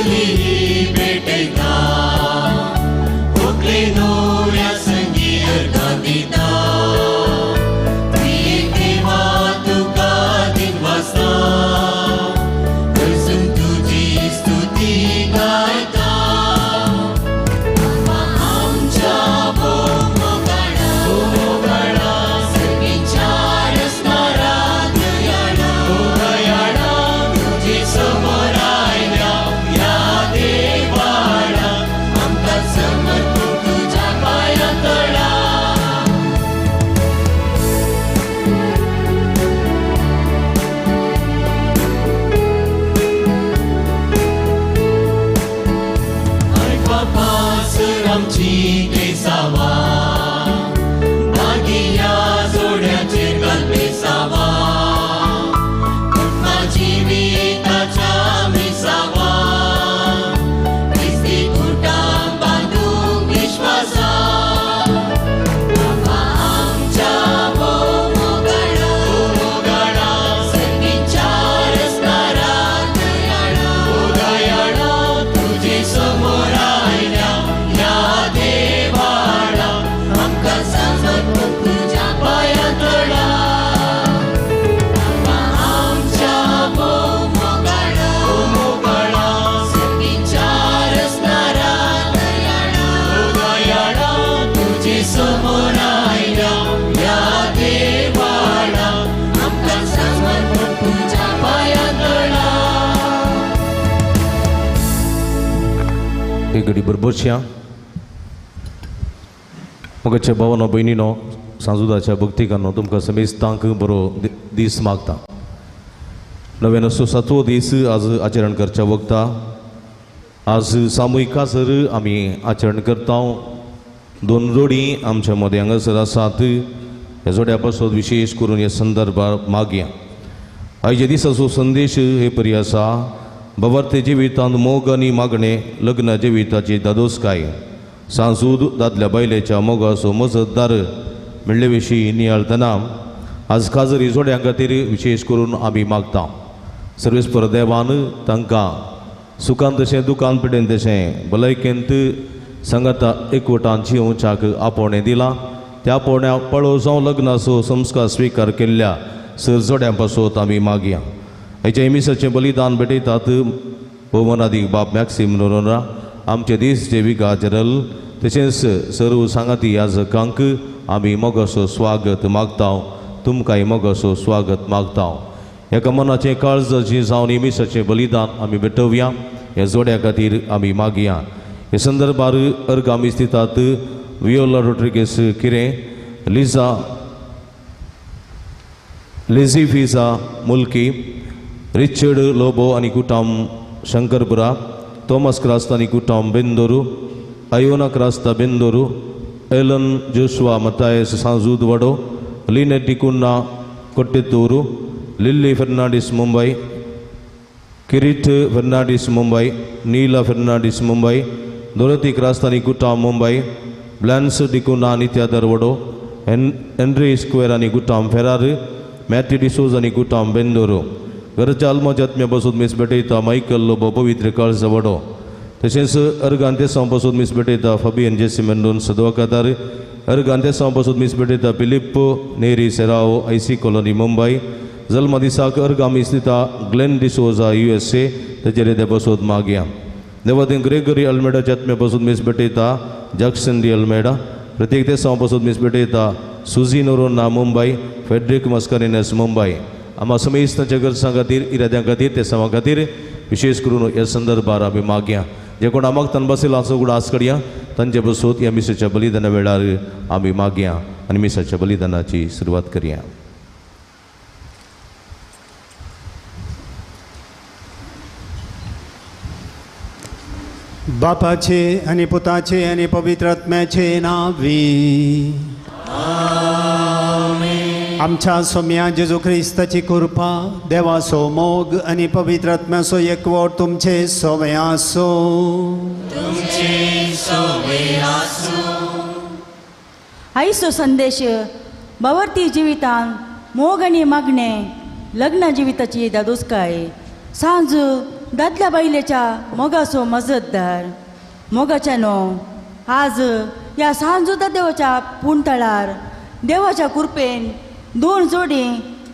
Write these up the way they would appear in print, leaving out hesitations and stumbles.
बली भेटयता होकले न्हवऱ्या संगी अर्गां दिता देवा तुका दिनवासता थंयसून तुजी स्तुती गायता आमच्या भोव मोगाळा सर्गीच्या रसणारा दयाळा दयाळा तुजे समोर आयल्या ह्या देवाळा आमकां समर्पून तुज्या पांयां तळा. आयपापासर आमची बेसावा भागिया जोड्याचेर घाल बेसावा कुटुंबा जिविताच्या मिसावा क्रिस्ती कुटां बांदूंक विश्वासा बाबा आमच्या भोव मोगाळा सर्गीच्या रसणारा दयाळा दयाळा तुजे समोर आयल्या ह्या देवाळा आमकां समर्पून तुज्या पांयां तळा बाबा आमच्या भोव मोगाळा सर्गीच्या रसणारा दयाळा दयाळा तुजे समोर आयल्या ह्या देवाळा आमकां समर्पून तुज्या पांयां तळा. एक घडी बरोबरच्या मोगाच्या भावानो भयणीनो, सांजुदाच्या भक्तिकांनो, तुमकां समेस्तांक बरो दीस मागता. नव्यानसो सातवो दीस आज आचरण करच्या वखता. आज सामुहीक काजर आमी आचरण करता. दोन जोडी आमच्या मदें हांगासर आसात. ह्या जोड्या पासत विशेश करून ह्या संदर्भार मागया. आयच्या दिसाचो संदेश हे परी आसा: भवार्थे जिवितांत मोग आनी मागणें, लग्न जिविताची दादोसकाय, सांजूद दादल्या बायलेच्या मोगाचो मजतदार म्हणले विशीं नियाळतना आज काजरी जोड्यां खातीर विशेश करून आमी मागता. सर्वेस्पर देवान तांकां सुखान तशें दुखान पिडेन तशें भलायकेंत सांगाता एकवटान जियोवच्याक आपोवणें दिलां. त्या आपोवण्या पळोव जावं लग्नाचो संस्कार स्विकार केल्ल्या सर जोड्यां पासत आमी मागया. हेच्या मिसाचें बलिदान भेटयतात भोवनादीक बाब मॅक्सिम नोरोना, आमचे दीस जे विगा जनरल, तशेंच सर्व सांगाती याजकांक आमी मोगाचो स्वागत मागता. तुमकांय मोगाचो स्वागत मागता. एका मनाचें काळजाचें जावन मिसाचें बलिदान आमी भेटोवया. ह्या जोड्या खातीर आमी मागया. हे संदर्भार अर्ग आमी दितात वियोला रोड्रिगेस किरें, लिजा लेझी फिजा मुल्की, रिचर्ड लोबो आनी कुटाम शंकरपुरा, थॉमस क्रास्ता आनी कुटाम बेंदोरू, Iona Crasta बेंदोरू, Alan Joshua Mathias सांजूद वडो, लिनेट डिकुन्ना कोट्टेतूरू, लिल्ली फर्नांडीस मुंबई, किरीट फर्नांडीस मुंबई, नीला फर्नांडीस मुंबई, दोरती क्रास्ता आनी कुटाम मुंबई, ब्लॅन्स डिकुन्ना नित्या दरवडो, हेनरी स्क्वेर आनी कुटाम फेरार, मॅथ्यू डिसोज आनी कुटाम बेंदोरू. घरच्या आल्माच्या आत्म्या पासून मीस भेटयता मायकल लोबो पवित्र काळजा वडो. तशेंच अर्गान तेसांव पासून मीस भेटयता फाबियन जेसी मेंडोन सदवाकादार. अर्गान तेसांव पासून मीस भेटयता फिलिप नेरी सेराओ आयसी कॉलनी मुंबई. जल्मा दिसाक अर्गा मीस दिता ग्लेन डिसोजा USA तेजेर ते पासून मागया. देवादीन ग्रेगरी अल्मेडाच्या आत्म्या पासून मीस भेटयता जॅक्सन डी अल्मेडा. प्रत्येक तेसांव पासून मीस भेटयता सुझी नोरोन्ना मुंबई, फेड्रिक मस्करिनस मुंबई. आम्हा समेस्तांच्या गरजां खातीर, इराद्यां खातीर, तेसांवां खातीर विशेश करून ह्या संदर्भार आमी मागया. जे कोण आमागतान बसयला असो उगडास करया तांचे बसूत ह्या मिसाच्या बलिदाना वेळार आमी मागया आनी मिसाच्या बलिदानाची सुरवात करया. बापाचे आनी पुताचे आनी पवित्र आत्म्याचे नांवी आमच्या सोम्या जेजू क्रिस्ताची कृपा, देवाचो मोग आनी पवित्र आत्म्याचो एकवट तुमचे सवे आसो. आयचो संदेश बावरती जिवितान मोग आनी मागणें, लग्न जिविताची दादोसकाय, सांज दादल्या बायलेच्या मोगाचो मजतदार. मोगाच्या न्हू आज ह्या सांजुदा देवाच्या पुणतळार देवाच्या कृपेन दोन जोडी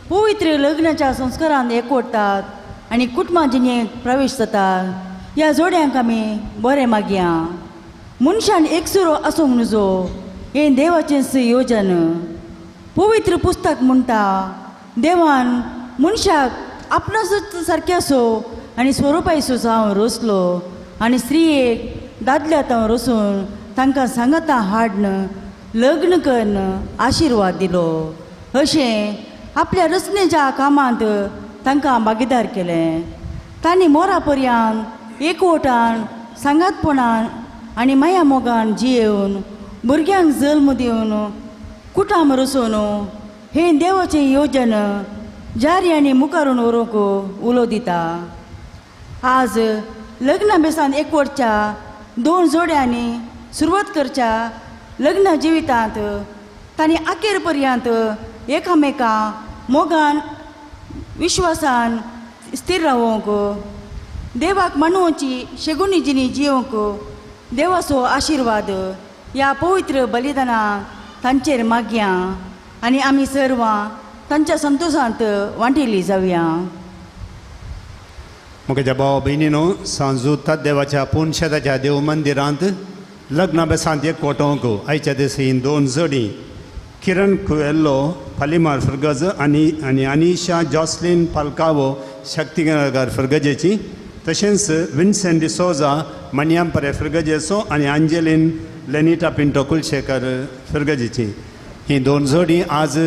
पवित्र लग्नाच्या संस्कारान एकवटतात आनी कुटुंबा जिणेक प्रवेश जातात. ह्या जोड्यांक आमी बरें मागया. मनशान एकसुरो आसूंक नुजो हें देवाचेंच योजन. पवित्र पुस्तक म्हणटा देवान मनशाक आपणाच सारकें असो आनी स्वरुपायसो जावन रोसलो आनी स्त्रियेक दादल्या हांव रोसून तांकां सांगाता हाडन लग्न कन्न आशिर्वाद दिलो. अशें आपल्या रचनेच्या कामांत तांकां भागीदार केलें. तांणी मोरा पर्यांत एकवटान सांगातपणान आनी माया मोगान जियेवन भुरग्यांक जल्म दिवन कुटाम रचोवन हें देवाचें योजन जारी आनी मुखारून व्हरूंक उलो दिता. आज लग्ना बेसान एकवटच्या दोन जोड्यांनी सुरवात करच्या लग्न जिवितांत तांणी अखेर पर्यंत एकामेका मोगान विश्वासान स्थिर रावोंक देवाक मानोवची शेगुणी जिणी जियोंक देवाचो आशिर्वाद ह्या पवित्र बलिदानाक तांचेर मागया आनी आमी सर्वां तांच्या संतोशांत वांटिल्ली जावया. म्हज्या भाव भयणीनो, सांजू देवाच्या पुनशेताच्या देव मंदिरांत लग्ना बेसांत एकवटोवंक आयच्या दिसा दोन जोडी किरण कुएल्लो पालिमार फिरगज आनी आनी अनिशा जॉसलीन पालकावो शक्तीनगर फिरगजेची, तशेंच विन्सेंट डिसोजा मणयांपरे फिरगजेचो आनी अंजेलीन लेनिटा पिंटो कुलशेखर फिरगजेची. ही दोन जोडी आज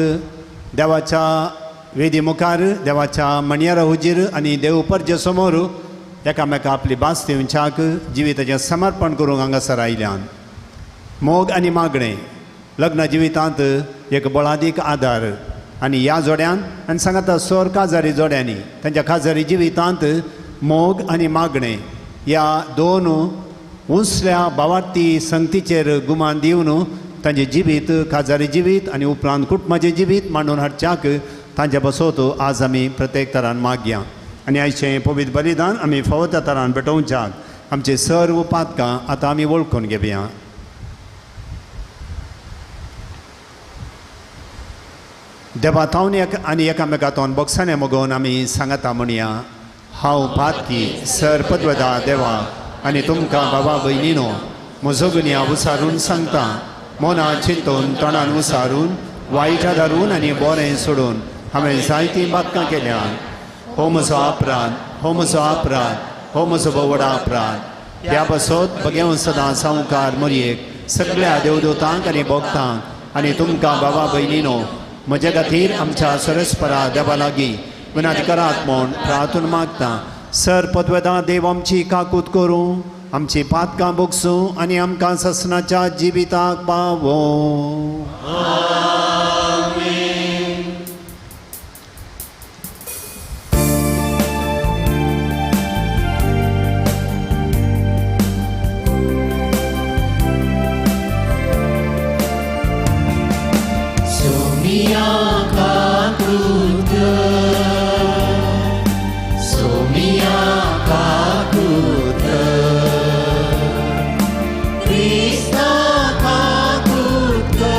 देवाच्या वेदी मुखार देवाच्या मणयारा हुजीर आनी देव परजे समोर एकामेका आपली भास दिवच्याक जिविताचें समर्पण करूंक हांगासर आयल्यान. मोग आनी मागणें लग्न जिवितांत एक बळादीक आदार आनी ह्या जोड्यान आनी सांगाता सोर काजारी जोड्यांनी तांच्या काजारी जिवितांत मोग आनी मागणें ह्या दोन उंचल्या भावार्थी संगतीचेर गुमान दिवन तांचें जिवीत काजारी जिवीत आनी उपरांत कुटुंबाचें जिवीत मांडून हाडच्याक तांच्या बसोत आज आमी प्रत्येक तरान मागया आनी आयचें पवित्र बलिदान आमी फावो त्या तरान भेटोवच्याक आमचे सर्व पातकां आतां आमी वळखून घेवया. देवा तावन एक आनी एकामेका तोन बोगसाणे मगोवन आमी सांगाता म्हणया, हांव पातकी सर पदवदा देवा आनी तुमकां बाबा भयणीनो म्हजो गुन्यांव उसारून सांगता. मना चिंतून तोंडान उसारून वायटा धरून आनी बरें सोडून हांवें जायतीं बातकां केल्यात. हो म्हजो अपराध, हो म्हजो अपराध, हो म्हजो व्हडा अपराध. ह्या पासत बगेवन सदां सावकार मोरयेक सगळ्या देवदूतांक आनी भोगतांक आनी तुमकां बाबा भयणीनो म्हज्या खातीर आमच्या सरस्परा देवा लागीं विनंती करात म्हूण प्रार्थना मागता. सर पदवेदा देव आमची काकूत करूं, आमची पातकां भोगसूं आनी आमकां ससनाच्या जिविताक पावों. Krishna Kakutka.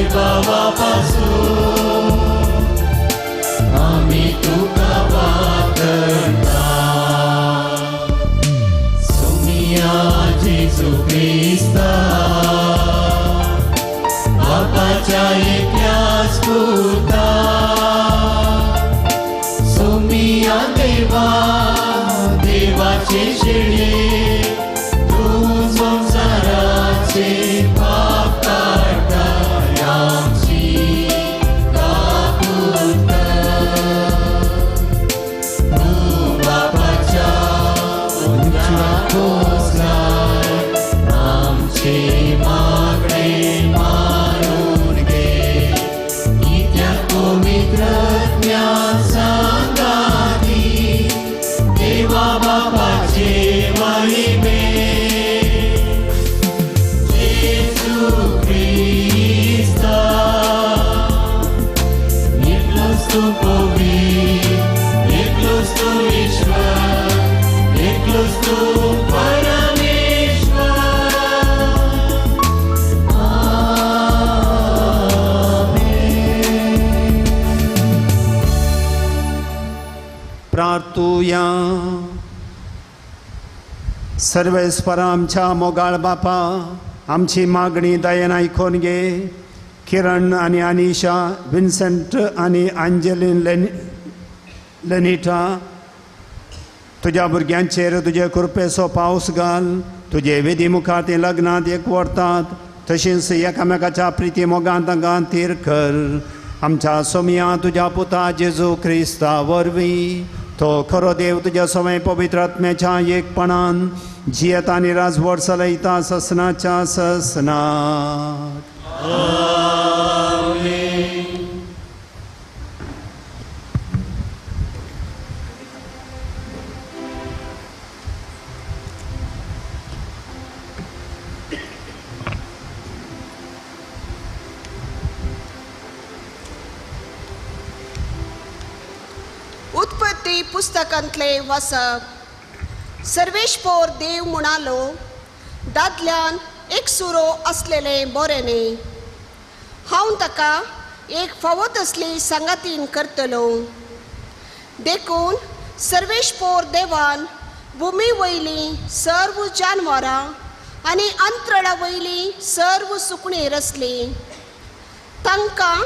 वैभवापासून आमी तुका वातरता. सोमिया जेजू क्रिस्ता बापाच्या एकल्याच पुता, सोमिया देवा देवाचे शेळे, तूं संवसाराचे पाप काडटा, आमची काकूट कर. तूं बापाच्या उंचा पोसलाय, आमचे मागणे मानून घे, कित्याक पवित्र आत्म्यान सांगाती देवा बापाचे महिमे. जेजू क्रिस्ता एकलोच तूं पवित्र, एकलोच तूं ईश्वर, एकलोच तूं परमेश्वर. आमेन. प्रार्थुया. सर्वेस्परा आमच्या मोगाळ बापा, आमची मागणी दयेन आयकून घे. किरण आनी अनिशा, विन्सेंट आनी अंजलीन लेनिटा, तुज्या भुरग्यांचेर तुजे कृपेचो पावस घाल. तुजे विधी मुखार ती लग्नांत एक व्हरतात, तशींच एकामेकाच्या प्रिती मोगान तांकां थीर कर. आमच्या सोमिया तुज्या पुता जेजू क्रिस्ता वरवीं, तो खरो देव तुज्या सवय पवित्र आत्म्याच्या एकपणान जियेता आनी राजवट चलयता ससनाच्या ससनाक. उत्पत्ती पुस्तकांतले वाचप. सर्वेस्पोर देव म्हणालो, दादल्यान एक सुरो आसलेलें बरें न्ही, हांव ताका एक फावो तसली सांगातीन करतलो. देखून सर्वेस्पोर देवान भुमी वयलीं सर्व जानवरां आनी अंतराळा वयलीं सर्व सुकणीं रचलीं. तांकां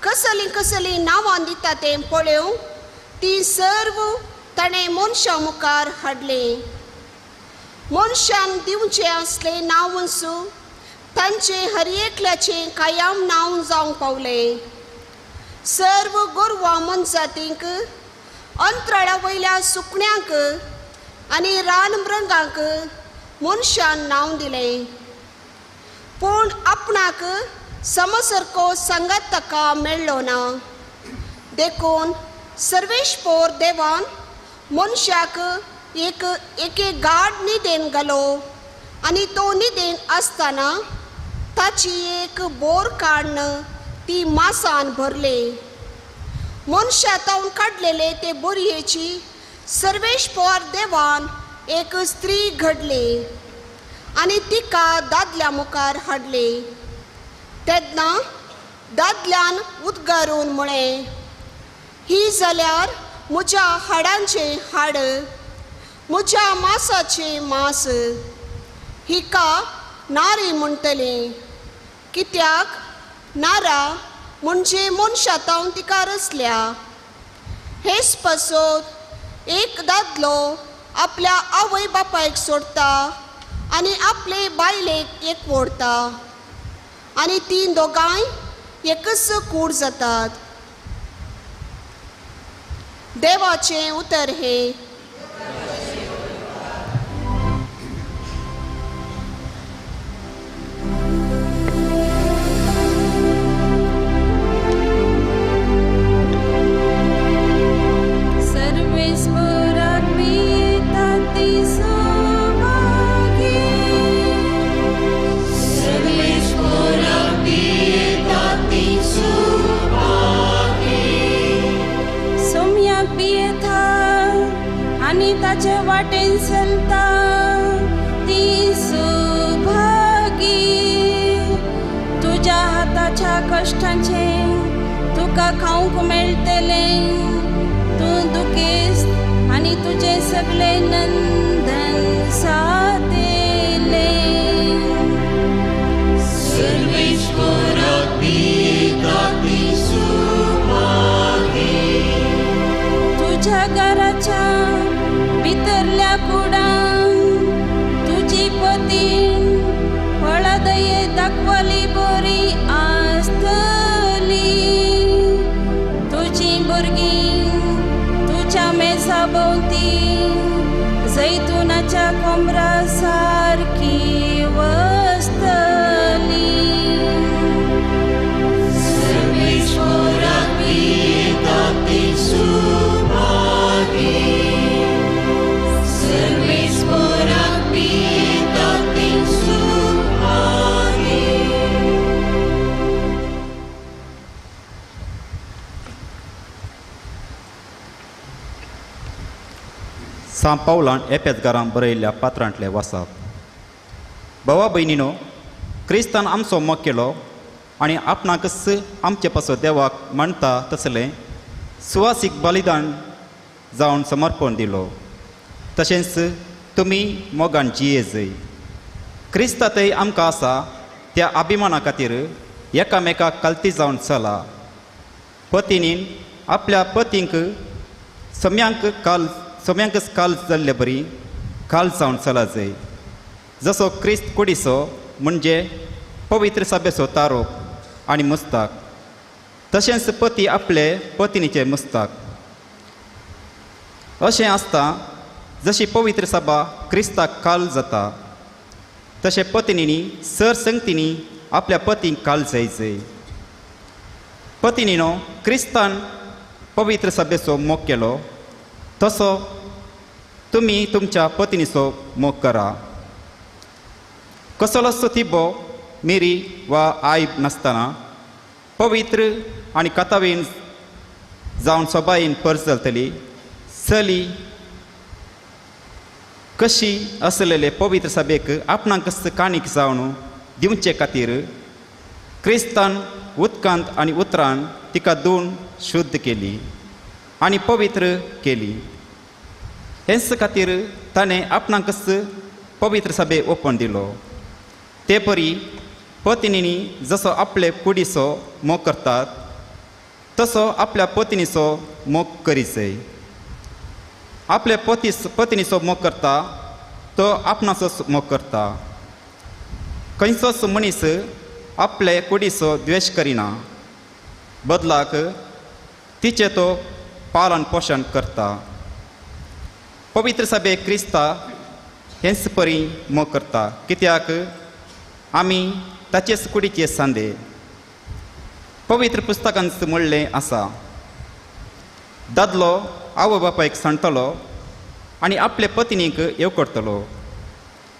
कसलीं कसलीं नांवां दिता तें पळोवंक ती सर्व ताणें मनशां मुखार हाडलीं. मनशान दिवचें आसलें नांवूच तांचें हर एकल्याचें कायम नांव जावंक पावलें. सर्व गोरवां मनजातींक, अंतराळा वयल्या सुकण्यांक आनी रानमृगांक मनशान नांव दिलें. पूण आपणाक समसारको सांगात ताका मेळ्ळो ना. देखून सर्वेस्पोर देवान मनशाक एक एके गाड न्हिदेन घालो आनी तो न्हिदेन आसतना ताची एक बोर काडून ती मासान भरली. मनशा तावन काडलेले ते बोरयेची सर्वेस्पोर देवान एक स्त्री घडली आनी तिका दादल्या मुखार हाडली. तेन्ना दादल्यान उद्गारून म्हळें, ही जाल्यार म्हज्या हाडांचें हाड, म्हज्या मासाचें मास, हिका नारी म्हणटली, कित्याक नारा म्हणजे मनशा तावन तिका रचल्या. हेच पासत एक दादलो आपल्या आवय बापायक सोडटा आनी आपले बायलेक एक ओडटा आनी तीं दोगांय एकच कूड जातात. देवाचें उतर हें. सर्वेस्पोराक पियेता ती सुभागी, सर्वेस्पोराक पियेता ती सुभागी, सोम्या पियेता कश्टांचें तुका खावंक मेळटलें. तूं दुखेस्त आनी तुजें सगळें नंदन सादेलें. सर्वेस्पराक पियेता ती सुभागी. तुज्या घराच्या भितरल्या कुडान तुजी पतीण फळादये दाखवली बरी आसतली. तुजी भुरगीं तुज्या मेजा भोंवती जैतुनाच्या कोमरा सारकी वसतली. सर्वेस्पराक पियेता ती सुभागी. सर्वेस्पराक पियेता ती सुभागी. सां पावलान एपेजगारान बरयल्ल्या पात्रांतले वासाप. भावा भयणीनो, क्रिस्तान आमचो मोग केलो आनी आपणाकच आमचे पासत देवाक मानता तसलें सुवासीक बलिदान जावन समर्पण दिलो. तशेंच तुमी मोगान जियेजय. क्रिस्तांतय आमकां आसा त्या अभिमाना खातीर एकामेकाक कल्ती जावन चला. पतीनीन आपल्या पतींक सम्यांक काल सम्यांकच काल जाल्ले बरी काल जावन चला जाय. जसो क्रिस्त कुडीचो म्हणजे पवित्र सभेचो तारोप आनी मुस्ताक, तशेंच पती आपले पतिनीचे मुस्ताक. अशें आसता जशी पवित्र सभा क्रिस्ताक काल जाता तशें पतिनीनी सर संगतींनी आपल्या पतींक काल जायजय. पतिनीनो क्रिस्तान पवित्र सभेचो मोग केलो तसो तुमी तुमच्या पतिनीचो मोग करा. कसलोच तिबो मिरी वा आयब नासतना पवित्र आनी कथावीन जावन सोबायेन परजलतली चली कशी आसलेले पवित्र सभेक आपणाकच काणीक जावन दिवचे खातीर क्रिस्तान उदकांत आनी उतरान तिका दोन शुद्ध केली आनी पवित्र केली. हेच खातीर ताणें आपणाकच पवित्र सभे ओपन दिलो. ते परी पतिनीनी जसो आपले कुडीचो मोग करतात तसो आपल्या पतिनीचो मोग करीचय. आपले पती पतिनीचो मोग करता तो आपणाचो मोग करता. खंयचोच मनीस आपले कुडीचो द्वेश करिना, बदलाक तिचें तो पालन पोशण करता. पवित्र सभे क्रिस्ता हेच परी मोग करता, कित्याक आमी ताचेच कुडीचे सांदे. पवित्र पुस्तकांत म्हणलें आसा, दादलो आवय बापायक सांडटलो आनी आपले पत्नीक येवकारतलो,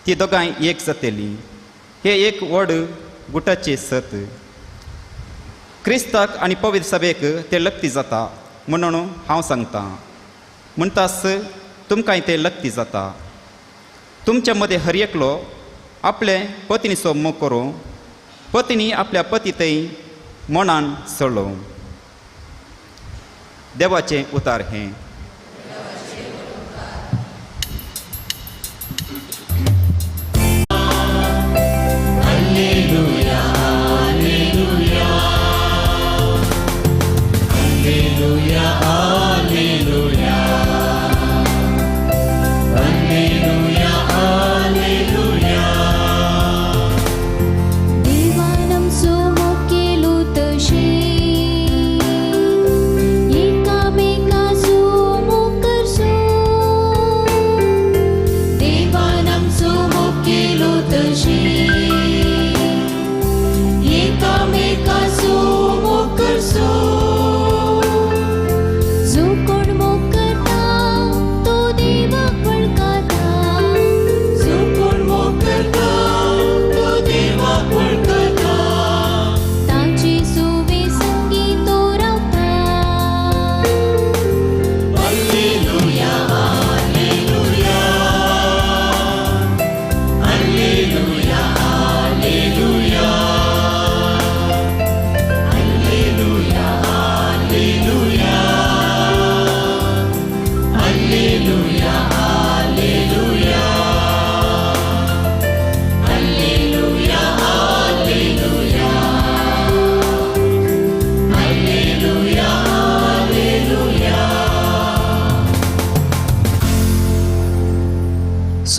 ती दोगांय एक जातली. हे एक व्हड गुटाचें सत. क्रिस्ताक आनी पवित्र सभेक तें लक्ती जाता म्हणून हांव सांगतां. म्हणटास तुमकांय तें लक्ती जाता. तुमच्या मदें हर एकलो आपले पत्नीचो मोग करूं, पत्नी आपल्या पती थंय मनान चलोवं. देवाचें उतार हें. Alleluia, alleluia, alleluia, alleluia, alleluia, alleluia. देवान आमचो मोग केलो तशें एकामेकाचो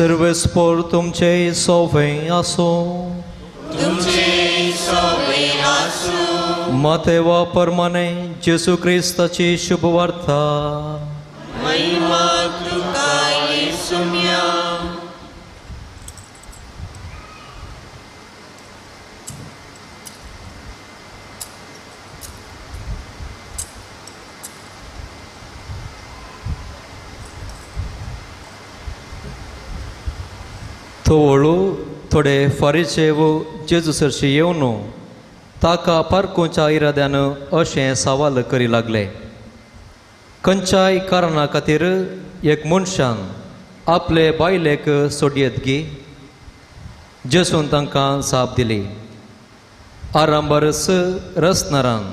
सर्वेस्पोर तुमचे सोवे आसूं. तुमचे सोवे आसूं. मातेवा परमाने जेजू क्रिस्ताची शुभवार्ता. महिमा तुका येसुम्या. थोवळू थोडे फारीचे वो जेजू सरशी येवन ताका पारखुच्या इराद्यान अशें सवाल करी लागले. खंयच्याय कारणा खातीर एक मनशान आपले बायलेक सोडयेत गी? जेजून तांकां जाप दिली, आरंभारच रचणारान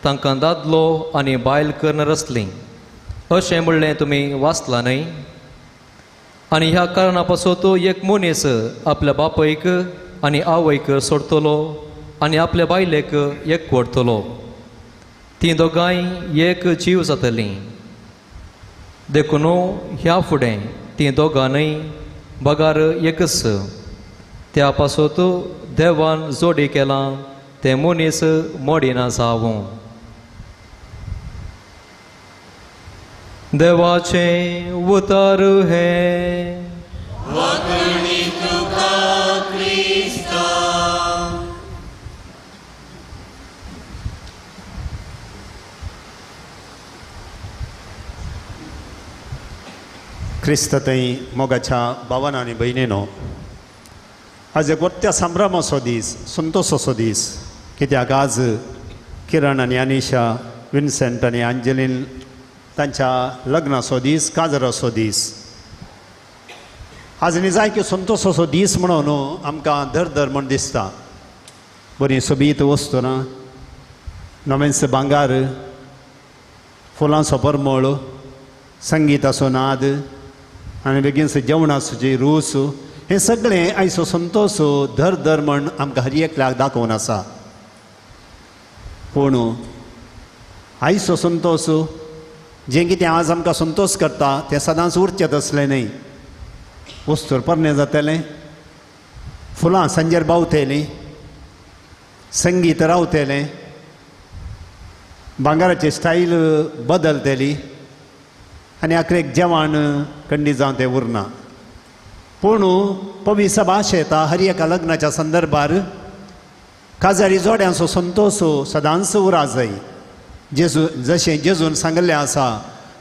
तांकां दादलो आनी बायल करून रचली अशें म्हणलें तुमी वाचलां न्हय? आनी ह्या कारणा पासत एक मनीस आपल्या बापायक आनी आवयक सोडटलो आनी आपल्या बायलेक एक वडटलो. तीं दोगांय एक जीव जातलीं. देखून ह्या फुडें तीं दोगां न्हय बगार एकच. त्या पासत देवान जोडी केलां तें मनीस मोडिना जावं. देवाचें उतर हें. वागणी तुका क्रिस्ता. क्रिस्त थंय मोगाच्या भावान आनी भयणीनो, आज एक वट्ट्या संभ्रमाचो दीस, संतोसाचो दीस. कित्याक आज किरण आनी अनिशा, विन्सेंट आनी अंजलीन तांच्या लग्नाचो दीस, काजराचो दीस. आज न्ही जाय की संतोसाचो दीस म्हणून आमकां दर म्हण दिसता. बरी सोबीत वस्तू ना, नवेंच भांगार, फुलांचो परमळ, संगीताचो नाद आनी बेगीनच जेवणाचो रूच, हें सगळें आयचो संतोस दर म्हण आमकां हर एकल्याक दाखोवन आसा. पूण आयचो संतोस जें कितें आज आमकां संतोस करता तें सदांच उरचें तसलें न्हय. वस्तूर पोरणें जातलें, फुलां सांजेर बावतलीं, संगीत रावतलें, भांगराची स्टायल बदलतली आनी आखरेक जेवण कंडी जावन तें उरना. पूण पवित्र भाश येता हर एका लग्नाच्या संदर्भार काजारी जोड्यांचो संतोस सदांच उरा जाय. जेजू जशें जेजून सांगिल्लें आसा,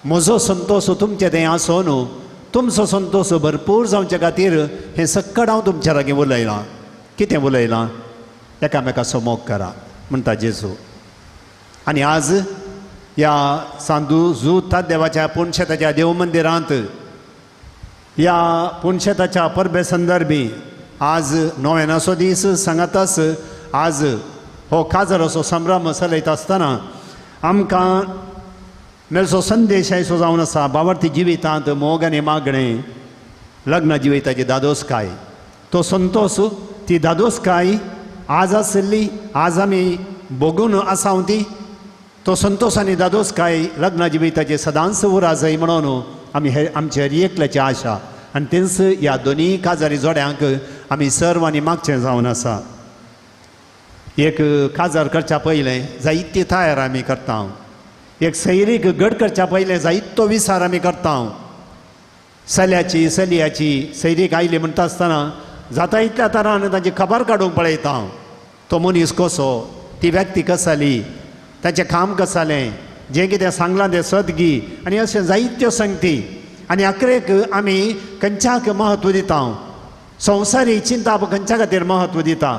म्हजो संतोस तुमचें तें आसो न्हू, तुमचो संतोस भरपूर जावचे खातीर हें सक्कड हांव तुमच्या लागीं उलयलां. कितें उलयलां? एकामेकाचो मोग करा म्हणटा जेजू. आनी आज ह्या सांदू जू देवाच्या पुनशेताच्या देव मंदिरांत ह्या पुनशेताच्या परबे संदर्भी आज नोवेनाचो दीस सांगाताच आज हो काजराचो संभ्रम चलयता आसतना आमकां मेळचो संदेश आयचो जावन आसा, बावडती जिवितांत मोग आनी मागणें, लग्न जिविताची दादोसकाय, तो संतोस, ती दादोसकाय आज आशिल्ली, आज आमी भोगून आसा ती. तो संतोस आनी दादोसकाय लग्न जिविताची सदांच उरा जाय म्हणून आमी हे आमचे हर एकल्याची आशा आनी तेंच ह्या दोनी काजारी जोड्यांक आमी सर्वांनी मागचें जावन आसा. एक काजार करच्या पयलें जायती तयार आमी करता, एक सैरीक गड करच्या पयलें जायतो विचार आमी करता. चल्याची चलयाची सैरीक आयली म्हणटा आसतना जाता इतल्या तरान तांची खबर काडूंक पळयता. तो मनीस कसो, ती व्यक्ती कसाली, ताचें काम कसालें, जें कितें सांगलां तें सदगी, आनी अशें जायत्यो संगती. आनी अकरेक आमी खंयच्याक म्हत्व दिता, संवसारी चिंता खंयच्या खातीर म्हत्व दिता.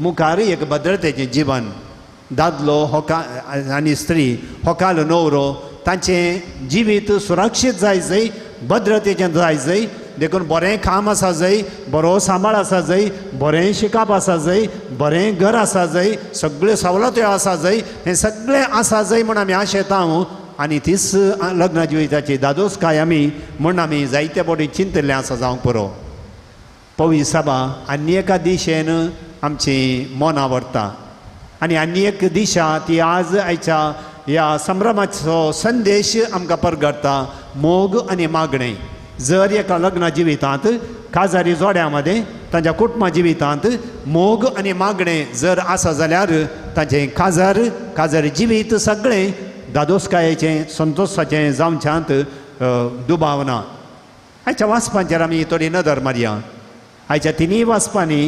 मुखार एक भद्रतेचें जिवन, दादलो होका आनी स्त्री, होकाल न्हवरो, तांचें जिवीत सुरक्षीत जाय जंय, भद्रतेचें जाय जंय. देखून बरें काम आसा जंय, बरो सांबाळ आसा जंय, बरें शिकप आसा जंय, बरें घर आसा जंय, सगळ्यो सवलत्यो आसा जंय, हें सगळें आसा जंय म्हूण आमी आशेता. आनी तीच लग्न जिविताची दादोसकाय आमी म्हूण आमी जायते फावटी चिंतिल्लें आसा जावंक पुरो. पवी सभा आनी एका दिशेन आमची मनां व्हरता आनी आनी एक दिशा ती आज आयच्या ह्या संभ्रमाचो संदेश आमकां परगटता, मोग आनी मागणें. जर एका लग्न जिवितांत काजारी जोड्या मदें तांच्या कुटुंबा जिवितांत मोग आनी मागणें जर आसा जाल्यार तांचें काजार काजारी जिवीत सगळें दादोसकायेचें संतोशाचें जावच्यांत दुबाव ना. आयच्या वाचपांचेर आमी थोडी नदर मारया. आयच्या तिनूय वाचपांनी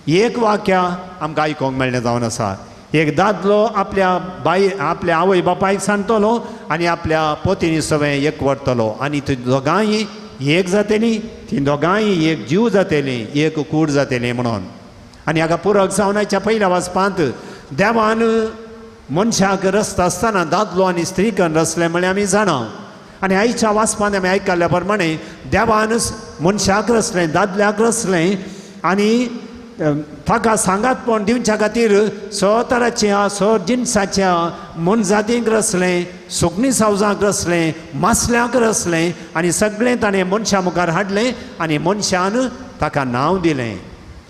एक वाक्य आमकां आयकूंक मेळ्ळें जावन आसा. एक दादलो आपल्या बाय आपल्या आवय बापायक सांगतलो आनी आपल्या पोतीनी सवें एकवटतलो आनी ती दोगांय एक जातली, ती दोगांय एक जीव जातली, एक कूड जातली म्हणून. आनी हाका पुरक जावन आयच्या पयल्या वाचपांत देवान मनशाक रचता आसतना दादलो आनी स्त्रीकन रचलें म्हळ्यार आमी जाणा. आनी आयच्या वाचपांत आमी आयकल्ल्या प्रमाणे देवान मनशाक रचलें, दादल्याक रचलें आनी ताका सांगातपण दिवच्या खातीर स तराच्या स जिनसाच्या मनजातींक रचलें, सुकणी सावजांक रचलें, मासल्यांक रचलें आनी सगळें ताणें मनशा मुखार हाडलें आनी मनशान ताका नांव दिलें.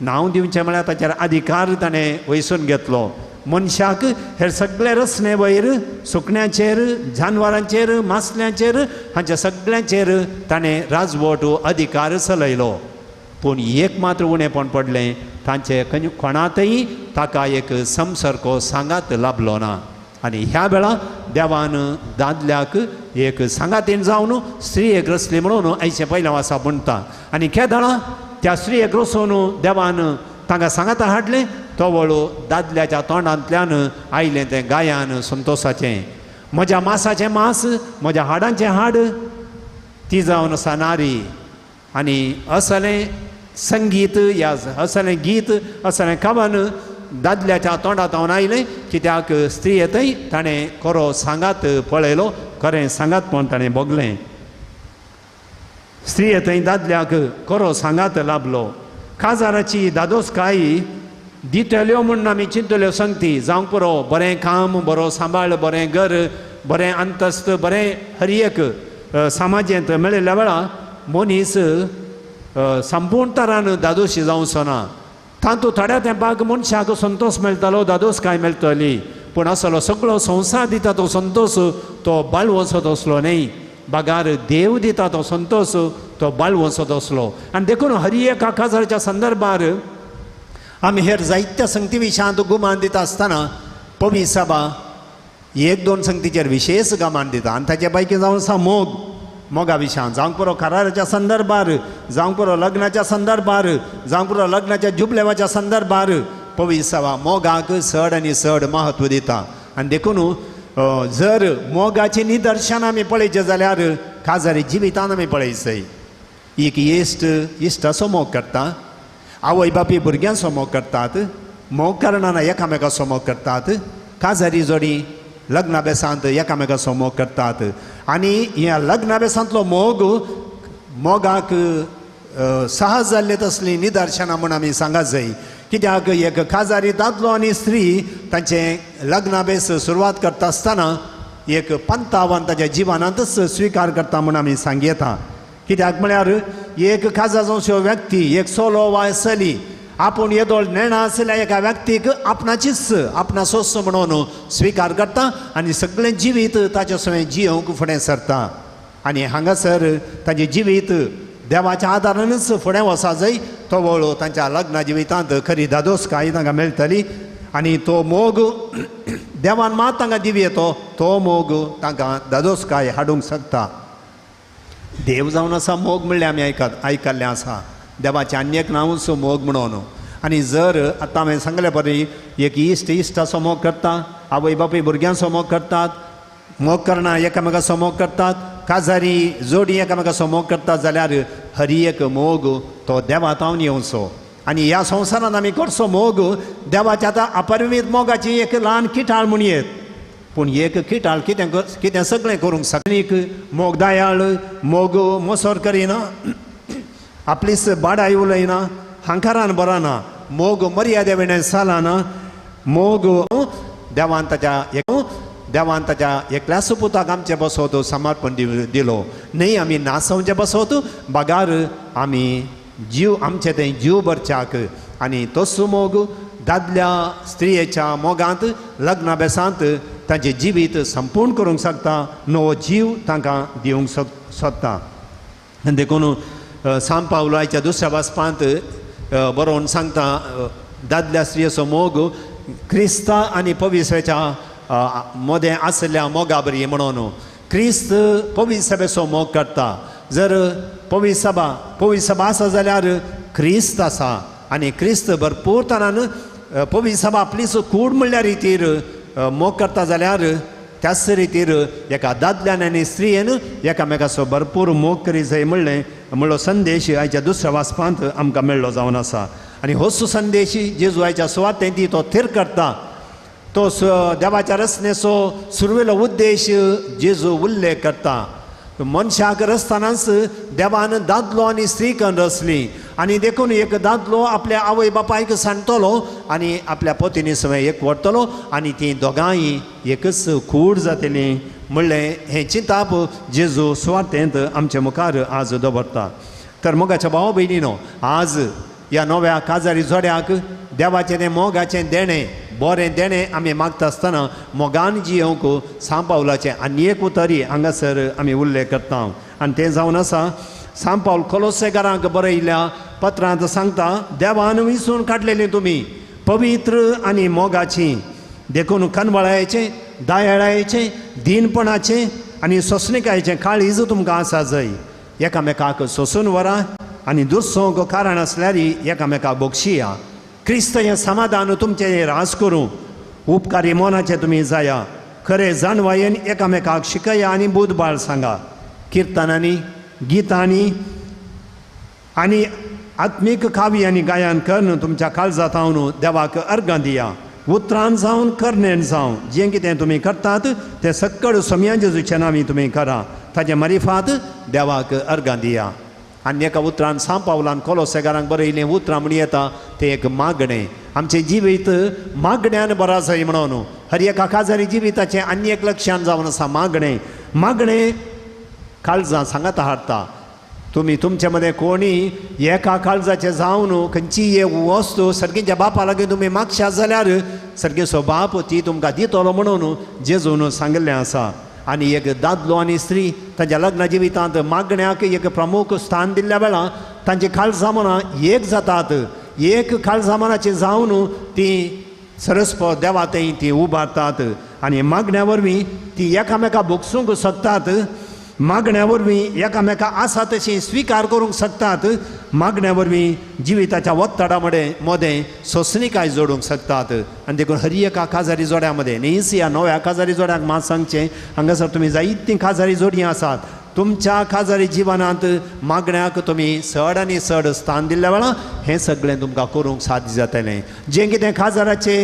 नांव दिवचें म्हळ्यार ताचेर अधिकार ताणें वयसून घेतलो. मनशाक हे सगळे रचणे वयर सुकण्याचेर, जानवरांचेर, मासल्यांचेर हांच्या सगळ्यांचेर ताणें राजवट अधिकार चलयलो. पूण एक मात्र उणेपण पडलें, तांचे कोणातय ताका एक संसर्ग सांगात लाभलो ना. आनी ह्या वेळा देवान दादल्याक एक सांगातीन जावन स्त्रीयेक रचली म्हणून आयचें पयलें वासा म्हणटा. आनी केदळा त्या स्त्रीयेक रचून देवान तांकां सांगाता हाडलें, तो वळू दादल्याच्या तोंडांतल्यान आयलें तें गायान संतोसाचें, म्हज्या मासाचें मांस, म्हज्या हाडांचें हाड, ती जावन आसा नारी. आनी असलें संगीत या असलें गीत असलें कवन दादल्याच्या तोंडांत आयलें कित्याक स्त्रीयेतय ताणें खरो सांगात पळयलो, खरें सांगात म्हण ताणें भोगलें. स्त्रीयेतय दादल्याक खरो सांगात लाभलो. काजाराची दादोसकाय दितल्यो म्हूण आमी चिंतल्यो संगती जावंक पुरो, बरें काम, बरो सांबाळ, बरें घर, बरें अंतस्त, बरें हर एक समाजेंत मेळिल्ल्या वेळा मनीस संपूर्ण तरान दादोशी जावचो ना. तातूंत थोड्या तेंपाक मनशाक संतोश मेळटलो, दादोसकाय मेळटली, पूण असलो सगळो संवसार दिता तो संतोश तो बाळवसो तसलो न्हय, बागार देव दिता तो संतोश तो बाळवसो तसलो. आनी देखून हर एका काजाराच्या संदर्भार आमी हेर जायत्या संगती विशयांत गुमान दिता आसतना पवी सभा एक दोन संगतीचेर विशेश गमान दिता आनी ताचे पैकी जावन आसा मोग. मोगा विशयान जावंक पुरो कराराच्या संदर्भार, जावंक पुरो लग्नाच्या संदर्भार, जावंक पुरो लग्नाच्या जुबलेवाच्या संदर्भार पवी सभा मोगाक चड आनी चड म्हत्व दिता. आनी देखून जर मोगाचें निदर्शन आमी पळयचें जाल्यार काजारी जिवितान आमी पळयचें. एक इश्ट इश्टाचो मोग करता, आवय बापूय भुरग्यांचो मोग करतात, मोग करणाना एकामेकाचो मोग करतात, काजारी जोडी लग्ना बेसांत एकामेकाचो मोग करतात. आनी ह्या लग्ना बेसांतलो मोग मोगाक सहज जाल्ले तसलीं निदर्शनां म्हूण आमी सांगत जाय. कित्याक एक काजारी दादलो आनी स्त्री तांचें लग्ना बेस सुरवात करता आसतना एक पंतावन ताच्या जिवनांतच स्विकार करता म्हूण आमी सांगयता. कित्याक म्हळ्यार एक काजार जावच्यो व्यक्ती, एक चलो वा चली आपूण येदोळ नेणा आशिल्ल्या एका व्यक्तीक आपणाचीच आपणाचोच म्हणून स्विकार करता आनी सगळें जिवीत ताचे सवें जियोवंक फुडें सरता. आनी हांगासर ताचें जिवीत देवाच्या आदारानच फुडें वचा जाय, तो वळो तांच्या लग्ना जिवितांत खरी दादोसकाय तांकां मेळटली आनी तो मोग देवान मात तांकां दिवये, तो मोग तांकां दादोसकाय हाडूंक शकता. देव जावन आसा मोग म्हणल्यार आमी आयकल्लें आसा, देवाचें आनी एक नांवूच मोग म्हणून. आनी जर आतां हांवें सांगले परी एक इश्ट इश्टाचो मोग करता, आवय बापूय भुरग्यांचो मोग करतात, मोग करना एकामेकाचो मोग करतात, काजारी जोडी एकामेकाचो मोग करतात जाल्यार हर एक मोग तो देवातावन येवचो. आनी ह्या संवसारांत आमी करचो मोग देवाच्या आतां अपरिमीत मोगाची एक ल्हान किटाळ म्हूण येत, पूण एक किटाळ कितें कितें सगळें करूंक शकता. मोग दयाळ, मोग मोसोर करिना, आपलीच बाडाय उलयना, हांकारान बरना, मोग मर्यादे विणें चलना, मोग देवान ताच्या देवान ताच्या एकल्याच पुताक आमचे बसोत समर्पण दिलो न्हय, आमी नासोवचे बसोत बगार आमी जीव आमचे थंय जीव भरच्याक. आनी तोच मोग दादल्या स्त्रियेच्या मोगांत लग्ना बेसांत तांचें जिवीत संपूर्ण करूंक शकता, नवो जीव तांकां दिवंक सोदता. आनी देखून सांत पावलो आयच्या दुसऱ्या वाचपांत बरोवन सांगता दादल्या स्त्रियेचो मोग क्रिस्ता आनी पविसवेच्या मदें आशिल्ल्या मोगा बरी म्हणून. क्रिस्त पविसभेचो मोग करता. जर पविसभा आसा जाल्यार क्रिस्त आसा आनी क्रिस्त भरपूर तरान पविसभा आपलीच कूड म्हणल्यार रितीर मोग करता जाल्यार त्याच रितीर एका दादल्यान आनी स्त्रियेन एकामेकाचो भरपूर मोग करी जाय म्हणलें म्हणलो संदेश आयच्या दुसऱ्या वाचपांत आमकां मेळ्ळो जावन आसा. आनी होच संदेश जेजू आयच्या सुवातेंत तो थीर करता. तो देवाच्या रचनेचो सुरवेलो उद्देश जेजू उल्लेख करता. मनशाक रचतनाच देवान दादलो आनी स्त्री कन्न रचली आनी देखून एक दादलो आपल्या आवय बापायक सांडटलो आनी आपल्या पतिनी समेत एक व्हरतलो आनी ती दोगांय एकच कूड जातली म्हणलें हें चिंताप जेजू सुवातेंत आमचे मुखार आज दवरता. तर मोगाच्या भाव भयणीनो, आज ह्या नव्या काजारी जोड्याक देवाचें तें मोगाचें देणें बरें देणें आमी मागता आसतना मोगान जियोवंक सांत पावलाचें आनी एक उतरी हांगासर आमी उल्लेख करता आनी तें जावन आसा सांत पावल कोलोसेकारांक बरयल्ल्या पत्रांत सांगता देवान विसून काडलेली तुमी पवित्र आनी मोगाची, देखून कनवळायचें दयाळायचें दीनपणाचें आनी सोंसणिकायेचें काळीज तुमकां आसा जाय. एकामेकाक सोंसून व्हरा आनी दुसरोंक कारण आसल्यार एकामेकाक बक्षिया. क्रिस्त हें समाधान तुमचें रास करूं. उपकारी मनाचें तुमी जाया. खरें जाणवायेन एकामेकाक शिकया आनी बुदबाळ सांगा. किर्तनांनी गितांनी आनी आत्मीक कावी आनी गायन करून तुमच्या काळजांत हांव देवाक अर्गां दिया. उतरान जावन करणेन जावं जें कितें तुमी करतात तें सक्कड सोम्या जेजूच्या नांवी तुमी करा. ताजे मारिफात देवाक अर्गां दिया. आनी एका उतरान सांत पावलान कोलोसेकारांक बरयलें उतरां म्हण येता तें एक मागणें. आमचें जिवीत मागण्यान बरां जाय म्हणून हर एका काजारी जिविताचें आनी एक लक्षान जावन आसा मागणें. मागणें काळजां सांगाता हाडटा. तुमी तुमचे मदें कोणी एका काळजाचें जावन खंयची एक वस्तू सर्गीच्या बापा लागीं तुमी मागशात जाल्यार सर्गेचो बाप ती तुमकां दितलो म्हणून जेजून सांगिल्लें आसा. आनी एक दादलो आनी स्त्री तांच्या लग्न जिवितांत मागण्याक एक प्रमुख स्थान दिल्ल्या वेळार तांची काळजां मनां एक जातात. एक काळजां मनाची जावन ती सरस्पत देवा थंय ती उबारतात आनी मागण्या वरवीं ती एकामेका भोगसूंक शकतात. मागण्या वरवीं एकामेका आसा तशी स्विकार करूंक शकतात. मागण्या वरवीं जिविताच्या वत्तडा मदें सोंसणिकाय जोडूंक शकतात. आनी देखून हर एका काजारी जोड्या मदें न्हीच ह्या नव्या काजारी जोड्यांक मात सांगचें हांगासर तुमी जायतीं काजारी जोडीं आसात. तुमच्या काजारी जिवनांत मागण्याक तुमी चड आनी चड स्थान दिल्ल्या वेळार हें सगळें तुमकां करूंक साध्य जातलें. जें कितें काजाराचे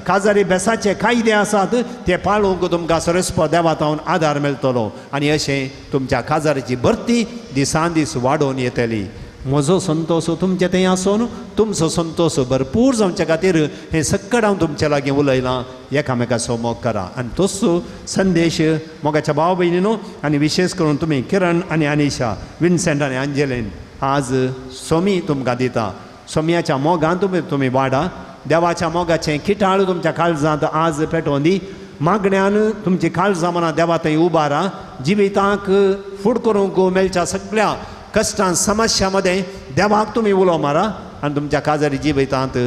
काजारी बेसाचे कायदे आसात ते पाळूंक तुमकां सरस्पत देवा आदार मेळटलो आनी अशें तुमच्या काजाराची भरती दिसान दीस वाडोवन येतली. म्हजो संतोश तुमचे थंय आसून तुमचो संतोश भरपूर जावचे खातीर हें सक्कड हांव तुमचे लागीं उलयलां. एकामेकाचो मोग करा आनी तोच संदेश मोगाच्या भाव भयणीनो आनी विशेष करून तुमी किरण आनी अनिशा, विन्सेंट आनी अंजलीन आज सोमी तुमकां दिता. सोम्याच्या मोगान तुमी वाडा. देवाच्या मोगाचें किटाळ तुमच्या काळजांत आज पेटोवन दी. मागण्यान तुमची काळजां मनां देवा थंय उबारा. जिविताक फूड करूंक मेळच्या सगळ्या कश्टां समस्या मदें देवाक तुमी उलो मारा आनी तुमच्या काजारी जिवितांत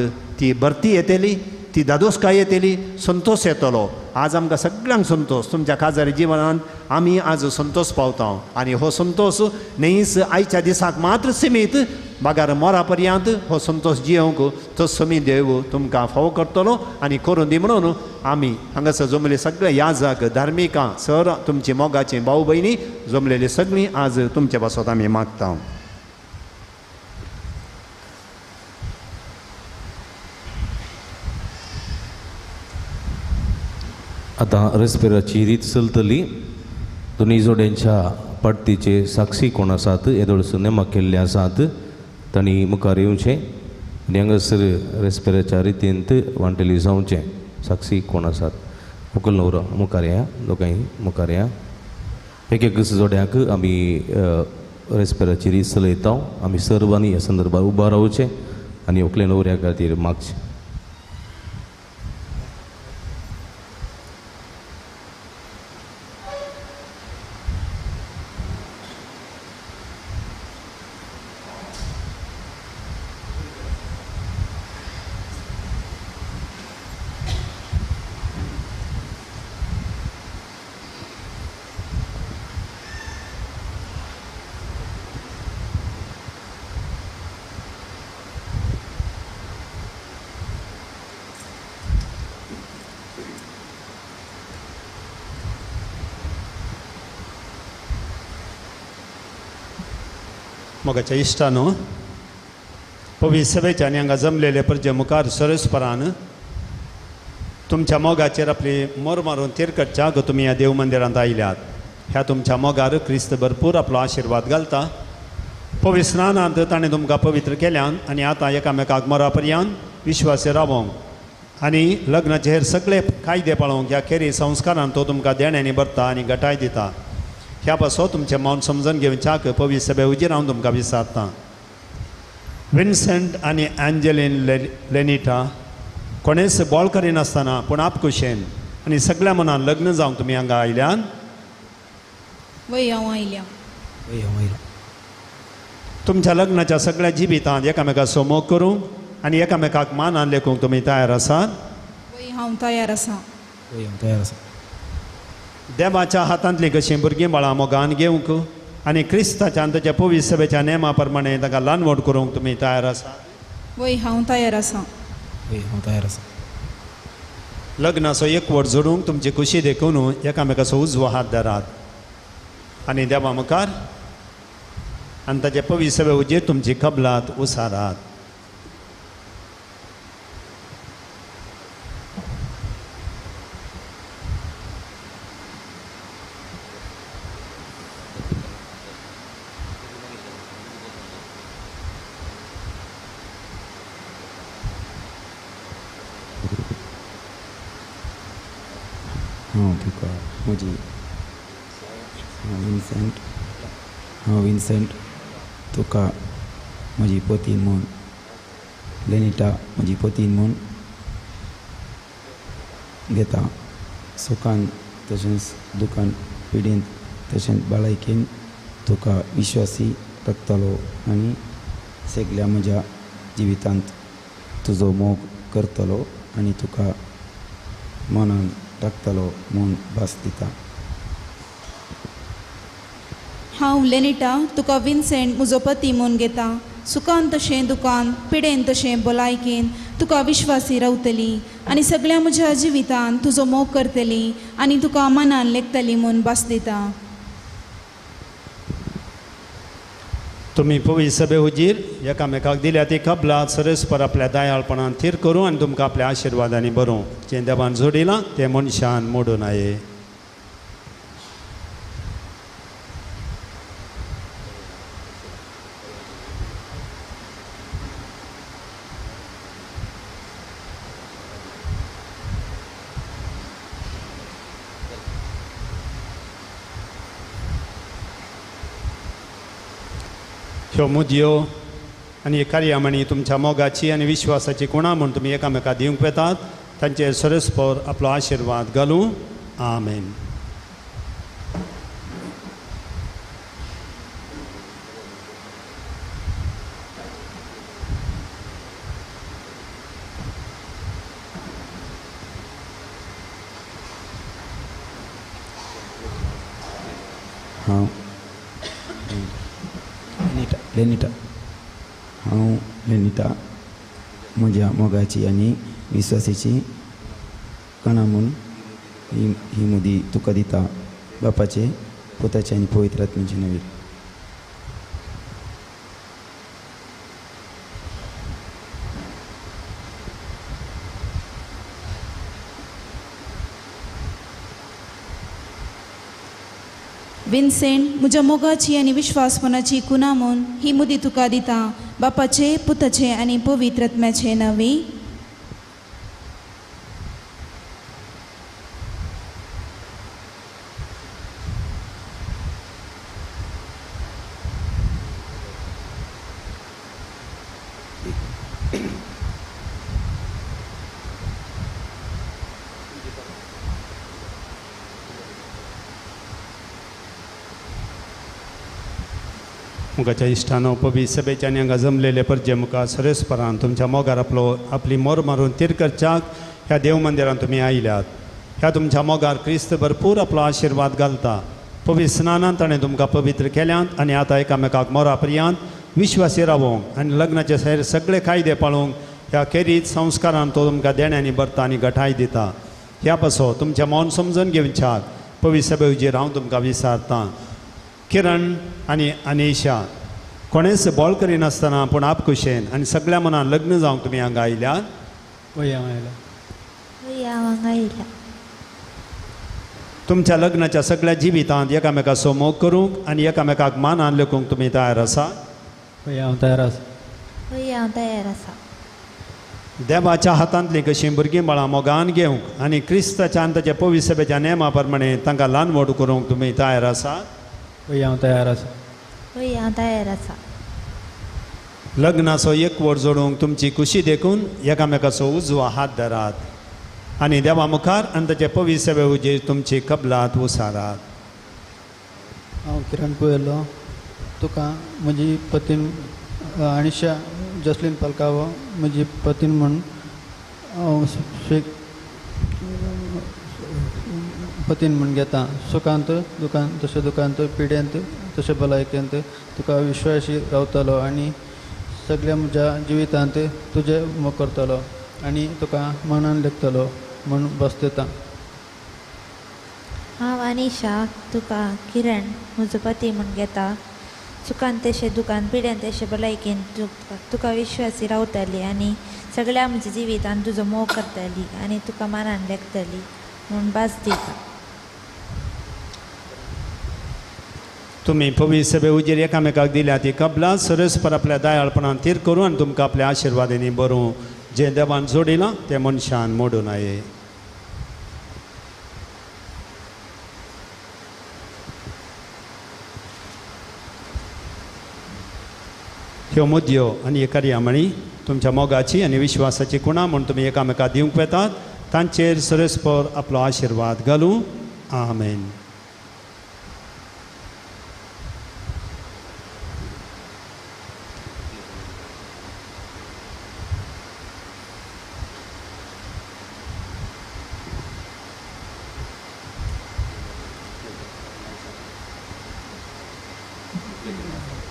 ती भरती येतली, ती दादोसकाय येतली, संतोश येतलो. आज आमकां सगळ्यांक संतोश तुमच्या काजारी जिवनांत आमी आज संतोश पावता आनी हो संतोश न्हीच आयच्या दिसाक मात्र सिमीत बागार मोरा पर्यंत हो संतोश जियोवंक तो समी देव तुमकां फावो करतलो आनी करून दी म्हणून आमी हांगासर जमले सगळे याजक धार्मिकां सर तुमची मोगाची भाव भयणी जमलेली सगळीं आज तुमचे पासत आमी मागता. आतां रेस्पेराची रीत चलतली. दोनूय जोड्यांच्या पडतीचे साक्षी कोण आसात येदोळसो नेमा केल्ले आसात तांणी मुखार येवचें आनी हांगासर रेस्पेराच्या रितींत वांटेली जावचें. साक्षी कोण आसात मुकल न्हवरो मुखार या, दोगांय मुखार या. एक एक जोड्यांक आमी रेस्पेराची रीत चलयता. आमी सर्वांनी ह्या संदर्भार उबो रावचें आनी व्हंकले न्हवऱ्या खातीर मागचें. मोगाच्या इश्टानो, पवित्र सभेच्या आनी हांगा जमलेले परजे मुखार सरसपरान तुमच्या मोगाचेर आपली मोर मारून तिरकटच्या तुमी ह्या देव मंदिरांत आयल्यात. ह्या तुमच्या मोगार क्रिस्त भरपूर आपलो आशिर्वाद घालता. पवित्र स्नानांत ताणें तुमकां पवित्र केल्यान आनी आतां एकामेकाक मोरा पर्यंत विश्वासी रावोंक आनी लग्नाचे हेर सगळे कायदे पाळोवंक ह्या खेरी संस्कारान तो तुमकां देण्यांनी भरता आनी गटाय दिता. ह्या पासो तुमचें मौन समजून घेवच्याक पवित्र सभे हुजीर हांव तुमकां विचारतां. विन्सेंट आनी एंजलीन लेनिटा कोणेच बोळ करिनासतना पूण आपखुशेन आनी सगळ्या मनान लग्न जावंक तुमी हांगा आयल्यान. वय हांव आयल्या. वय हांव आयला. तुमच्या लग्नाच्या सगळ्या जिवितांत एकामेकाचो मोग करूंक आनी एकामेकाक मानान लेखूंक तुमी तयार आसात. वय हांव तयार आसा. वय हांव तयार आसा. देवाच्या हातांतलीं कशीं भुरगीं बाळां मोगान घेवंक आनी क्रिस्ताच्या आनी ताच्या पवित्र सभेच्या नेमा प्रमाणे ताका ल्हानवड करूंक तुमी तयार आसा. वय हांव तयार आसा. वय हांव तयार आसा. लग्नाचो एकवट जोडूंक तुमची खुशी देखून एकामेकाचो उजवो हात धरात आनी देवा मुखार आनी ताचे पवित्र सभे हुजीर तुमची कबलात उसारात. हांव तुका म्हजी विन्सेंट, हांव विन्सेंट तुका म्हजी पतीन म्हूण, लेनिटा म्हजी पतीन म्हूण घेता. सुखान तशेंच दुखान, पिडेंत तशेंच भलायकेन तुका विश्वासी राखतलो आनी सगल्या म्हज्या जिवितांत तुजो मोग करतलो आनी तुका मनान राखतलो म्हूण भास दिता. हांव लेनिटा तुका विन्सेंट म्हजो पती म्हूण घेता. सुखान तशें दुकान, पिडेन तशें भलायकेन तुका विश्वासी रावतली आनी सगळ्या म्हज्या जिवितान तुजो मोग करतली आनी तुका मनान लेखतली म्हूण भास दिता. तुमी पवित्र सभे हुजीर एकामेकाक दिल्या ती कबलात सरसपर आपल्या दयाळपणान थीर करूं आनी तुमकां आपल्या आशिर्वादांनी बरोवं. जें देवान जोडिलां तें मनशान मोडून आये. ह्यो मुदयो आनी कार्यामणी तुमच्या मोगाची आनी विश्वासाची कुणा म्हूण तुमी एकामेका दिवंक वेतात तांचे सरसपर आपलो आशिर्वाद घालूं. आमेन. हांव लेनिटा, हांव लेनिटा म्हज्या मोगाची आनी विश्वासाची कणा म्हूण ही मुदी तुका दिता. बापाचे, पुताचे आनी पवित्र आत्म्याचे नांवान. विन्सेंट म्हज्या मोगाची आनी विश्वासपणाची कुना म्हूण ही मुदी तुका दिता. बापाचे, पुताचे आनी पवित्र आत्म्याचे नांवी. मोगाच्या इश्टानो, पवित्र सभेच्या आनी हांगा जमलेले परजे मुखार सरसपरान तुमच्या मोगार आपलो आपली मोर मारून तीर करच्याक ह्या देव मंदिरांत तुमी आयल्यात. ह्या तुमच्या मोगार क्रिस्त भरपूर आपलो आशिर्वाद घालता. पवित्र स्नानान ताणें तुमकां पवित्र केल्यांत आनी आतां एकामेकाक मोरा पर्यंत विश्वासी रावोंक आनी लग्नाचे हेर सगळे कायदे पाळूंक ह्या खेरीत संस्कारान तो तुमकां देण्यांनी भरता आनी गठाय दिता. ह्या पासो तुमचें मौन समजून घेवच्याक पवित्र सभे हुजीर हांव तुमकां विचारतां. किरण आनी अनिशा कोणेच बळ करिनासतना पूण आपखुशेन आनी सगळ्या मनान लग्न जावंक तुमी हांगा आयल्यात? वय, हांव आयला. वय, हांव हांगा आयला. तुमच्या लग्नाच्या सगळ्या जिवितांत एकामेकाचो मोग करूंक आनी एकामेकाक मानान लेखूंक तुमी तयार आसा? वय, हांव तयार आसा. वय, हांव तयार आसा. देवाच्या हातांतलीं कशीं भुरगीं बाळां मोगान घेवंक आनी क्रिस्ताच्या आनी ताच्या पवित्र सभेच्या नेमा प्रमाणे तांकां ल्हान व्हड करूंक तुमी तयार आसा? वय, हांव तयार आसा. वय, हांव तयार आसा. लग्नाचो एकवट जोडूंक तुमची खुशी देखून एकामेकाचो उजवो हात धरात आनी देवा मुखार आनी ताचे पवित्र सभे हुजीर तुमची कबलात उसारात. हांव किरण कुयेलो तुका म्हजी पतीन अनिशा जसलीन पलकावो म्हजी पतीन म्हूण हांव पतीन म्हूण घेता. सुखांत दुखांत तशें दुखांत पिड्यांत तशें भलायकेंत तुका विश्वासी रावतलो आनी सगळ्या म्हज्या जिवितांत तुजें मोग करतलो आनी तुका मनान लेखतलो म्हूण बस दिता. हांव अनिशा तुका किरण म्हजो पती म्हूण घेता. सुखान तशें दुखान पिड्यान तशें भलायकेन तुका विश्वासी रावतली आनी सगळ्या म्हज्या जिवितान तुजो मोग करतली आनी तुका मानान लेखतली म्हूण भास दिता. तुमी पवित्र सभे हुजीर एकामेकाक दिल्या ती कबलात सरस्पर आपल्या दयाळपणान थीर करूं आनी तुमकां आपल्या आशिर्वादांनी बरूं. जें देवान जोडिलां तें मनशान मोडूं नये. ह्यो मुद्यो आनी कार्यामणी तुमच्या मोगाची आनी विश्वासाची खुणा म्हूण तुमी एकामेकाक दिवंक वेतात तांचेर सरस्पर आपलो आशिर्वाद घालूं. आमेन.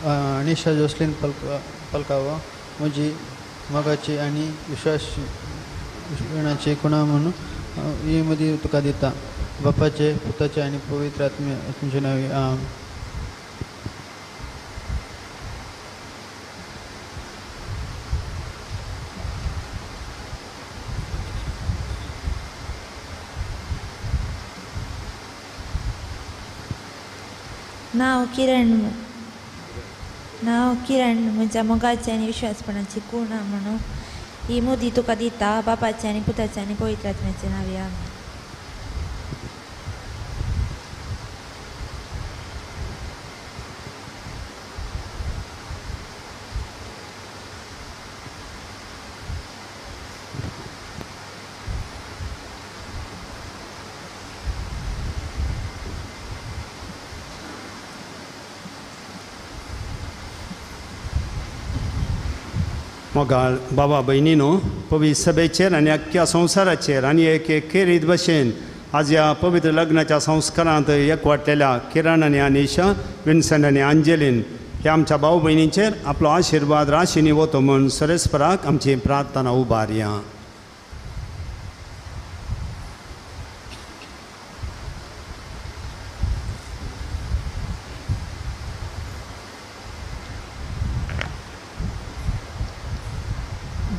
अनिशा जोसलीन पलकावो म्हजी मोगाची आनी विश्वासणाची खुणा म्हणून ही मदीं तुका दिता. बापाचे पुताचे आनी पवित्र आत्म्याचे नांवी. आमेन. नांव किरण म्हज्या मोगाची आनी विश्वासपणाची खुणा म्हणून ही मुदी तुका दिता. बापाचे आनी पुताचे आनी पवित्र आत्म्याचे नांवी. आमेन. मोगाळ बाबा भयणीनो, पवित्र सभेचेर आनी अख्ख्या संवसाराचेर आनी एक एक खेरीत भशेन आज ह्या पवित्र लग्नाच्या संस्कारांत एकवटलेल्या किरण आनी अनिशा, विन्सन आनी अंजलीन ह्या आमच्या भाव भयणींचेर आपलो आशिर्वाद राशींनी वतो म्हूण सरस्पराक आमची प्रार्थना उबारया.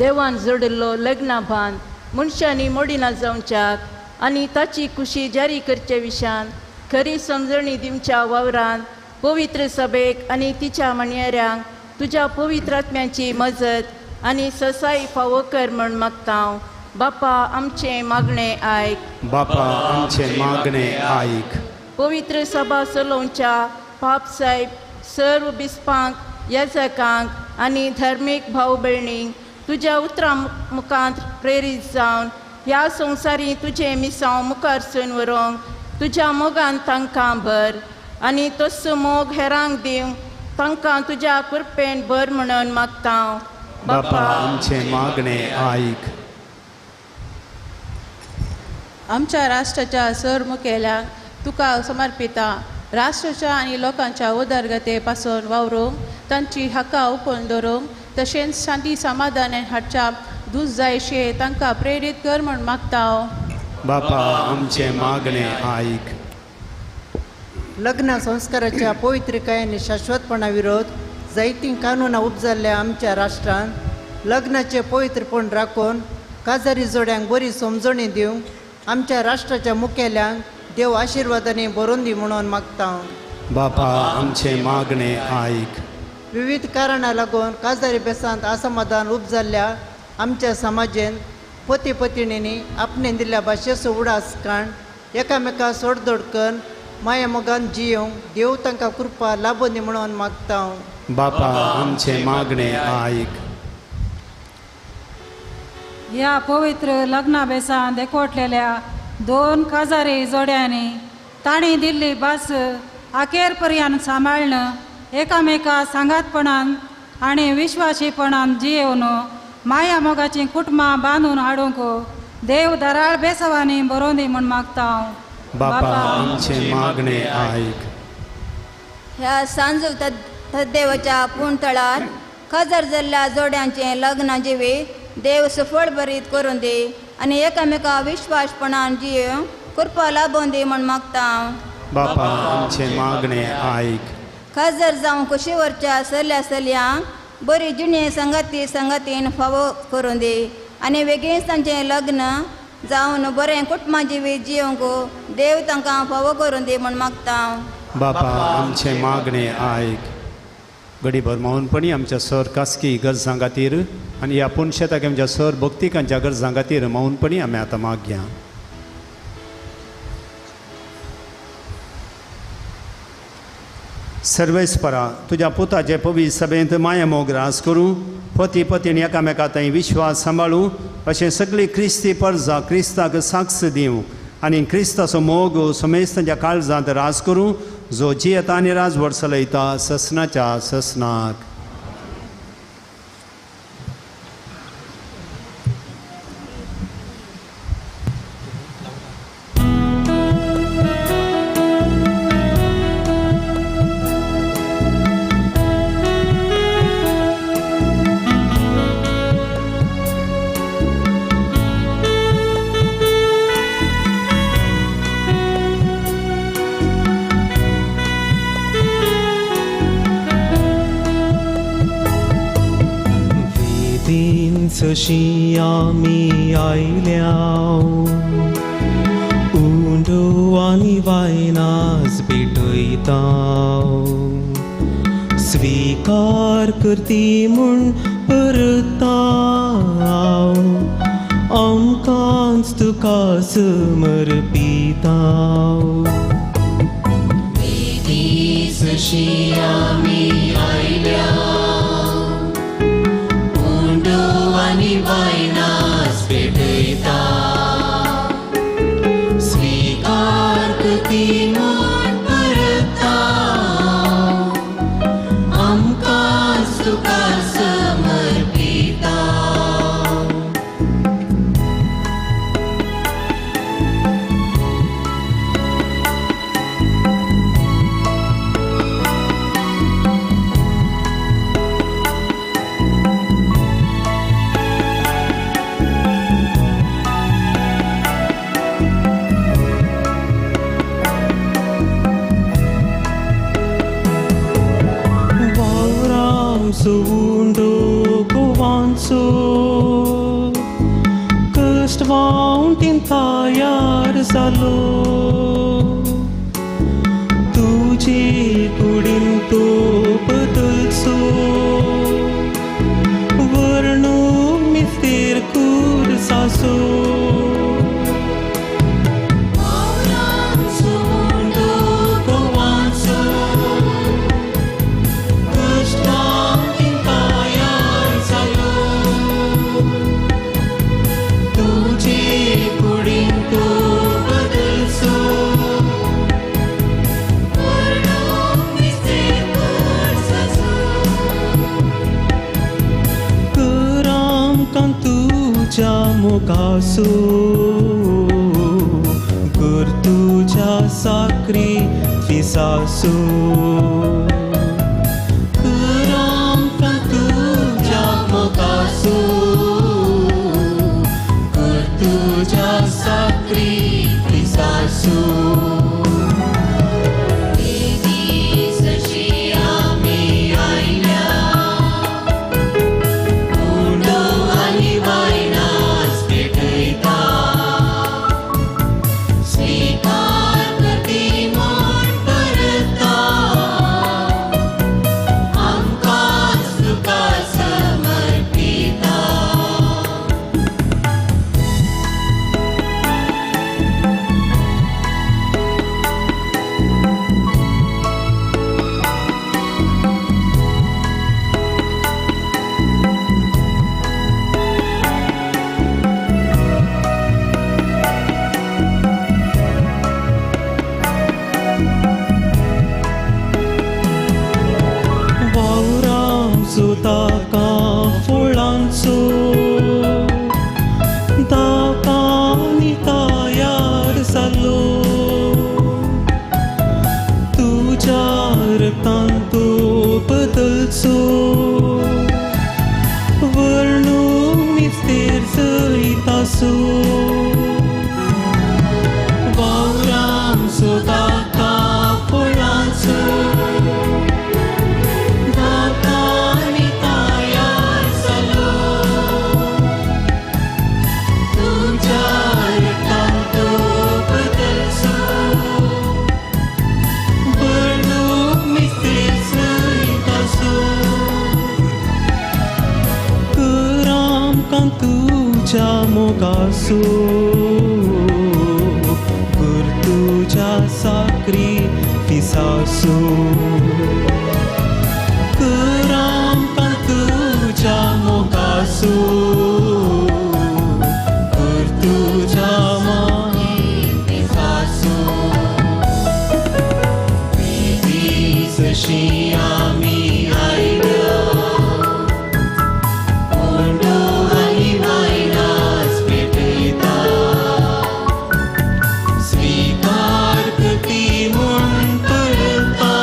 देवान जोडिल्लो लग्ना बांद मनशांनी मोडिना जावच्याक आनी ताची खुशी जारी करचे विशान खरी समजणी दिवच्या वावरान पवित्र सभेक आनी तिच्या म्हणयाऱ्यांक तुज्या पवित्र आत्म्याची मजत आनी ससाई फावो कर म्हूण मागता. बापा आमचें मागणें आयक. बापा आमचें मागणें आयक. पवित्र सभा चलोवच्या पाप साहेब सर्व बिस्पांक याजकांक आनी धर्मीक भाव भयणींक तुज्या उतरां मुखांत प्रेरीत जावन ह्या संवसारी तुजें मिसांव मुखार सून व्हरूंक तुज्या मोगान तांकां भर आनी तस्सो मोग हेरांक दिवंक तांकां तुज्या कृपेन भर म्हणून मागता. बापा आमचें मागणें आयक. आमच्या राष्ट्राच्या सर मुखेल्यांक तुका समर्पिता. राष्ट्राच्या आनी लोकांच्या उदरगते पासून वावरूंक तांची हक्कां उखलून दवरूंक तशेंच शांती समाधान हाडच्या दूस जायशे तांकां प्रेरीत कर म्हूण मागता. बापा आमचें मागणें आयक. लग्न संस्काराच्या पवित्रकाय आनी शाश्वतपणा विरोध जायतीं कानुनां उपजाल्ल्या आमच्या राष्ट्रांत लग्नाचें पवित्रपण राखून काजारी जोड्यांक बरी समजणी दिवंक आमच्या राष्ट्राच्या मुखेल्यांक देव आशिर्वादांनी भरून दी म्हणून मागता. बापा आमचें मागणें आयक. विविध कारणां लागून काजारी बेसांत असमाधान उपजाल्ल्या आमच्या समाजेन पती पतिणींनी आपणे दिल्ल्या भाशेचो उडास काण एकामेका सोडदोड करून माया मोगान जियोंक देव तांकां कृपा लाबोनी म्हणून मागता. बापा आमचें मागणें आयक. ह्या पवित्र लग्ना बेसान देखोटलेल्या दोन काजारी जोड्यांनी तांणी दिल्ली भास अखेर पर्यंत सांबाळणं एकामेका सांगातपणान आनी विश्वासीपणान जियेवन माया मोगाची कुटुंबां बांदून हाडूंक देव दराळ बेसवानी बरोवन दी म्हूण मागता. बापा आमचें मागणें आयक. ह्या सांजू तद्देवाच्या पूणतळार काजार जाल्ल्या जोड्यांचें लग्न जिवीत देव सफळ भरीत करून दी आनी एकामेका विश्वासपणान जियेवंक कृपा लाबोवन दी म्हूण मागता. बापा आमचें मागणें आयक. काजार जावंक कुशीवरच्या चल्या चलयांक बरी जिणे संगाती संगातीन फावो करून दी आनी वेगींच तांचें लग्न जावन बरें कुटुंबा जिवीत जियोंक देव तांकां फावो करून दी म्हूण मागता. बापा आमचें मागणें आयक. गडीभर मौनपणी आमच्या सर खासगी गरजां खातीर आनी ह्या पुनशेताक आमच्या सर भक्तिकांच्या गरजां खातीर मौनपणी आमी आतां मागया. सर्वेस्परा तुज्या पुताचे पवित्र सभेंत माया मोग रास करूं पती पतीन एकामेका थंय विश्वास सांबाळूं अशें सगळी क्रिस्ती परजा क्रिस्ताक साक्ष दिवं आनी क्रिस्ताचो मोग समेस्तांच्या काळजांत रास करूं जो जियेता आनी राजवट चलयता ससनाच्या ससनाक. सशी आमी आयल्या उंडो आनी वायनास भेटयता स्वीकार करती म्हूण परता आमकांच तुका समर्पिता. सशी आमी आयल्या वायनास भेटयता स्वीकार करती म्हूण परता आमकांच तुका समर्पिता. Sundo govanso कष्ट वावटीन तयार जालो तुजे कुडीन तो बदलचो वर्णू मिस्तेर कुरसाचो. मोगासो कर तुज्या साक्रिफिसासो कर आमकां तुज्या मोगासो कर तुज्या साक्रिफिसासो. सशी आमी आयल्या सांजुताका फुळांचो दाकानी तयार जालो तुज्या रक्तान तो बदलचो वर्णू मिस्तेर जैतासो वावरांचो दाका फुळांचो दाकानी तयार जालो तुज्या रक्तान तो बदलचो वर्णू मिस्तेर जैतासो कर तुज्या मोगासो कर तुज्या साक्रिफिसासो कर आमकां तुज्या मोगासो कर तुज्या मागिफिसासो प्रितीसशी आमी आयल्या उंडो आनी वायनास पेटयता स्वीकार करती म्हूण परता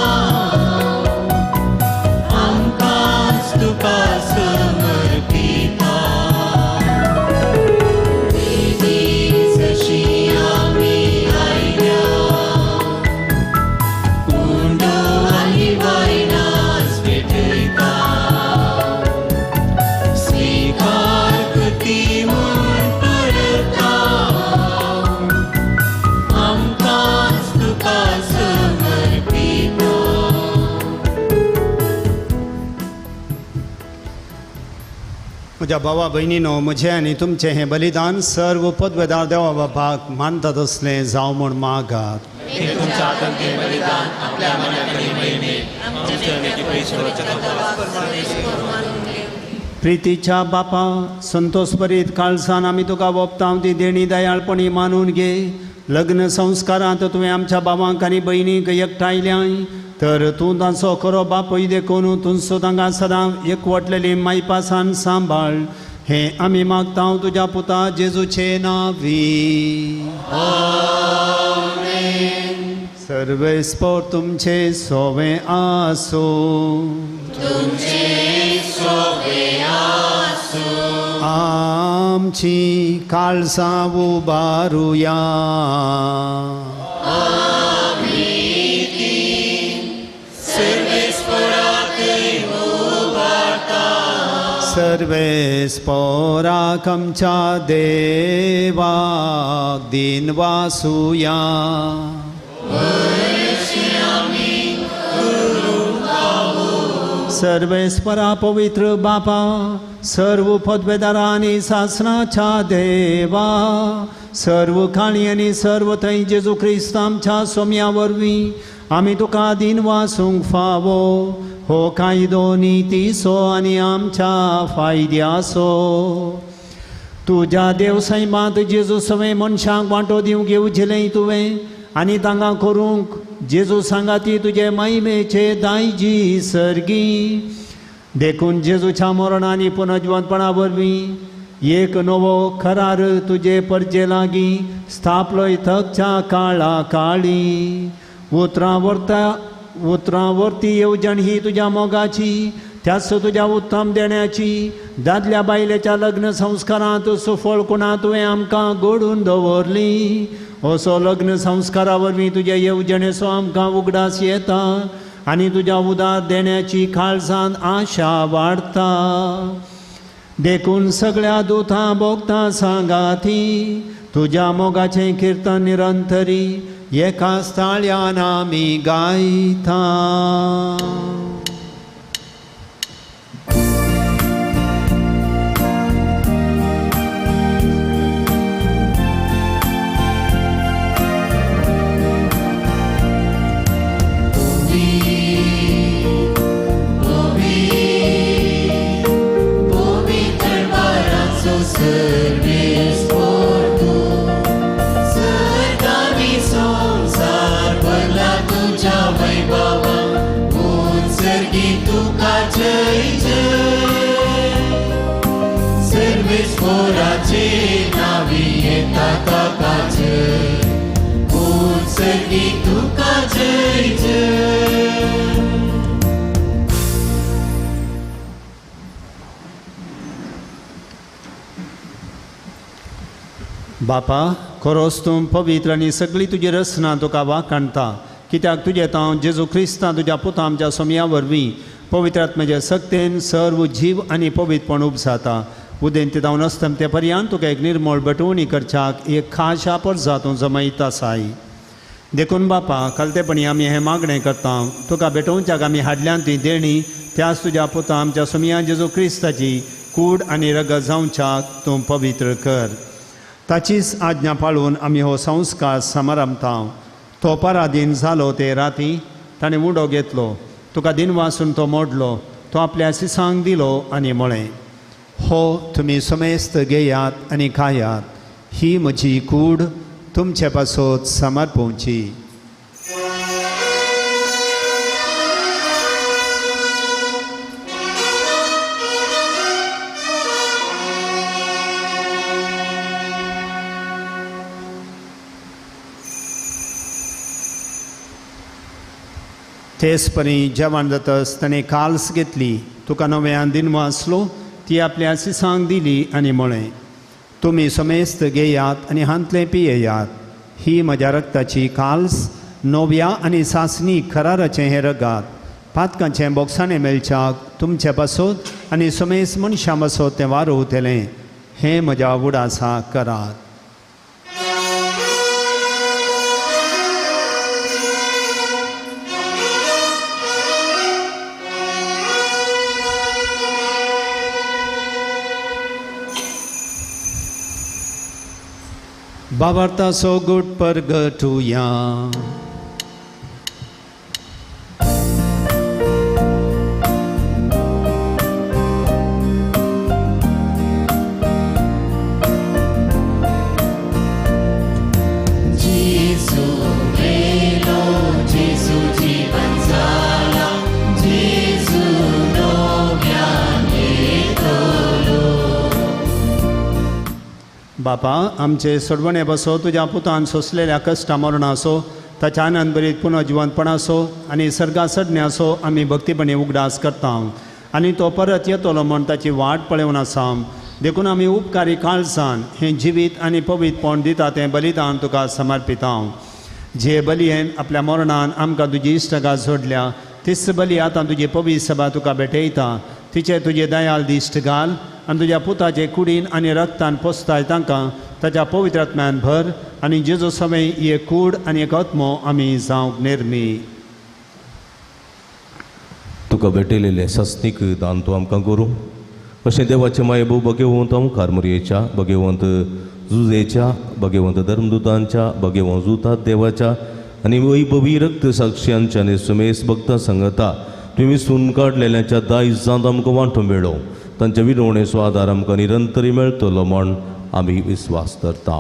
आमकांच तुका समर्पिता प्रितीसशी आमी आयल्या उंडो आनी वायनास पेटयता स्वीकार करती म्हूण परता आमकांच तुका समर्पिता. म्हज्या भावा भयणीनो म्हजें आनी तुमचें हें बलिदान सर्व पदवेदार देवा बापाक मानता तसलें जावं म्हूण मागात. हे तुमच्या हातांतलें बलिदान आपल्या मनाकडे महिमे आमच्या आनी ईश्वराच्या प्रितीच्या बापा संतोष भरीत काळजान आमी तुका वोपतांव ती देणी दयाळपणी मानून घे. लग्न संस्कारांत तुवें आमच्या बाबांक आनी भयणींक एकठांयल्याय तर तूं तांचो खरो बापूय देखून तुमचो तांकां सदां एकवटलेली मायपासान सांबाळ हें आमी मागता तुज्या पुता जेजूचे नांवी. सर्वेस्पोर तुमचे सोवे आसूं. तुमचे सोवे आसूं. आमची काळजां उबारुया. आमी ती सर्वेस्पोराक उबारता. सर्वेस्पोराक आमच्या देवाक दिन वासुया. सर्वेस्परा पवित्र बापा सर्व पदवेदारा आनी सासणाच्या देवा सर्व काळी आनी सर्व थंय जेजू क्रिस्त आमच्या सोम्या वरवीं आमी तुका दिन वासूंक फावो हो कायदो नितीचो आनी आमच्या फायद्याचो. तुज्या देव सैमांत जेजू सवें मनशांक वांटो दिवंक येवजिलें तुवें आनी तांकां करूंक जेजू सांगाती तुजे महिमेचे दायजी सर्गी. देखून जेजूच्या मरण आनी पुनर्जिवंतपणा वरवीं एक नवो करार तुजे परजे लागीं स्थापलोय थकच्या काळा काळी. उतरां वरती येवजण ही तुज्या मोगाची त्याच तुज्या उत्तम देण्याची दादल्या बायलेच्या लग्न संस्कारांत सुफळ कुणा तुवें आमकां घडून दवरली. असो लग्न संस्कारा वरवीं तुज्या येवजणेचो आमकां उगडास येता आनी तुज्या उदार देण्याची काळजान आशा वाडता. देखून सगळ्या दुतां भोगतां सांगाती तुज्या मोगाचें किर्तन निरंतरी एका ताळ्यान आमी गायता. सर्गानी संसार भरला तुझ्या वैभवान. परबी तुका जय जय. बापा खरोच तूं पवित्र आनी सगळी तुजी रचना तुका वाखाणता, कित्याक तुजें हांव जेजू क्रिस्तां तुज्या पुता आमच्या सोमया वरवीं पवित्र आत्म्याच्या सक्तेन सर्व जीव आनी पवित्रपण उपजाता. उदेंत जावन अस्तमते पर्यंत तुका एक निर्मळ बटवणी करच्याक एक खाशा परजा तूं जमयत आसाय. देखून बापा खालतेपणी आमी हें मागणें करता, तुका भेटोवच्याक आमी हाडल्यान ती देणी त्याच तुज्या पुता आमच्या सोमया जेजू क्रिस्ताची कूड आनी रगत जावच्याक तूं पवित्र कर. ताचीच आज्ञा पाळून आमी हो संस्कार समारंभता. तो पराधीन जालो ते राती ताणें उडो घेतलो, तुका दिनवासून तो मोडलो, तो आपल्या सिसांक दिलो आनी म्हळें, हो तुमी समेस्त घेयात आनी खायात, ही म्हजी कूड तुमचे पासत समर्पोवची. तेच परी जेवण जातच ताणें काल्स घेतली, तुका नव्यान दिनवासलो, ती आपल्या सिसांक दिली आनी म्हळें, तुमी समेस्त घेयात आनी हांतलें पियेयात, ही म्हज्या रक्ताची काल्स, नव्या आनी सासणी कराराचें हें रगात, पातकांचें बोगसाणें मेळच्याक तुमचे पासत आनी समेस्त मनशां पासत तें वारोवतलें, हें म्हज्या उडासा करात. बाबार्थाचो गुट परगटुया. जेजू मेलो, जेजू जीवन जाला, जेजू नव्यान येतलो. बापा आमचे सोडवणे बसो तुज्या पुतान सोंसलेल्या कश्टा मरणाचो, ताच्या आनंद भरीत पुनर्जिवंतपणाचो आनी सर्गा सडण्याचो आमी भक्तीपणी उगडास करता आनी तो परत येतलो म्हूण ताची वाट पळोवन आसा. देखून आमी उपकारी काळजान हें जिवीत आनी पवित्रपण दिता तें बलिदान तुका समर्पिता. जे बलयेन आपल्या मरणान आमकां तुजी इश्टगात जोडल्या तीच बली आतां तुजी पवित्र सभा तुका भेटयता. तिचे तुजे दयाल दिश्ट घाल आनी तुज्या पुताचे कुडीन आनी रक्तान पोसताय तांकां ताच्या पवित्र आत्म्यान भर आनी जेजू समें एक कूड आनी एक आत्मो आमी जावंक निर्मी. तुका भेटयलेलें सस्नीक दान तूं आमकां करूं अशें देवाचें माये भोव भगेवंत ओंकार मोरयेच्या, भगेवंत जुजेच्या, भगेवंत धर्मदुतांच्या, भगेवंत जुतात देवाच्या आनी वैभवी रक्त साक्षियांच्या आनी सुमेस भक्तां सांगता तुमी सून काडलेल्यांच्या दायजांत आमकां वांटो मेळो, तांच्या विनवणेचो आदार आमकां निरंतरी मेळटलो म्हूण आमी विस्वास धरता.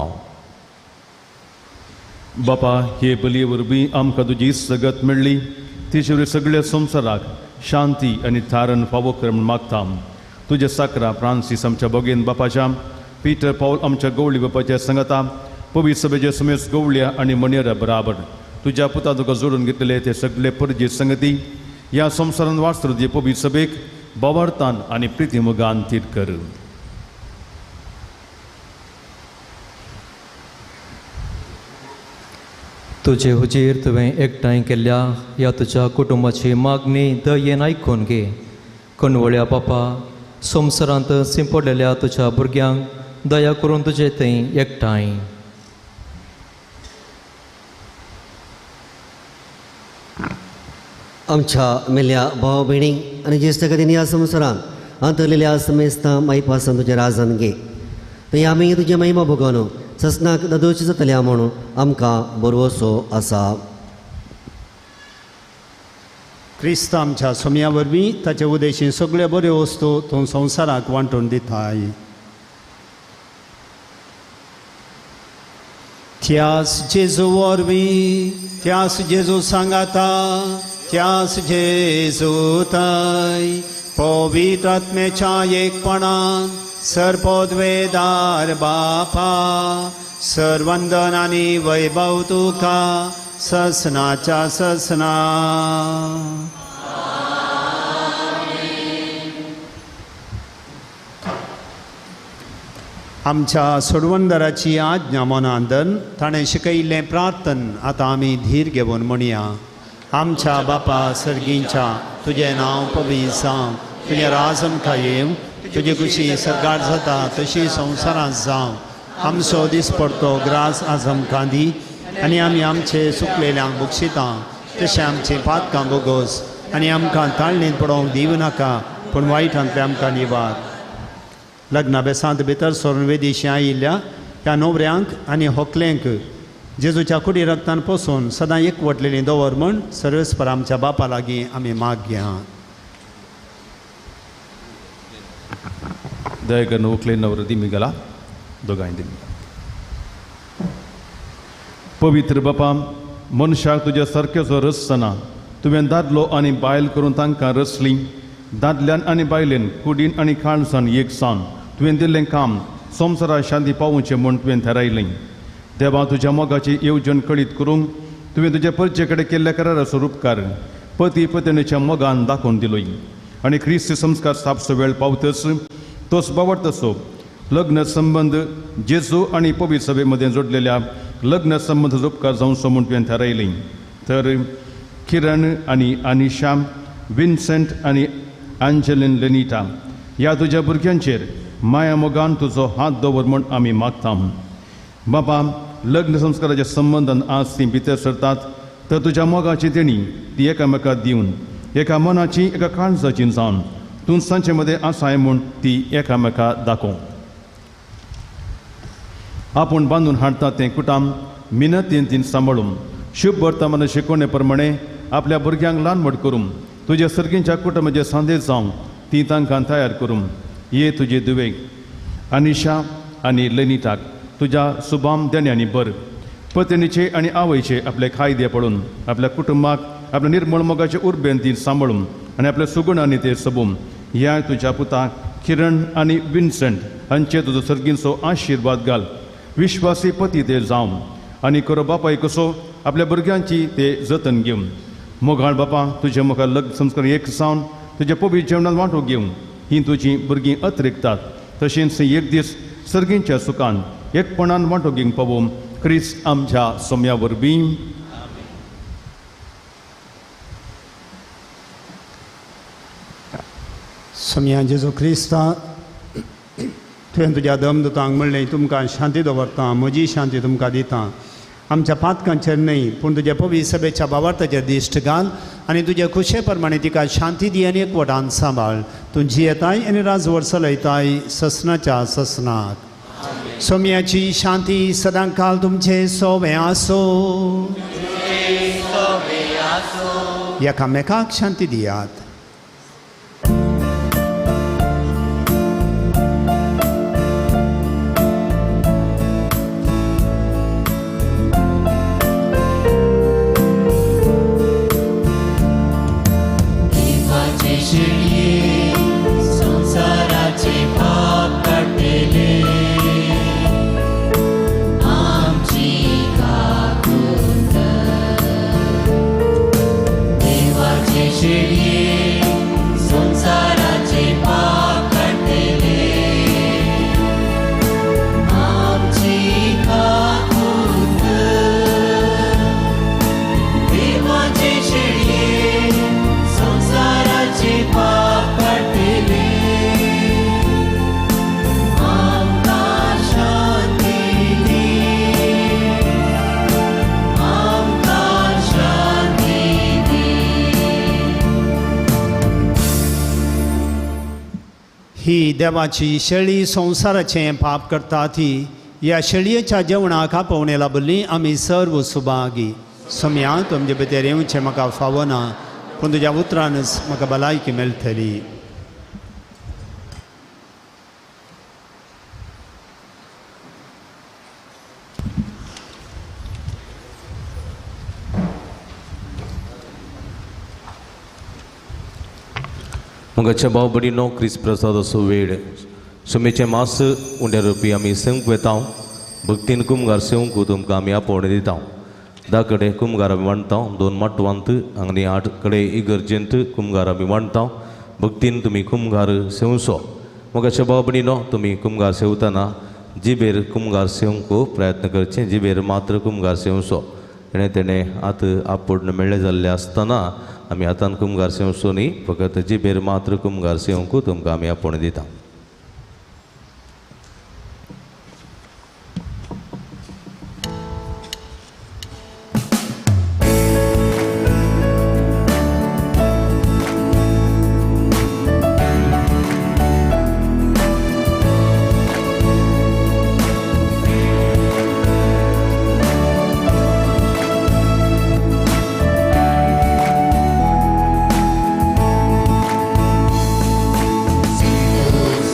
बापा हे बलये वरवीं आमकां तुजी सगत मेळ्ळी, तिचे वरवीं सगळ्या संवसाराक शांती आनी थारण फावो कर म्हूण मागता. तुज्या साकरा फ्रांसीस आमच्या बोगेन बापाच्या, पीटर पावल आमच्या गवळी बापाच्या सांगता, पवित्र सभेच्या समेस्त गवळ्या आनी मणेरा बराबर तुज्या पुता तुका जोडून घेतलेले ते सगळे परजे संगती ह्या संवसारान वाचतो तुजे पवित्र सभेक बावार्थान आनी प्रितीमोगान थीर कर. तुजे हुजीर तुवें एकठांय केल्ल्या ह्या तुज्या कुटुंबाची मागणी दयेन आयकून घे. कणवळ्या बापा संवसारांत सिंपडलेल्या तुज्या भुरग्यांक दया करून तुजे थंय एकठांय. आमच्या मेल्या भाव भयणींक आनी ज्येश्ठ गतीन ह्या संवसारांत अंतरलेल्या समेस्तां मायपासून तुज्या राजान घे. थंय आमी तुज्या महिमा भोगोन ससनाक नदोशी जातल्या म्हणून आमकां बरवसो आसा. क्रिस्त आमच्या सोमया वरवीं ताचे उदेशी सगळ्यो बऱ्यो वस्तू तूं संवसाराक वांटून दिताय. त्यास जेजू वरवीं, त्यास जेजू सांगाता, त्यास जेजू ताय पवित्र आत्म्याच्या एकपणान सर्वपदवेदार बापा सर्वंदन आनी वैभव तुका ससनाच्या ससना. आमच्या सोडवणदाराची आज्ञा मनांदन ताणें शिकयिल्लें प्रार्थन आतां आमी धीर घेवन म्हणया. आमच्या बापा सर्गींच्या, तुजें नांव पवित्र जावं, तुजें राज आमकां येवं, तुजी खुशी सरकार जाता तशी संवसारांत जावं. आमचो दिसपडतो ग्रास आज आमकां दी आनी आमी आमचे सुकलेल्यांक बक्षिता तशें आमचें पातकां बोगोस आनी आमकां ताळणींत पडोवंक दिवं नाका, पूण वायटांतलें आमकां निवार. लग्ना बेसांत भितर सरून वेदीशी आयिल्ल्या ह्या न्हवऱ्यांक आनी होकल्यांक जेजूच्या कुडी रक्तान पोसून सदां एकवटलेली दवर म्हूण सर्वेस्पर आमच्या बापा लागीं आमी मागया. दया करून व्हंकले नवरो दिमी गेला, दोगांय दिमी. पवित्र बापा, मनशाक तुज्या सारकेचो रचतना तुवें दादलो आनी बायल करून तांकां रचली. दादल्यान आनी बायलेन कुडीन आनी काळजान एक जावन तुवें दिल्लें काम संवसाराक शांती पावोवचें म्हूण तुवें थारायलें. देवा, तुज्या मोगाची येवजण कळीत करूंक तुवें तुज्या परचे कडेन केल्ल्या कराराचो रुपकार पती पत्नीच्या मोगान दाखोवन दिलोय आनी क्रिस्त संस्कार स्थापचो वेळ पावतच तोच बावडतसो लग्न संबंद जेजू आनी पवित्र सभे मदें जोडलेल्या लग्न संबंद उपकार जावचो म्हूण तुवें थारायलें. तर किरण आनी आनिशा, विन्सेंट आनी आंजलीन लेनिटा ह्या तुज्या भुरग्यांचेर माया मोगान तुजो हात दवर म्हूण आमी मागता. बाबा, लग्न संस्काराच्या संबंदान आज तीं भितर सरतात तर तुज्या मोगाची देणी ती एकामेका दिवन एका मनाची एका काळजाची जावन तूं तांचे मदें आसाय म्हूण ती एकामेका दाखोव. आपूण बांदून हाडटा तें कुटाम मिनतीन तीन सांबाळून शुभ वर्तमान शिकवणे प्रमाणे आपल्या भुरग्यांक ल्हान व्हड करूं तुज्या सर्गींच्या कुटुंबाचे सांदेश जावंक ती तांकां तयार करूं. ये तुजे दुवेक आनिशा आनी लेनिटाक तुज्या सुबाम देण्यांनी बर पत्नीचे आनी आवयचे आपले कायदे पळोवन आपल्या कुटुंबाक आपल्या निर्मळ मोगाचे उर्बेन ती सांबाळून आनी आपल्या सुगुणांनी ते सोबून ह्या तुज्या पुताक किरण आनी विन्सेंट हांचे तुजो सर्गींचो आशिर्वाद घाल. विश्वासी पती ते जावं आनी खरो बापाय कसो आपल्या भुरग्यांची ते जतन घेवन. मोगाळ बापा, तुजे मुखार लग्न संस्कार एक जावन तुज्या पवित्र जेवणान वांटो घेवन ही तुजीं भुरगीं अतिरिक्तात तशेंच एक दीस सर्गींच्या सुखान एकपणान वांटो घेवंक पावोवंक क्रिस्त आमच्या सोम्या वरवीं. सोम्या जेजू क्रिस्ता, तुवें तुज्या दमदूतांक म्हणलें तुमकां शांती दवरता, म्हजी शांती तुमकां दिता. आमच्या पातकांचेर न्हय पूण तुज्या पवित्र सभेच्या बावार्थाचेर दिश्ट घाल आनी तुज्या खुशे प्रमाणे तिका शांती दी आनी एकवटान सांबाळ. तूं जियेताय आनी राजवट चलयताय ससनाच्या ससनाक. सोम्याची शांती सदां काल तुमचे सोवे आसो. एकामेकाक शांती दियात. ही देवाची शेळी संवसाराचें पाप करता ती ह्या शेळयेच्या जेवणाक आपोवणे लाभली आमी सर्व सुभागी. सोम्या, तुमचे भितर येवचें म्हाका फावना पूण तुज्या उतरानच म्हाका भलायकी मेळटली. मोगाच्या भाव भयणीनो, क्रिस्त प्रसादाचो वेळ सुमेचें मास उंड्या रुपी आमी सेवंक वेता. भक्तीन कुमगार सेवंक तुमकां आमी आपोवणें दिता. धा कडेन कुमगार आमी मांडटा, 2 माटवांत आनी 8 कडेन इगर्जेंत कुमगार आमी मांडटा. भक्तीन तुमी कुमगार सेवचो. मोगाच्या भाव भयणीनो, तुमी कुमगार सेवतना जिबेर कुमगार सेवंक प्रयत्न करचे, जिबेर मात्र कुमगार सेवचो. तेणें तेणें आतां आपोडण मेळ्ळें जाल्लें आसतना आमी हातान कुमगार सेवचो न्ही, फकत जिबेर मात्र कुमगार सेवंक तुमकां आमी आपोवणें दिता. Jesu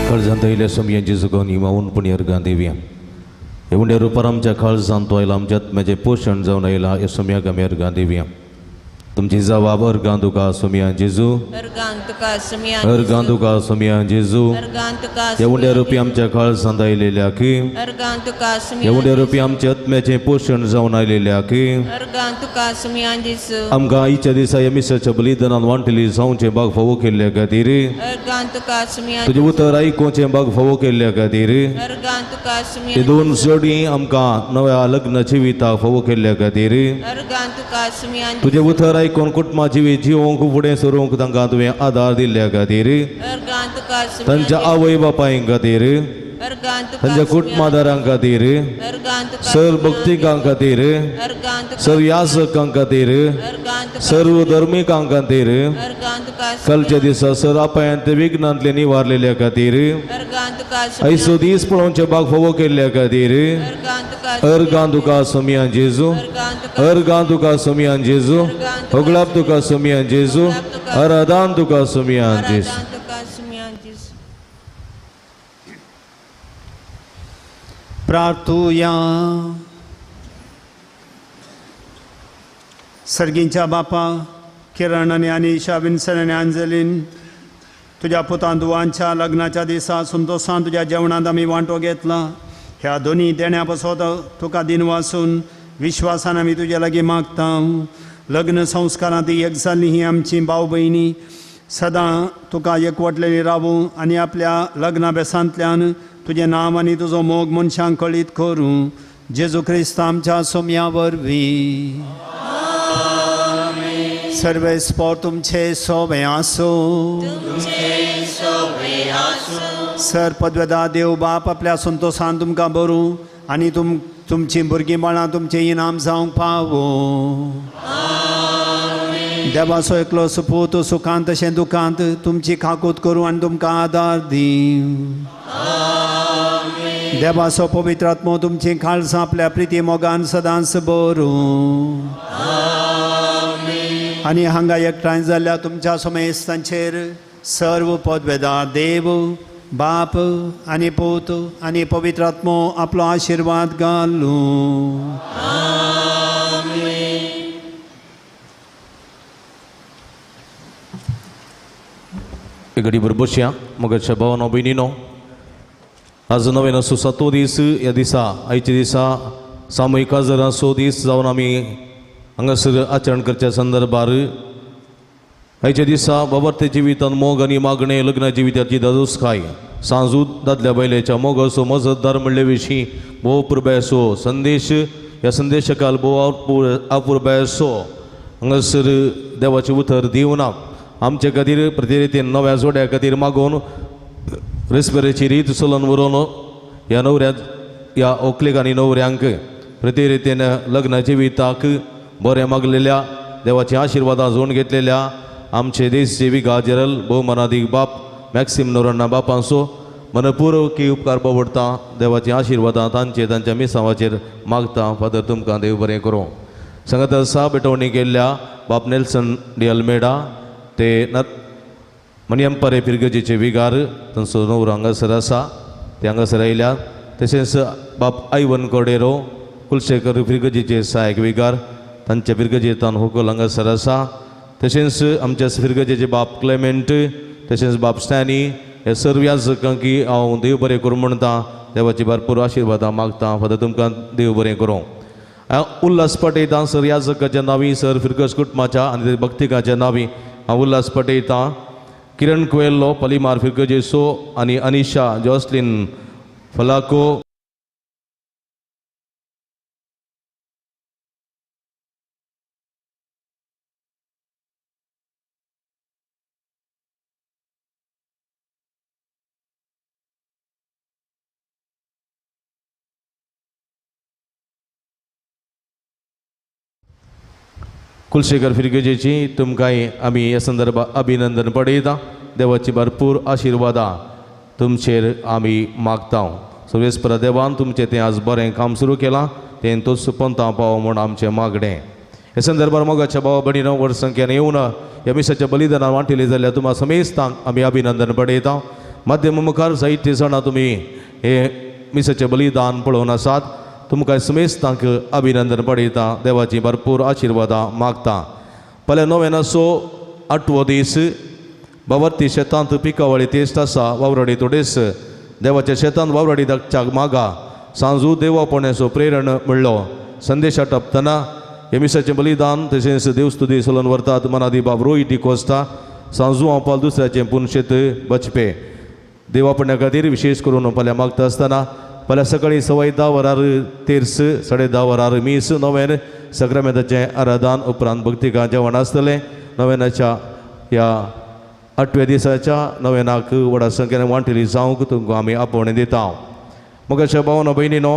काळजांत आयिल्ल्या सोमयांची सुकोवन मावून पुणी अर्गां दिवया. एवढ्या रुपार आमच्या काळजांत तो आयला, आमच्या आत्म्याचें पोशण जावन आयला. ह्या सोमयाक आमी अर्गां दिवया. तुमची जबाब अर्गां तुका सोमया जेजू, अर्गां तुका सोमया जेजू. एवढ्या रुपी आमच्या काळजांत आयिल्ल्या की, एवढ्या रुपी आमच्या आत्म्याचें पोशण जावन आयिल्ल्या की, आमकां आयच्या दिसा ह्या मिसाच्या बलिदानान वांटली जावचें बाग फावो केल्ल्या खातीर, तुजें उतर आयकुचें बाग फावो केल्ल्या खातीर, ते दोन जोडी आमकां नव्या लग्न जिविताक फावो केल्ल्या खातीर, तुजें उतर आयकून कुटुंबा जिवीत जिवोंक फुडें सरूंक तांकां तुवें आदार दिल्ल्या खातीर, तांच्या आवय बापाय खातीर, तांच्या कुटुंबादारां खातीर, सर्व भक्तिकां खातीर, सर्व याजकां खातीर, सर्व धर्मिकां खातीर, कालच्या दिसा सर अपायांत विघ्नांतले निवारलेल्या खातीर, आयचो दीस पळोवचे बाग फावो केल्ल्या खातीर, अर्गां तुका सोमया जेजू, अर्गां तुका सोमया जेजू, होगळाप तुका सोमया जेजू, आराधान तुका सोमया जेजू. प्रार्थुया. सर्गींच्या बापा, किरण आनी अनिशा, विन्सन आनी अंजलीन, तुज्या पुतान दुवांच्या लग्नाच्या दिसा संतोशान तुज्या जेवणांत आमी वांटो घेतला. ह्या दोनी देण्या पासत तुका दिनवासून विश्वासान आमी तुज्या लागीं मागता. लग्न संस्कारांत एक जाल्ली ही आमची भाव भयणी सदां तुका एकवटलेली रावूं आनी आपल्या लग्ना बेसांतल्यान तुजें नांव आनी तुजो मोग मनशांक कळीत करूं. जेजू क्रिस्त आमच्या सोम्या वरवीं. सर्वेस्पोर तुमचे सोबें आसूं. सर पदवेदा देव बाप आपल्या संतोशान तुमकां बरूं आनी तुमचीं भुरगीं बाळां तुमचें इनाम जावंक पावूं. देवाचो एकलो सुपूत सुखांत तशें दुखांत तुमची खाकूत करूं आनी तुमकां आदार दी. देवाचो पवित्र आत्मो तुमचीं काळजां आपल्या प्रिती मोगान सदांच बरूं. आनी हांगा एकठांय जाल्ल्या तुमच्या समेस्तांचेर सर्व पदवेदार देव बाप आनी पूत आनी पवित्र आत्मो आपलो आशिर्वाद घालूं. एक घडीभर बसया. मगाच्या भावानो भयणीनो, आज नवें सातवो दीस. ह्या दिसा आयच्या दिसा सामूहिक काजरांचो दीस जावन आमी हांगासर आचरण करच्या संदर्भार आयच्या दिसा बाबर्ते जिवितान मोग आनी मागणें लग्न जिविताची दादोसकाय सांजू दादल्या बायलेच्या मोगाचो मजतदार म्हणले विशीं भोव पुरबायेचो संदेश. ह्या संदेशकाल भोव अपुरबायेचो हांगासर देवाचें उतर दिवना आमचे खातीर प्रतिरितीन नव्या जोड्या खातीर मागोवन रेस्पेराची रीत चलोवन व्हरोन ह्या नवऱ्या ह्या ओकलेक आनी न्हवऱ्यांक प्रतिरितीन लग्न जिविताक बरें मागलेल्या देवाची आशिर्वादां जोडून घेतलेल्या आमचे देश सेविका जेरल भोवमानादीक बाप मॅक्सिम नोरण्णा बापांचो मनपूर्वकी उपकार पवडटा. देवाची आशिर्वादां तांचे तांच्या मिसांवाचेर मागता. फादर तुमकां देव बरें करूं. सांगत आसा भेटवणी केल्ल्या बाप नेल्सन डी अल्मेडा ते मनियमपारे फिरगजेचे विगार तांचो नवरो हांगासर आसा, ते हांगासर आयल्या. तशेंच बाप आयवन कोडेरो कुलशेखर फिरगजेचे सहायक विगार तांच्या फिरगजेतान होकल हांगासर आसा. तशेंच आमच्या फिरगजेचे बाप क्लेमेंट तशेंच बाप स्टॅनी हे सर्व याजकांकी हांव देव बरें करूं म्हणटा. देवाची भरपूर आशिर्वादां मागता. फादर तुमकां देव बरें करूं. हांव उल्हास पटयतां सर याजकाच्या नांवी, सर फिरगज कुटुंबाच्या आनी भक्तिकाच्या नांवी हांव उल्हास पटयतां. किरण कुएल्लो पलिमार फिरगजेसो आनी अनिशा जॉसलीन फलाको कुलशेखर फिरगजेची तुमकांय आमी ह्या संदर्भात अभिनंदन पडयता. देवाची भरपूर आशिर्वादां तुमचेर आमी मागता. सर्वेस्पर देवान तुमचें तें आज बरें काम सुरू केलां तें तोच पंता पावो म्हूण आमचें मागणें. ह्या संदर्भार मोगाच्या भावा भयणीनो व्हड संख्येन येवन ह्या मिसाच्या बलिदानान वांटिल्ली जाल्यार तुमकां समेस्तांक आमी अभिनंदन पडयता. माध्यम मुखार जायते जाणां तुमी हे मिसाचें बलिदान पळोवन आसात. तुमकां समेस्तांक अभिनंदन पडयता, देवाची भरपूर आशिर्वादां मागता. फाल्यां नोवेनाचो आठवो दीस बावर्ती शेतांत पिकावळी तेस्ट आसा वावराडी तोडेस देवाच्या शेतांत वावराडी धाडच्याक मागा सांजू देवापण्याचो प्रेरण म्हणलो संदेशा टपतना हे मिसाचें बलिदान तशेंच देवस्तुती सोलोन व्हरतात. मनादी बाब रोहित डिकोस्ता सांजू हांव पाल दुसऱ्याचें पुनशेत बचपे देवापण्या खातीर विशेष करून फाल्यां मागता आसतना फाल्यां सकाळीं 10:15 वरार तेर्स, 10:30 वरार मीस, नोवेन सक्रामेंताचें आराधन, उपरांत भक्तिका जेवण आसतलें. नोवेनाच्या ह्या आठव्या दिसाच्या नोवेनाक व्हडा संख्येन वांटेली जावंक तुमकां आमी आपोवणें दिता. मगाच्या भावना भयणीनो,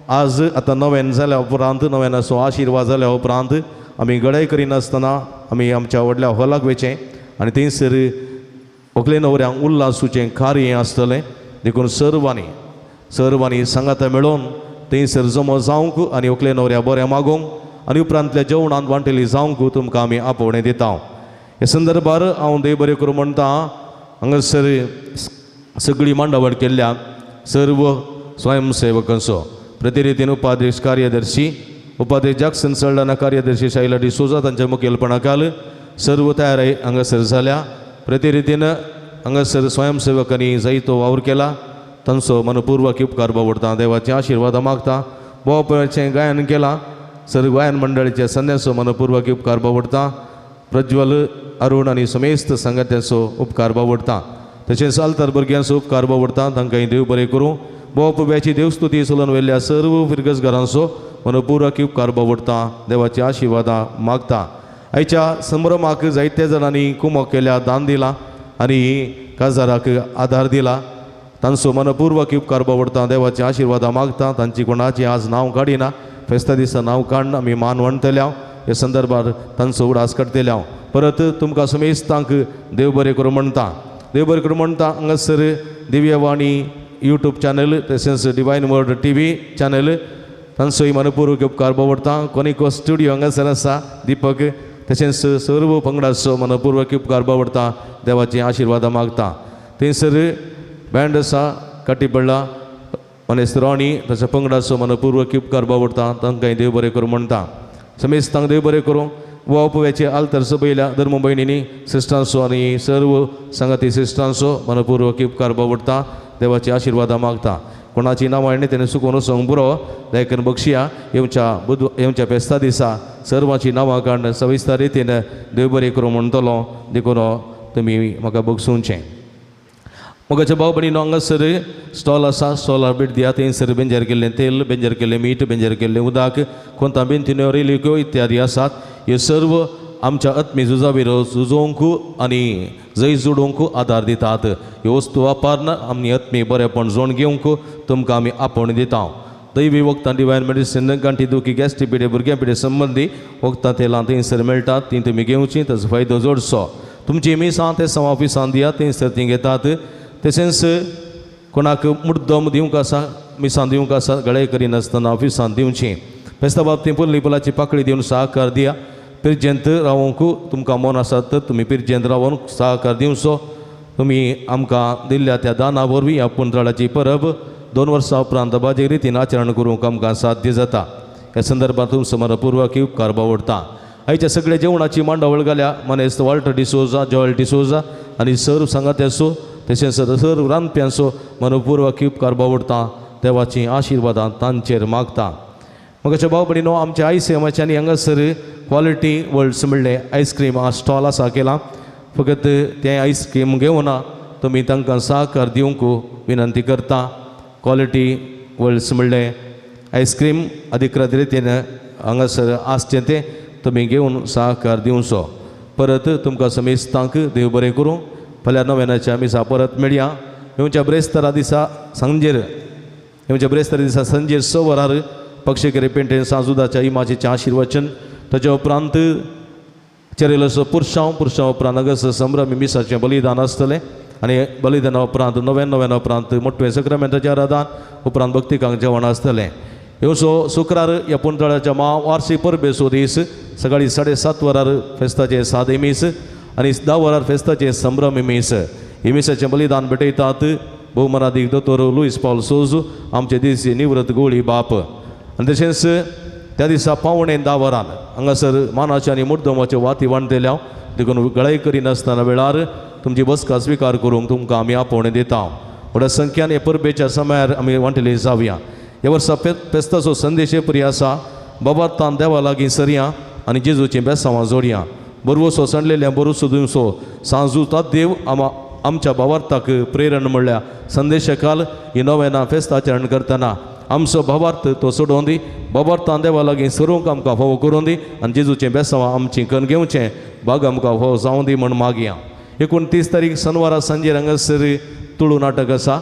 आज आतां नोवेन जाल्या उपरांत, नोवेनाचो आशिर्वाद जाल्या उपरांत आमी गडाय करिनासतना आमी आमच्या व्हडल्या हॉलाक वयचें आनी थंयसर व्हंकले न्हवऱ्यांक उल्हासूचें कार्य आसतलें. देखून सर्वांनी सांगाता मेळोवन थंयसर जमो जावंक आनी व्हंकले न्हवऱ्या बरें मागोवंक आनी उपरांतल्या जेवणांत वांटेली जावंक तुमकां आमी आपोवणें दिता. हे संदर्भार हांव देव बरें करूं म्हणटा, हांगासर सगळी मांडावळ केल्ल्या सर्व स्वयंसेवकांचो प्रतिरितीन उपाध्यक्ष कार्यदर्शी उपाध्यक्ष जॅक्सन सल्डाना, कार्यदर्शी शैला डिसोजा तांच्या मुखेलपणा खाल सर्व तयारी हांगासर जाल्या. प्रतिरितीन हांगासर स्वयंसेवकांनी जायतो वावर केला, तांचो मनपूर्वक उपकार बावडटा, देवाचे आशिर्वाद मागता. बोवाचें गायन केलां, सर्व गायन मंडळीच्या संद्यांचो मनपूर्वक उपकार बावडटा. प्रज्वल अरुण आनी समेस्त सांगात्यांचो उपकार बावडटा. तशेंच आल्तार भुरग्यांचो उपकार बावडटा, तांकां देव बरें करूं. बोवाची देवस्तुती चलोवन व्हेल्ल्या सर्व फिरगजगारांचो मनपूर्वक उपकार बावडटा, देवाची आशिर्वादां मागता. आयच्या संभ्रमाक जायत्या जाणांनी कुमक केल्या, दान दिला आनी काजाराक आदार दिला, तांचो मनपूर्वक उपकार बावडटा, देवाची आशिर्वादां मागता. तांची कोणाची आज नांव काडिना, फेस्ता दिसा नांव काडून आमी मान वणटले हांव, ह्या संदर्भार तांचो उडास काडटले हांव. परत तुमकां समेस्तांक देव बरें करूं म्हणटा, देव बरें करूं म्हणटा. हांगासर दिव्यवाणी यूट्यूब चॅनल तशेंच डिवायन वर्ड TV channel तांचोय मनपूर्वक उपकार बावडटा. कोनिको स्टुडियो हांगासर आसा दीपक, तशेंच सर्व पंगडाचो मनपूर्वक उपकार बावडटा, देवाची आशिर्वादां मागता. थंयसर बँड आसा काटीपडला मनेस्त रोणी ताच्या पंगडाचो मनपूर्वक उपकार बावडटा, तांकांय देव बरें करूं म्हणटा. समेस्तांक देव बरें करूं. वावपुव्याचे आल्तर सभयल्या धर्म भयणींनी सिस्टांचो आनी सर्व सांगाती सिस्टांचो मनपूर्वक उपकार बावडटा, देवाची आशिर्वादां मागता. कोणाची नांवां येणे तेणें सुकोवन वचोंक पुरो, देखून बक्षिया येवच्या फेस्ता दिसा सर्वांची नांवां काडून सविस्तर रितीन देव बरें करूं म्हणटलो, देखून तुमी म्हाका बक्षुचें. मोगाच्या भाव भयणीनो, हांगासर स्टॉल आसा, स्टॉलार भेट दिया. थंयसर बेंजर केल्लें तेल, बेंजर केल्लें मीठ, बेंजर केल्लें उदक, कोंता बेंतिन्यो, रेलिक्यो इत्यादी आसात. हे सर्व आमच्या आत्मी झुजावीर झुजोवंक आनी जैत जोडूंक आदार दितात. ह्यो वस्तू वापरून आमी आत्मी बरेपण जोड घेवंक तुमकां आमी आपोवणें दिता. दैवी वखदां, डिवायन मेडिसीन, गांठी दुखी, गॅस्ट्रिक पिडे, भुरग्यां पिडे संबंदी वखदां तेलां थंयसर मेळटात, तीं तुमी घेवचीं, ताचो फायदो जोडचो. तुमची मिसां तेसांव ऑफिसान दियात, थंयसर तीं घेतात. तशेंच कोणाक मुद्दम दिवंक आसा, मिसां दिवंक आसा, गळे करिनासतना ऑफिसान दिवचीं. फेस्ता बाबतींत पुर्ली फुलाची पाकळी दिवन सहकार दिया. पिरजेंत रावोंक तुमकां मन आसा तर तुमी पिरजेंत रावोन सहकार दिवचो. तुमी आमकां दिल्ल्या त्या दाना वरवीं ह्या पुंतळाची परब 2 वर्सां उपरांत बाजे रितीन आचरण करूंक आमकां साध्य जाता. ह्या संदर्भात तुमचो मनपूर्वक उपकार बावडटा. आयच्या सगळ्या जेवणाची मांडावळ घाल्या मनेस्त वॉल्टर डिसोजा, जॉयल डिसोजा आनी सर्व सांगात्यांचो तशेंच सर्व रांदप्यांचो मनपूर्वक उपकार बावडटा, देवाची आशिर्वादां तांचेर मागता. मगाच्या भाव भयणीनो, आमच्या आयसीएमाच्यानी हांगासर क्वॉलिटी वर्ल्ड्स म्हणलें आयस्क्रीम स्टॉल आसा केला. फकत तें आयस्क्रीम घेवना, तुमी तांकां सहकार दिवंक विनंती करता. क्वॉलिटी वर्ल्ड्स म्हणलें आयस्क्रीम अधिकृत रितीन हांगासर आसचें तें तुमी घेवन सहकार दिवचो. परत तुमकां समेस्तांक देव बरें करूं. फाल्यां नोवेनाच्या मिसा परत मेळया. येवच्या ब्रेस्तारा दिसा सांजेर, येवच्या ब्रेस्तारा दिसा सांजेर 6 वरार पक्षेकरी पेंटेन सांजुदाच्या इमाचेचें आशिर्वचन, ताच्या उपरांत चेरेलोसो पुरशांव, पुरशांव उपरांत अगस्त संभ्रमी मिसाचें बलिदान आसतलें आनी बलिदाना उपरांत नोवेना उपरांत मोटवें सक्रामेंताचें आराधन, उपरांत भक्तिकांक जेवण आसतलें. येवचो शुक्रार ह्या पुंतळाच्या महावार्षिक परबेचो दीस सकाळीं 7:30 वरार फेस्ताचें सादें मीस आनी 10 वरार फेस्ताचें संभ्रमी मीस. ही मिसाचें बलिदान भेटयतात भोवमनादीक दोतोर लुईस पावल सोज आमचे दीस निवृत्त गोळी बाप. आनी तशेंच त्या दिसा 9:45 वरान हांगासर मानाचे आनी मुर्दमाच्यो वाती वांटतल्या देखून गळाय करिनासतना वेळार तुमची बसका स्विकार करूंक तुमकां आमी आपोवणें दिता. व्हडा संख्यान हे परबेच्या समयार आमी वांटले जावया. ह्या वर्सा फेस्ताचो संदेश परी आसा बाबार्थान देवा लागीं सरया आनी जेजूचीं बेसांवां जोडया. बरवसो सांडलेल्या बरोसो दिवचो सांजू देव आमच्या भावार्थाक प्रेरण म्हणल्या संदेशा काल ही नव्याना फेस्त आचरण करतना आमचो भावार्थ तो सोडोवन दी. भावार्थान देवा लागीं सरूंक आमकां फावो करून दी आनी जेजूचें बेसांवां आमचीं कन्न घेवचें भाग आमकां फावो जावं दी म्हण मागया. 29 तारीख शनवारा सांजेर हांगासर तुळू नाटक आसा.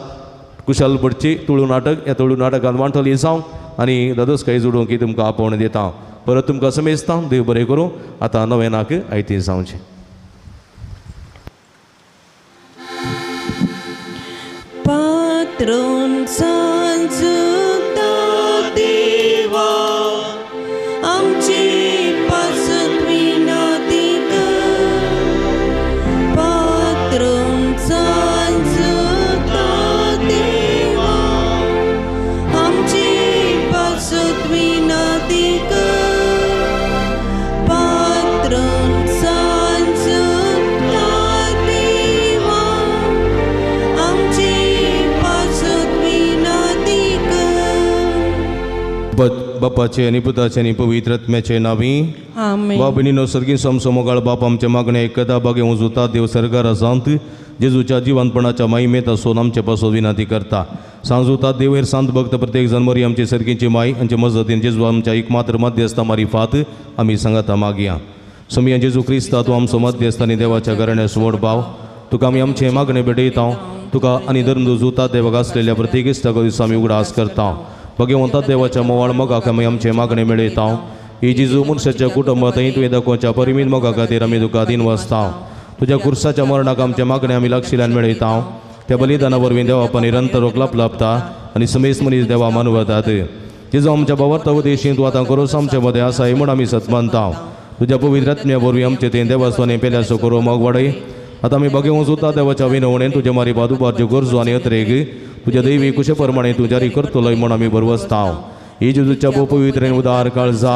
कुशाल भटची तुळू नाटक. ह्या तुळू नाटकान वांटली जावं आनी दादोसकाय जोडूंक की तुमकां आपोवणें दिता. परत तुमकां समेजता देव बरें करूं. आतां नवेनाक आयती जावचें. पात्रोन सांजुता देवा आमचे पासत विनंती कर. पात्रोन सांजुता देवा आमचे पासत विनंती कर. पात्रोन सांजुता देवा आमचे पासत विनंती कर. बापाचे आनी पुताचे आनी पवित्र आत्म्याचे नांवी आमेन. बाप भयणीनो सर्गी समसमोगाळ बाप आमचे मागणे एकदा बागे उजुता देव सरकार सांत जेजूच्या जिवंतपणाच्या माहिमेत आसून आमचे पासून विनंती करता. सांजुता देवेर सांत भक्त प्रत्येक जनमरी आमचे सर्गीची माय आमचे मजतीन जेजू आमच्या एकमात्र मध्यस्था मारिफात आमी सांगाता मागया. सोमिया जेजू क्रिस्ता तूं आमचो मध्यस्थ आनी देवाच्या घराण्यास व्हड भाव तुका आमी आमचे मागणे भेटयता. तुका आनी धर्म जुता देवाक आसलेल्या प्रत्येक इश्टाक दिसा आमी उगडास करता. भगवंता देवाच्या मोवाळ मोगाक आमी आमचे मागणे मेळयता. ही जेजू मनशाच्या कुटुंबांतय तुवें दाखोवच्या परिमीत मोगा खातीर आमी तुका दीन वसता. तुज्या कुर्साच्या मरणाक आमच्या मागणे आमी लागशिल्ल्यान मेळयता. त्या बलिदाना वरवीं देवा निरंतर रोखलाप लाभता आनी समेस मनीस देवा मानवतात. जेजू आमच्या भावार्थ उद्देशीं तूं आतां करोस आमचे मदें आसा म्हूण आमी सत मानता. तुज्या पवित्र आत्म्या वरवीं आमचे तें देवास्वानी पेल्याचो करो मोग वाडय. आतां आमी भगवंत सुद्दां देवाच्या विनवणेन तुज्या मारी बादुबारच्यो गरजो आनी अत्रेग तुज्या दैवी कुशे प्रमाणे तूं जारी करतलोय म्हूण आमी भरवसता. ही जेजूच्या भोव पवित्र उदार काळजा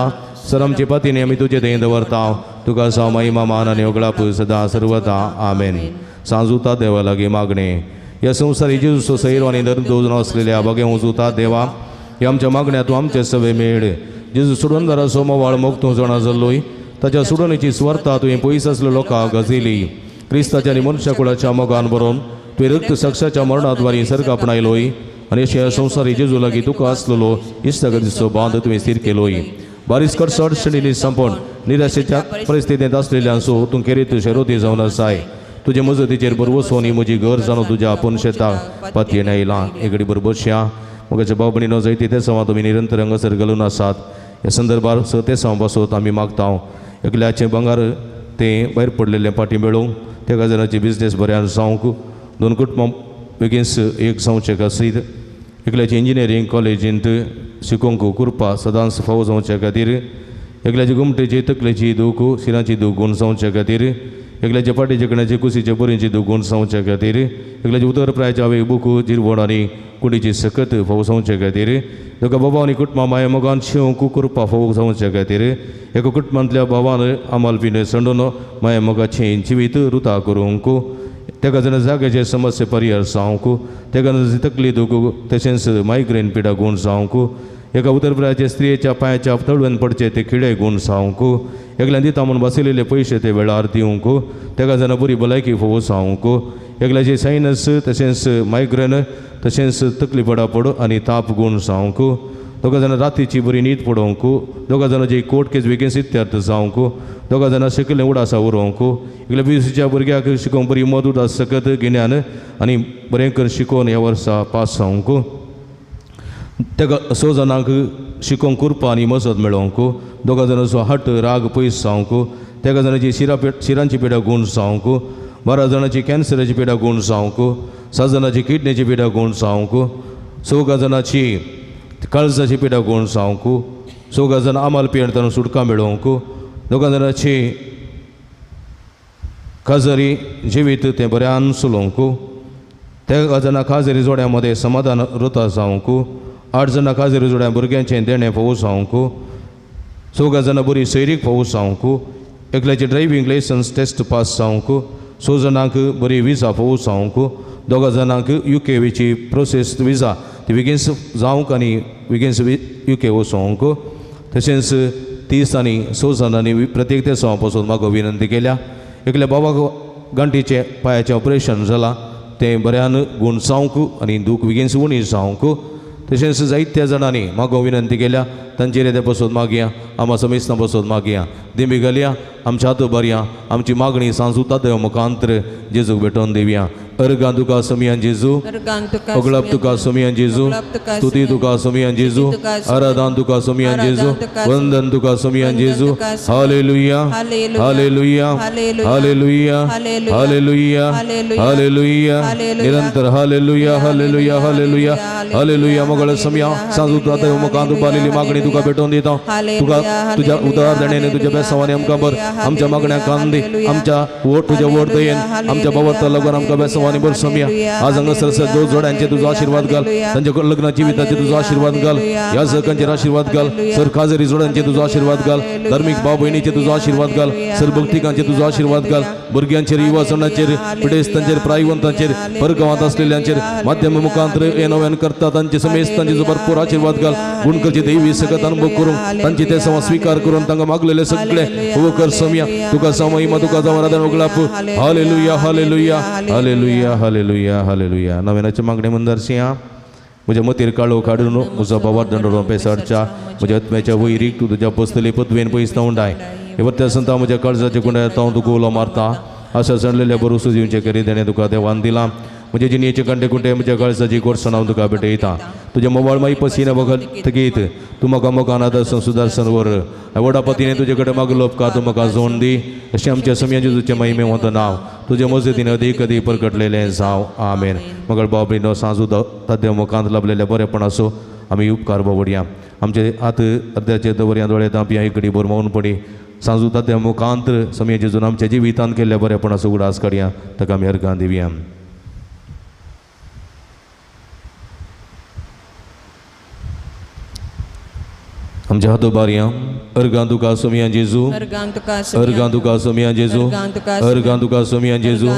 सर आमचे पतीने आमी तुजे थंय दवरता. तुका साव महिमा मान आनी ओगळाप सदां सर्वदा आमेन. सांजुता देवा लागीं मागणें. ह्या संवसारी जेजूचो सैरो आनी धर्म दवरून आसलेल्या भगवंत सुद्दां देवा ह्या आमच्या मागण्या तूं आमचे सवे मेळ. जेजू सोडूनदाराचो मोवाळ मोग तूं जाणा जाल्लोय ताच्या सोडवणेची स्वर्ता तुवें पयस आसलो लोकांक गजयली. क्रिस्ताच्या आनी मनशा कुळाच्या मोगान बरोवन तुवें रक्त साक्षाच्या मरणाद्वारी सर्ग आपणायलोय आनी अशें संवसारी जेजू लागीं तुका आसलेलो इश्टागतीचो बांद तुवें स्थीर केलोय. बारीस कडसड शणिली संपण निराशेच्या परिस्थितींत आसलेल्यांचो तूं खेरीत शेरोती जावन आसाय. तुजे मजतीचेर बरवसो आनी म्हजी घर जाणो तुज्या आपूण शेताक पातयेन आयलां. एकडे बरबसया मोगाच्या भाव भयणीनो जायती ते सवां तुमी निरंतर हांगासर घालून आसात. ह्या संदर्भार स ते सवां पासत आमी मागता. एकल्याचें भांगर तें भायर पडलेलें फाटीं मेळूंक त्या गजालाची बिजनेस बऱ्यान जावंक दोन कुटुंबां बेगीन एक जावचें खातीर एकल्याची इंजिनियरींग कॉलेजींत शिकोवंक कृपा सदांच फावो जावचे खातीर एकल्याची गुमटेची तकलेची दूख शिरांची दूख गूण जावचे खातीर एकल्याच्या फाटीचे कण्याची कुशीचे बरींची दूख गूण जावचे खातीर एकल्याची उतर प्रायाच्या आवेग बुक जिरवण आनी कुडीची सकत फावो जावचे खातीर दोगा बाबा आनी कुटुंबा माया मोगान शिवंक कृपा फावो जावचे खातीर एका कुटुंबांतल्या भावान आमाल पिणे संडून माया मोगाचें जिवीत रुता करूंक तेका जाणा जाग्याचे समस्या परिहार जावंक तेका तकली दूख तशेंच मायग्रेन पिडा गूण जावंक एका उतरप्रायाचे स्त्रियेच्या पांयाच्या तळवेन पडचे ते खिळे गूण जावंक एकल्यान दिता म्हूण बसयलेले पयशे ते वेळार दिवंक तेका जाणा बरी भलायकी फोव जावंक एकल्याचे सायनस तशेंच मायग्रेन तशेंच तकली पडापड आनी ताप गूण जावंक दोगा जाणां रातीची बरी न्हीद पडोवंक दोगा जाणांची कोर्ट केस बेगीन सिद्ध्यार्थ जावंक दोगा जाणां शिकलें उडासा उरोवंक एकल्या बीसीच्या भुरग्याक शिकोवंक बरी मद उडास सकत गिन्यान आनी बरें कर शिकोवन ह्या वर्सा पास जावंक तेका स जाणांक शिकोवंक कृपा आनी मजत मेळोवंक दोगा जाणांचो हट राग पयस जावंक तेका जाणांची शिरांची पिडा गूण जावंक 12 जाणांची कॅन्सराची पिडा गूण जावंक 7 जाणांची किडनीची पिडा गूण जावंक 4 जाणांची काळजाची पिडा गूण जावंक 4 जाणां आमाल पियेतना सुटका मेळोवंक 2 जाणांची काजरी जिवीत तें बऱ्यान चलोवंक, तेगा जाणां काजरी जोड्यां मदें समाधान रुता जावंक, 8 जाणां काजरी जोड्यां भुरग्यांचें देणें फावो जावंक, 4 जाणां बरी सैरीक फावो जावंक, एकल्याचें ड्रायव्हींग लायसन्स टेस्ट पास जावंक, 6 जाणांक बरी विजा फावो जावंक, 2 जाणांक युके वेची प्रोसेस विजा ती बेगीन जावंक आनी बेगीन युके वचोंक। तशेंच 30 आनी 6 जाणांनी प्रत्येक देसां पासून म्हाका विनंती केल्या। एकल्या बाबाक गांठीचें पांयाचें ऑपरेशन जालां तें बऱ्यान गूण जावंक आनी दूख बेगीन उणी जावंक। तशेंच जायत्या जाणांनी म्हाका विनंती केल्या, तांचेर ते पसून मागया, आमा समेस्तां पसून मागया, दिंबी घालया, आमच्या हात बरया, आमची मागणी सांजुता देव मुखांतर जेजूक भेटोवन दिवया। अर्गां तुका समियान जेजू, अगळप तुका समियान जेजू, स्तुती तुका समियान जेजू, आराधन तुका समियान जेजू, वंदन तुका समियान जेजू। Hallelujah, hallelujah, hallelujah, hallelujah, hallelujah, निरंतर हालेलुया, हालेलुया, हालेलुया, हालेलुया। मगळ समिया सांजुता देव मुखांत उबारलेली मागणी तुका भेटोवन दिता। तुका तुज्या उदार देण्याने तुज्या बेसावानी आमकां बर आमच्या मागण्या कान दी, आमच्या वोट तुज्या वोट दयेन आमच्या बाबत लागून आमकां बेसावानी बर समिया। आज हांगासर दोन जोड्यांचे तुजो आशिर्वाद घाल, तांच्या लग्न जिविताचे तुजो आशिर्वाद घाल, ह्या सकांचेर आशिर्वाद घाल, सर खाजरी जोड्यांचे तुजो आशिर्वाद घाल, धार्मीक भाव भयणीचे तुजो आशिर्वाद घाल, सर भक्तिकांचे तुजो आशिर्वाद घाल, भुरग्यांचेर, युवाजणांचेर, पिडेस्तांचेर, प्रायवंतांचेर, परगांवांत आसलेल्यांचेर माध्यम मुखांतर हे नव्यान करता तांचे समेस्तांचे भरपूर आशिर्वाद घाल। गुणकरचे देवी सकत अनुभव करून तांचे ते समा स्वीकार करून तांकां मागलेले सगळे उबो कर समिया। तुका समयमा तुका जावं उगलाप। Hallelujah, hallelujah, hallelujah, hallelujah, hallelujah. नव्यानाचे मागणे मंदारसिया म्हज्या मतीर काळो काडून म्हजो बाबार दंडोरो पेसाडच्या म्हज्या आत्म्याच्या वैरीक तूं तुज्या पसतली पदवेन पयस उंडाय। हे वर्त्या संता म्हज्या काळजाच्या कुंड्यात हांव तुका उलो मारता। आशा सणलेल्या बरोसो दिवचे करी तेणें तुका देवान दिलां। म्हज्या जिणेचे कंटे कुंटे म्हज्या काळजाची गोडसाण हांव तुका भेटयता। तुज्या मोबायल माई पसिना बघत तूं म्हाका मोगान आदर्शन सुदारसन वर व्हडा पतीने तुजे कडेन मागलो उपकार तूं म्हाका जोड दी। अशें आमच्या समया जेजूचें महिमे वता नांव तुजे मजतीन अदीक अदीक परगटलेलें जावं। आमेन। मगळ भाव भयणीनो सांजू ताद्य मुखांत लाभलेल्या बरेपणाचो आमी उपकार बावडया। आमचे हात अर्द्याचे दवरया दोळे धांपया इकडी भर मौन पडी सांजू ताद्य मुखांत समया जेजून आमच्या जिवितांत केल्ल्या बरेपणाचो उगडास काडया। ताका आमी अर्गां दिवया। आमच्या हातो बारया अर्गां तुका सोमिया जेजू, अर्गां तुका सोमिया जेजू, अर्गां तुका सोमिया जेजू,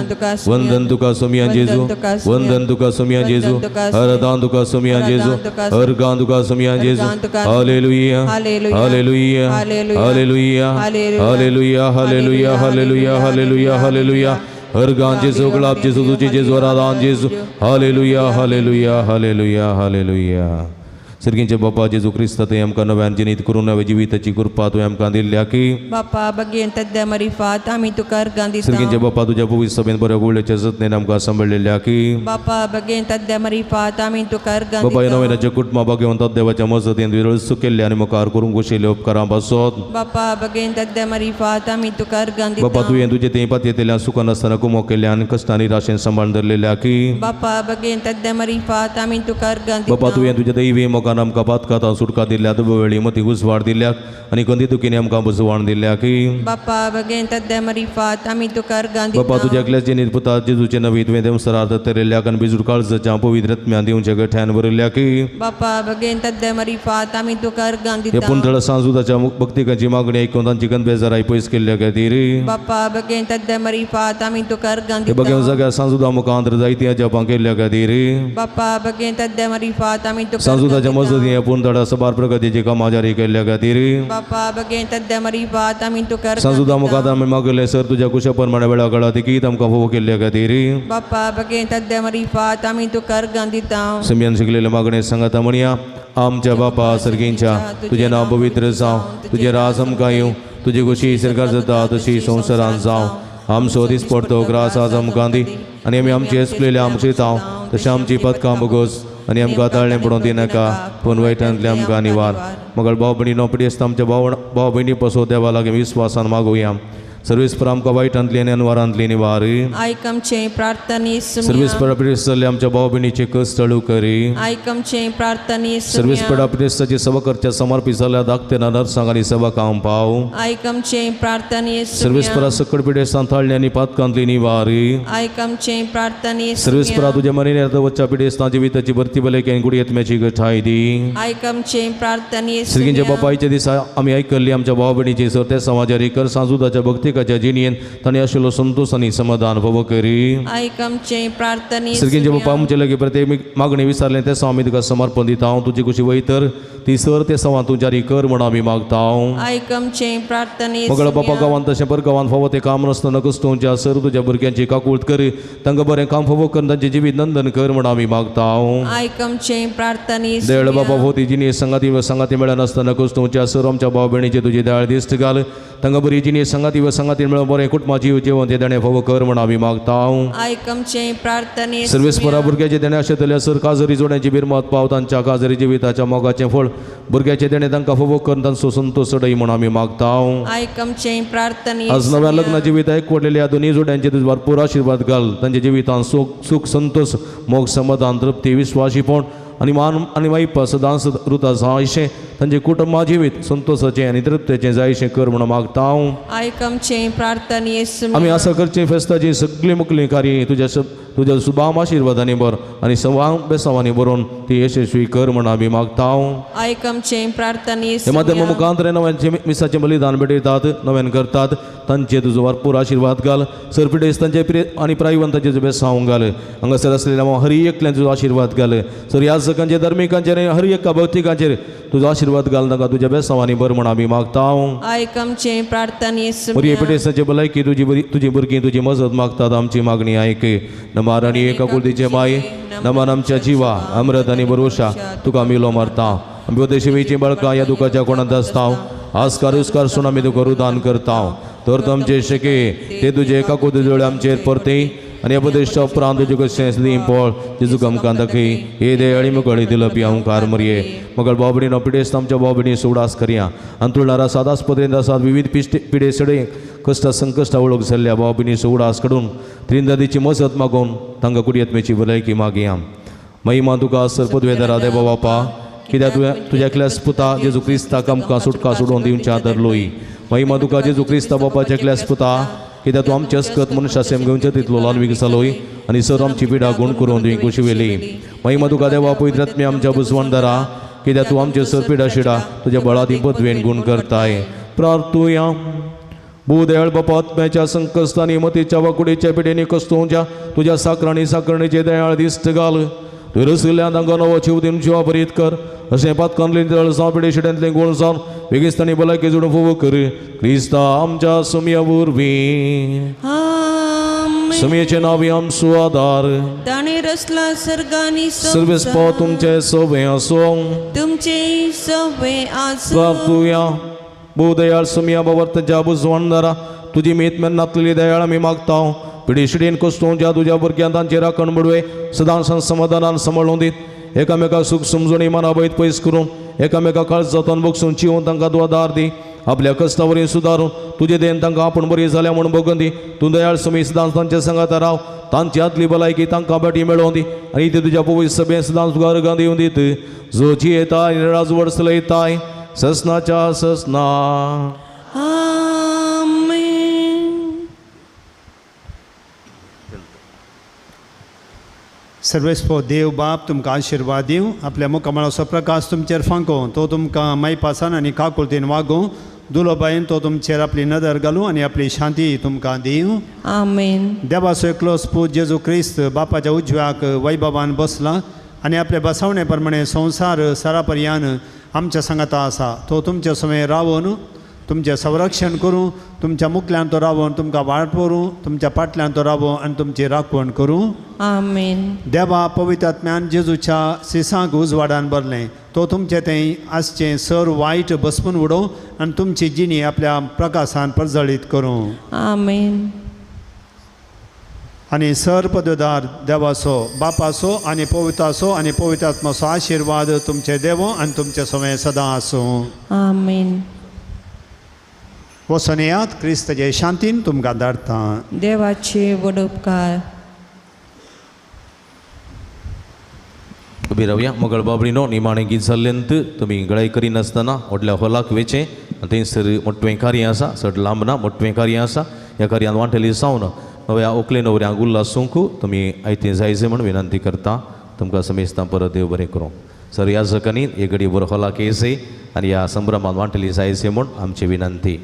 वंदन तुका सोमिया जेजू, वंदन तुका सोमिया जेजू, आराधन तुका सोमिया जेजू, अर्गां तुका सोमिया जेजू। Hallelujah, hallelujah, hallelujah, hallelujah, hallelujah, hallelujah, hallelujah, hallelujah. अर्गां जेजू, गुलाब जेजू, तुझे जेजू, आराधन जेजू। Hallelujah, hallelujah, hallelujah, hallelujah. सर्गींचे बापा जेजू क्रिस्त तुवें आमकां नव्यान जिनीत करून नव्या जिविताची कृपा तुवें आमकां दिल्ल्या की बापा बगेन तद्या मरिफात आमी तुका अर्गां दिता। सर्गींचे बापा तुज्या पवित्र सभेन बऱ्या गुळ्याच्या जतनेन आमकां सांबाळलेल्या की बापा बगेन तद्या मरिफात आमी तुका अर्गां दिता। बापा ह्या नव्यानाच्या कुटुंबा भाग्यवंत देवाच्या मजतीन विरळ सुकेल्ले आनी मुखार करूंक घोशिल्ले उपकारां पासत बापा बगेन तद्या मरिफात आमी तुका अर्गां दिता। बापा तुवें तुजे थंय पातयेतल्यान सुखान नासतना कुमो केल्ल्यान कश्टांनी राशेन सांबाळून धरलेल्या की बापा बगेन तद्या मरिफात आमी तुका अर्गां दिता। बापा तुवें तुज्या दैवी मोगान आमकां पातकातां सुटका दिल्या, दुबवेळी मती उजवाड दिल्या आनी गंदी दुखीनी आमकां बुजवाण दिल्या की बापा बगेन तद्या मरिफात आमी तुका अर्गां दिता। बापा तुज्या एकल्याच जिनीत पुता जेजूचे नवी तुवें देवसरार्थ तरेल्या आनी बिजूड काळजाच्या पवित्र आत्म्यान दिवचे गठ्यान भरिल्ल्या की बापा बगेन तद्या मरिफात आमी तुका अर्गां हे दिता। पुंथळ सांजुदाच्या भक्तिकांची मागणी ऐकून तांची गंद बेजाराय पयस केल्ल्या खातीर बापा बगेन तद्या मरिफात आमी तुका अर्गां हे दिता। बगेन जाग्यार सांजुदा मुखांत जायतीं अजापां केल्ल्या खातीर बापा बगेन तद्या मरिफात आमी तुका सांजुदाच्या मजतीन पुंथळ सबार प्रगतीची कामां जारी केल्ल्या खातीर बापा बगेन तद्या मरिफात आमी तुका अर्गां सांजुदा मुखांत आमी मागले सर तुज्या कुशा प्रमाणे वेळा काळा तिकीत आमकां फावो केल्ल्या खातीर बापा बगेन तद्या मरिफात आमी तुका अर्गां दिता। सिमियन शिकलेले मागणे सांगता म्हणया। आमच्या बापा सर्गींच्या तुजें नांव पवित्र जावं, तुजें राज आमकां येवं, तुजी खुशी सरकार जाता तशी संवसारांत जावं। आमचो दिसपडतो ग्रास आज आमकां दी आनी आमी आमचे एसलेले आमचे जावं तशें आमची पदकां बगोस आनी आमकां ताळणें पडोवंक दिनाका पूण वायटांतलें आमकां निवार। मगळ भाव भयणी पिडेस्त आमच्या भाव भयणी पसो देवा लागीं विस्वासान मागोवया। सर्वेस्पर आमकां वायटांतली आनी अनवारांतली निवार. आयक आमचे प्रार्थने सर्वेस्पर सुमया. पिडेस्त जाल्ले आमच्या भाव भयणीचे कश्ट चालू करी. आयक आमचे प्रार्थने सर्वेस्पर सुमया. पिडेस्ताची सेवा करच्या समर्पित जाल्ल्या धाकट्या नर्सांक आनी सेवकांक पाव. आयक आमचे प्रार्थने सर्वेस्परा सुमया. सकड पिडेस्तां थाळणी आनी पातकांतली निवार. आयक आमचे प्रार्थने सर्वेस्परा सुमया. तुज्या मरिने वच्च्या पिडेस्तां जिविताची भरती भलायकी आनी गुडयेतम्याची गठाय दी. आयक आमचे प्रार्थने श्रीगींच्या सुमया. बापायच्या दिसा आमी आयकल्ली आमच्या भाव भयणीची सर त्या समाजारी कर सांजुदाच्या भक्तिकाच्या जिणयेन तांणी आशिल्लो संतोष आनी समाधान फावो करी. आयक आमचे प्रार्थने श्रीगींच्या बापा सुमया. आमचे लागीं प्रत्येक मागणी विचारलें तें आमी तुका समर्पण दिता. हांव तुजी कुशी वयतर ती सर ते सवां तूं जारी कर म्हण आमी मागता. आयक आमचे प्रार्थने मगळ बापा सुमया. गांवांत तशें पर गांवांत फावो तें काम नासतना कस्तुंच्या सर तुज्या भुरग्यांची काकूळत कर तांकां बरें काम फावो कर तांचें जिवीत नंदन कर म्हण आमी मागता. आयक आमचे प्रार्थने दयाळ बाबा सुमया. हो ती जिणी संगाती संगाती मेळनासतना कस्तुंच्या सर आमच्या भाव भयणीचे तुजी दयाळ दिश्ट घाल तांकां बरी जिणी संगाती व संगाती मेळून बरें कुटुंबा जीव जेवण ते देणें फावो कर म्हण आमी मागता. आयक आमचे प्रार्थने सर्वेस्परा सुमया. भुरग्याचे देणें आशिल्ल्या सर काजरी जोड्यांची बिरमत पाव तांच्या काजरी जिविताच्या मोगाचें फळ भुरग्याचे देणें तांकां फावो करून तांचो संतोष चडय म्हण आमी मागता. आयक आमचे प्रार्थने आज नव्या सुमया. लग्न जिवित एकवटलेल्या दोन्ही जोड्यांचे तुज भरपूर आशिर्वाद घाल तांच्या जिवितांत सुख सुख संतोष मोग समाधान तृप्ती विश्वासीपण आनी मान आनी वायप सदांच रुता जायशें तांचे कुटुंबा जिवीत संतोषाचें आनी तृप्तेचें जायशें कर म्हण मागता. आयक आमचे प्रार्थने आमी सुमया. आसा करचीं फेस्ताचीं सगळीं मुकलीं कार्य तुज्या तुज्या सुबाम आशिर्वादांनी बर आनी सवां बेसांवांनी बरोवन ती यशस्वी कर म्हण आमी मागता. आयक आमचे प्रार्थने हे माध्यम सुमया. मुखांतरे नव्याचे मिसाचें बलिदान भेटयतात नव्यान करतात तांचे तुजो भरपूर आशिर्वाद घाल सर पिडेस्त तांचे आनी प्रायवंतांचे तुजो बेसांव घाल हांगासर आसलेल्या हर एकल्यान तुजो आशिर्वाद घाल सर याजकांचेर धर्मिकांचेर आनी हर एका भौतिकांचेर तुजो आशिर्वाद घाल तांकां तुज्या बेसांवांनी बर म्हण आमी मागता. आयक आमचे प्रार्थने बरी सुमया. पिडेस्तांची भलायकी तुजी बरी तुजी भुरगीं तुजी मजत मागतात आमची मागणी आयक. नमार आनी एका कुळतीचे माय नमान आमच्या जिवा अमृत आनी बरोशा तुका मिलो मारता. आमी उपदेशेची बळकां ह्या दुखाच्या कोणांत आसता आस्कार उस्कार सून आमी तुका रुदान करता. तर तुमचे शके ते तुजे एका कुळती आमचेर परते आनी उपदेशा उपरांत तुजे कशें सदीं पळ जेजू आमकां दाखय हे दयाळी मुगळी दिलपी अंकार मरये मगळ बाबडीनो पिडेस्त आमच्या बाबडीनी सुडास करया अंतुळणारा सादास पदरेंत आसात विविध पिडे सडे कश्ट संकश्ट वळख जाल्ल्या बाबीनी सुडास कडून त्रिंदादीची मजत मागून तांकां कुडयेतमेची भलायकी मागया. महिमा तुका सर पदवेदारा देवा बापा कित्याक तुवें तुज्या एकल्याच पुता जेजू क्रिस्ताक आमकां सुटका सोडोवन दिवच्या धरलोय. महिमा तुका जेजू क्रिस्ता बापाच्या एकल्याच पुता कित्याक तूं आमचे अस्कत मनशा सेम घेवचे तितलो ल्हान जालोय आनी सर आमची पिडा गुण करून तुवें कुशिवेली. महिमा तुका देवा पवित्र आमच्या बुजवणदारा कित्याक तूं आमचे सर पिडा शिडा तुज्या बळादी पदवेन गुण करताय. प्रार्थुया. भूदयाळ बापा आत्म्याच्या संकश्टांनी मतीच्या वाकुडीच्या पिडेनी कस्तुंच्या तुज्या साकरांनी साकरणीचे दयाळ दिश्ट घाल तुवें रसिल्ल्यान तांकां नवो जीव दिवन जिवा भरीत कर अशें पातकांतलें तळ जावं पिडे शिड्यांतलें गोळ जावन वेगेस्तांनी भलायकी जोडून फोव कर क्रिस्ता आमच्या सुमया वरवीं. आमेन. सुमयेचें नांव आमचो आदार ताणें रचला सर्गानी सर्वेस पाव तुमचें सवें आसूं तुमचे सवे आसूं. प्रार्थुया. भूदयाळ सुमया बाबा बुजवणदारा तुजी मेत मेन्नातली दयाळ आमी मागता. पिडी शिडीन कस्तुंच्या तुज्या भुरग्यां तांची राखण बडवे सदांच समाधानान सांबाळून दीत एकामेका सूख समजून मनाभयत पयस करून एकामेका काळजांतून बगसून चिवून तांकां तूं आदार दी आपल्या कश्टावरी सुदारून तुजे देन तांकां आपूण बरी जाल्या म्हूण बगून दी. तूं दयाळ सुमी सदांच तांच्या सांगाता राव तांची आदली भलायकी तांकां बेटी मेळोवन दी आनी ती तुज्या पवित्र सभेन सदांच तुका अर्गां दिवन दीत जो जियेताय राजवड चलयताय ससनाच्या ससना. आमेन. सर्वेस्पो देव बाप तुमकां आशिर्वाद दिवं आपल्या मुखामळाचो प्रकाश तुमचेर फांकोवं तो तुमकां मायपासान आनी काकुळतीन वागोवं दुलोबायेन तो तुमचेर आपली नदर घालूं आनी आपली शांती तुमकां दिवं. आमेन. देवाचो एकलो पूत जेजू क्रिस्त बापाच्या उजव्याक वैभवान बसला आनी आपले बसवणे प्रमाणे संवसार सरापर्यान आमच्या सांगाता आसा. तो तुमचे समय रावून तुमचें संरक्षण करूं तुमच्या मुखल्यान तो रावून तुमकां वाट व्हरूं तुमच्या फाटल्यान तो रावूं आनी तुमची राखवण करूं. आमेन. देवा पवित्र आत्म्यान जेजूच्या सिसांक उजवाडान भरलें तो तुमचें थंय आसचें सर वायट बसपून उडोवं आनी तुमची जिणी आपल्या प्रकाशान प्रजळीत करूं. आमेन. आनी सर पददार देवाचो बापाचो आनी पवित्राचो आनी पवित्र आत्माचो आशिर्वाद तुमचे देवो आनी तुमचे समय सदां आसूं. आमेन. वचून येयात, क्रिस्ताचे शांतीन तुमकां धाडटा. देवाचे व्हड उपकार. उबी रावया. मगळ बाबडीनो निमाणें गीत जाल्ल्यांत तुमी गळाय करिनासतना व्हडल्या हॉलाक वेचें आनी थंयसर मोटवें कार्य आसा, चड लांब ना, मोटवें कार्य आसा. ह्या कार्यान वांटेली जावन नव्या ओकले नवऱ्यांक उल्हासूंक तुमी आयतें जायचे म्हूण विनंती करता. तुमकां समेस्तां परत देव बरें करूं. सर ह्या जकांनी एक घडी बरो हॉलाक येयचे आनी ह्या संभ्रमान वांटेली जायचे म्हूण आमची विनंती.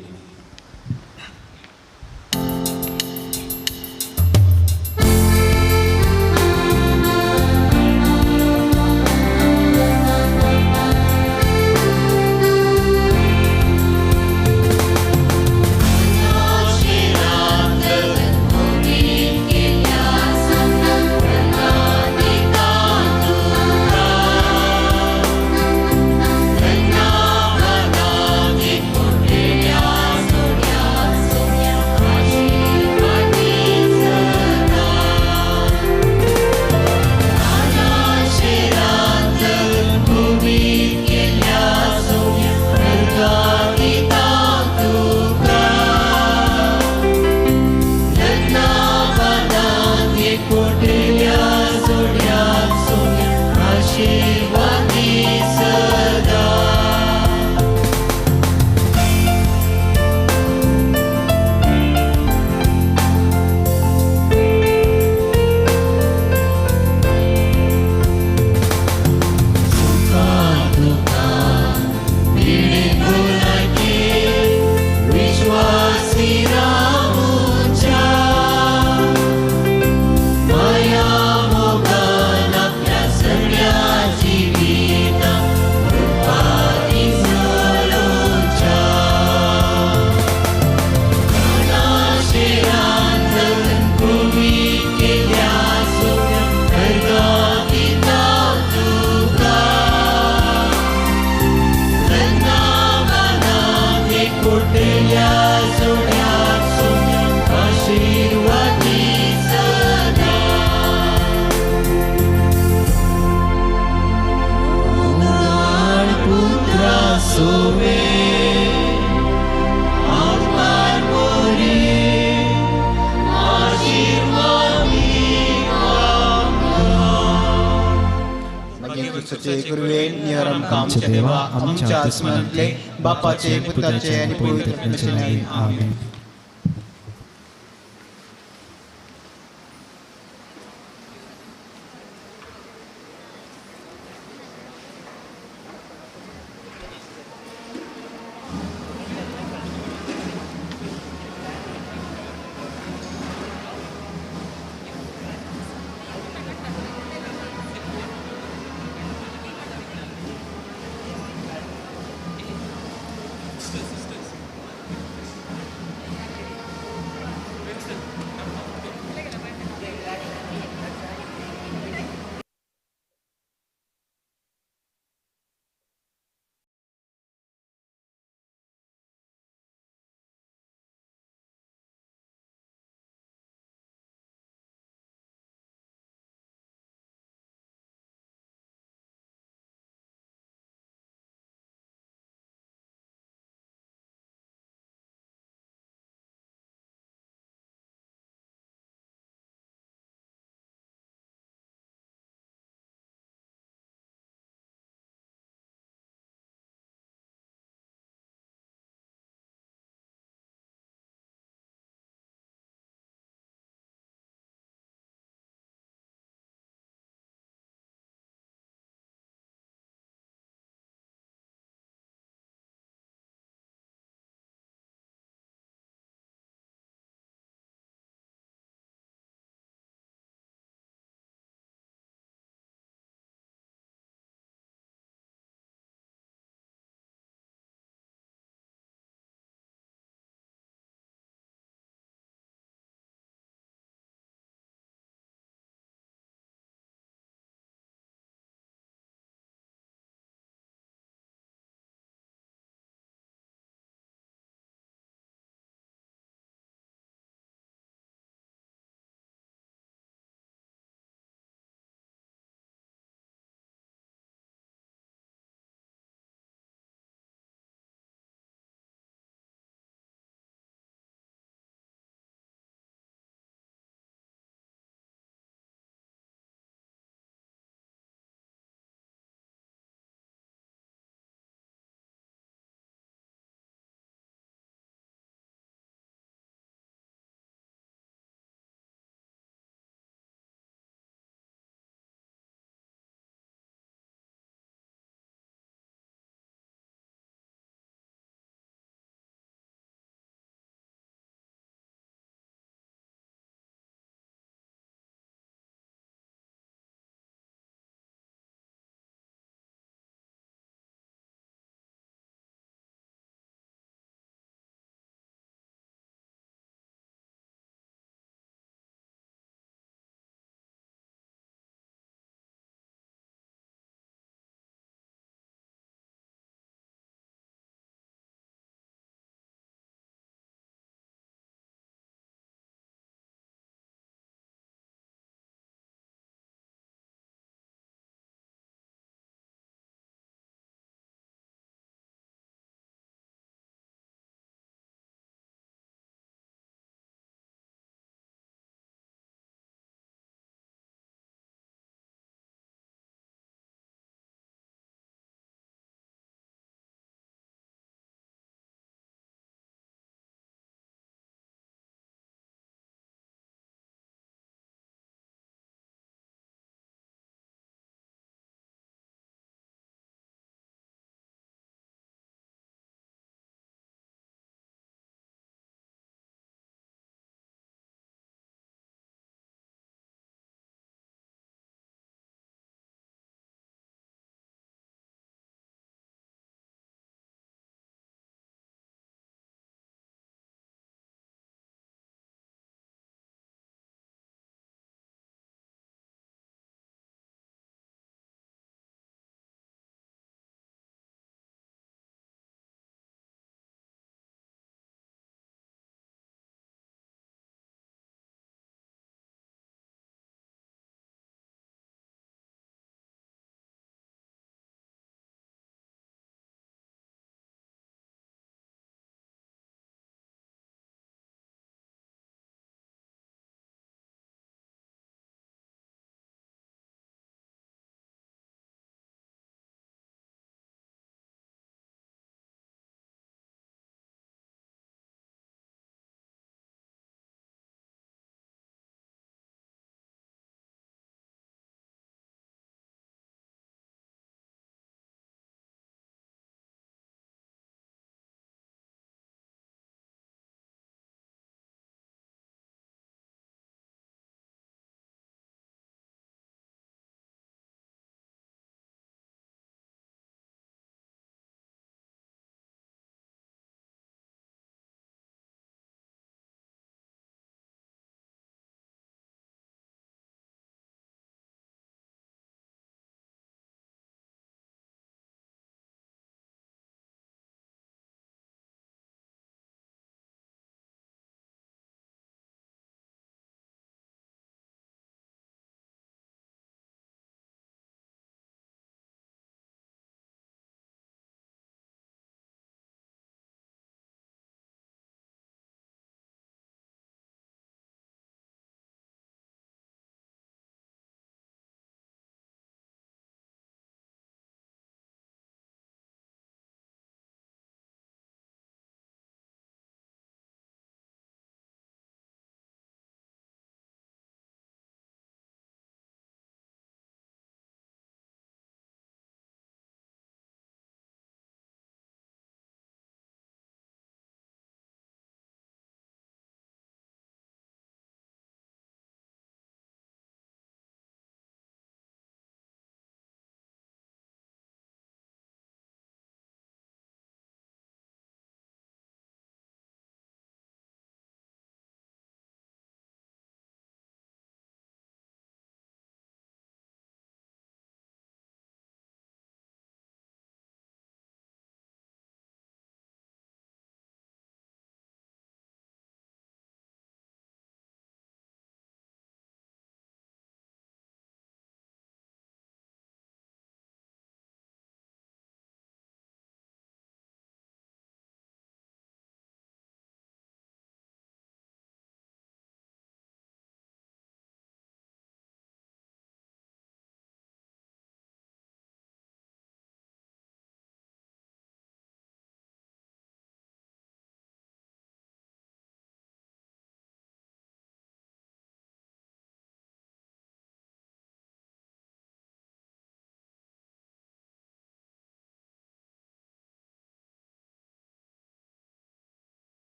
आमच्या देवा आमच्या आसमानांतले बापाचे पुताचे आनी पवित्र आत्म्याचे नांवान आमेन.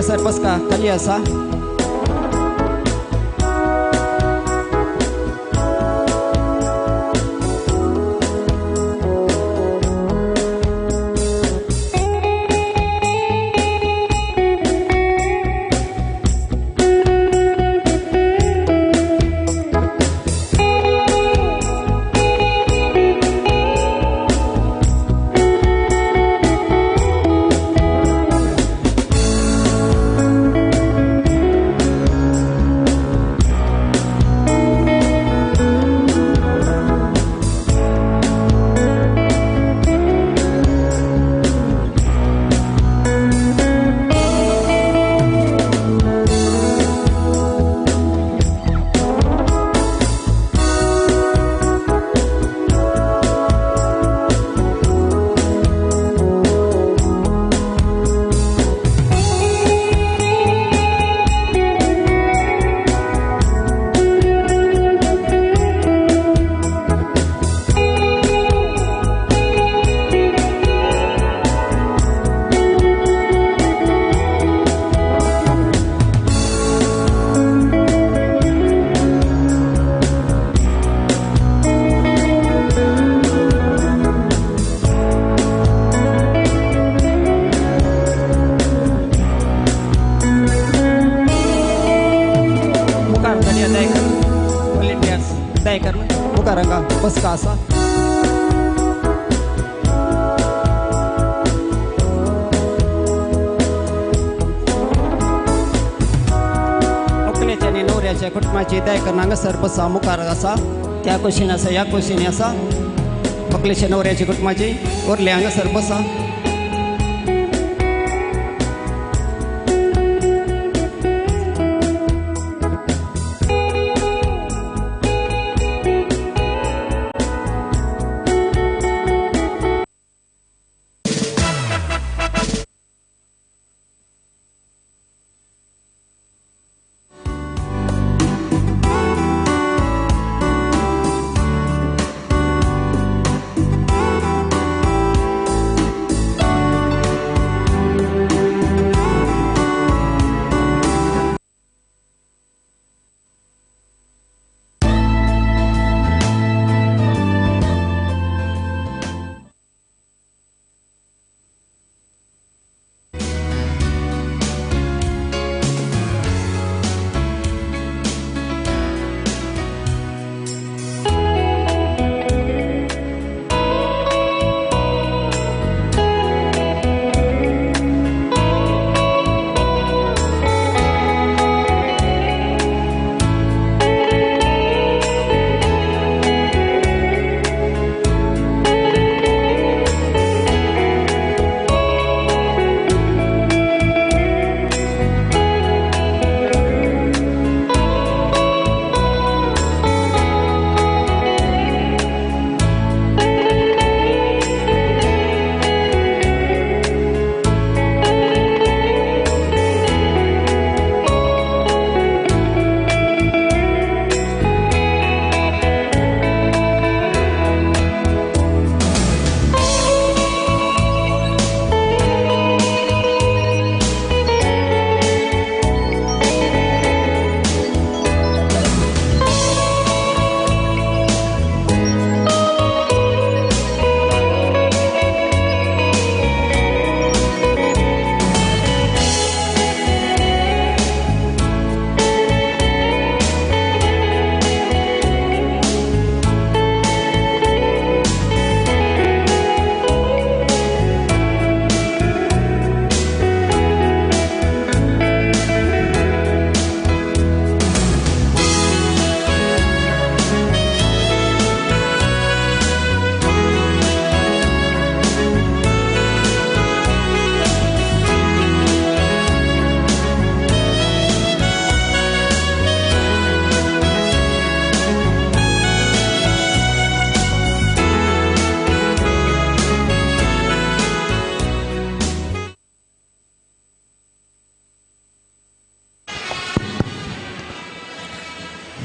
हांगासर बसका खाली आसा. बसका आसा. व्हंकलेच्या आनी न्हवऱ्याच्या कुटुंबाची दया करून हांगासर बसा मुखार आसा. त्या कुशीन आसा, ह्या कुशीन आसा. व्हंकलेच्या न्हवऱ्याच्या कुटुंबाची उरले हांगासर बसा.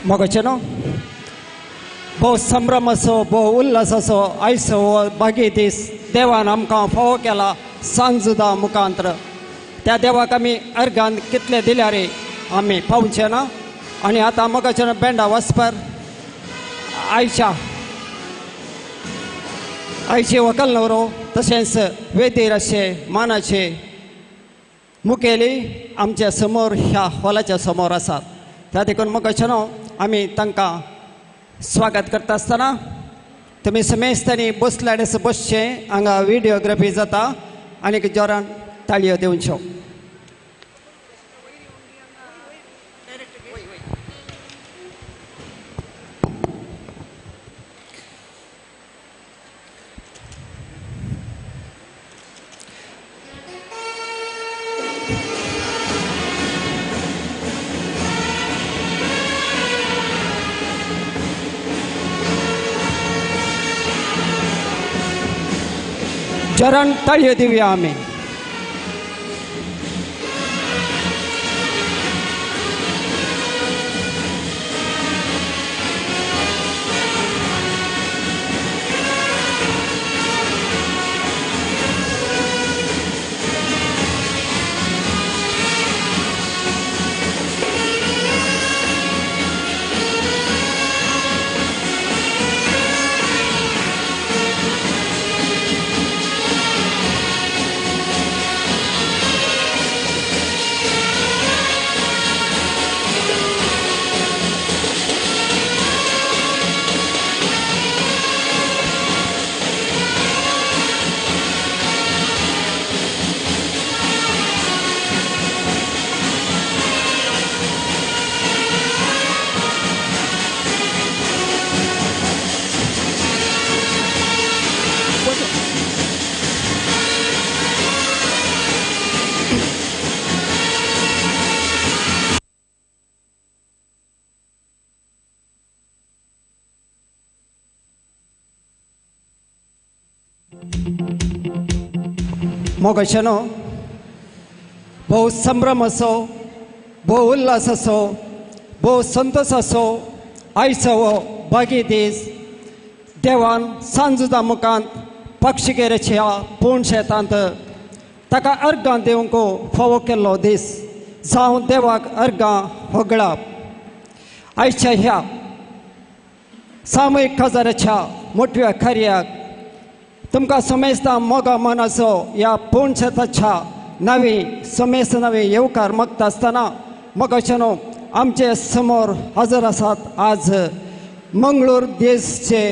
मोगाचे न्हू भोव संभ्रम असो भोव उल्हास असो आयचो हो भागी दीस देवान आमकां फावो केला सांजुदा मुखांतर. त्या देवाक आमी अर्गान कितले दिल्यार आमी पावचे ना. आनी आतां मोगाच्या बँडा वचपार आयच्या आयचे व्हंकल न्हवरो तशेंच वेदीर अशे मानाचे मुखेली आमच्या समोर ह्या हॉलाच्या समोर आसात. त्या देखून मोगाच्या न्हू आमी तांकां स्वागत करता आसतना तुमी समेस्तांनी बसल्यार बसचें. हांगा व्हिडियोग्राफी जाता आनी जोरान ताळयो दिवच्यो. जोरान ताळयो दिवया आमी. मोगाच्या न्हू भोव संभ्रम असो, भोव उल्हास असो, भोव संतोश असो आयचो हो भागी दीस देवान सांजुदा मुखांत पक्षिगेरेच्या पूण शेतांत ताका अर्गां दिवंक फावो केल्लो दीस जावं देवाक अर्गां होगळप. आयच्या ह्या सामूहीक काजाराच्या मोठव्या कार्याक तुमकां समेस्तां मोगा मनाचो ह्या पूण शेताच्या नवी समेस्त नवी येवकार मागता आसतना मोगाच्या न्हू आमचे समोर हजर आसात आज मंगळूर देशचे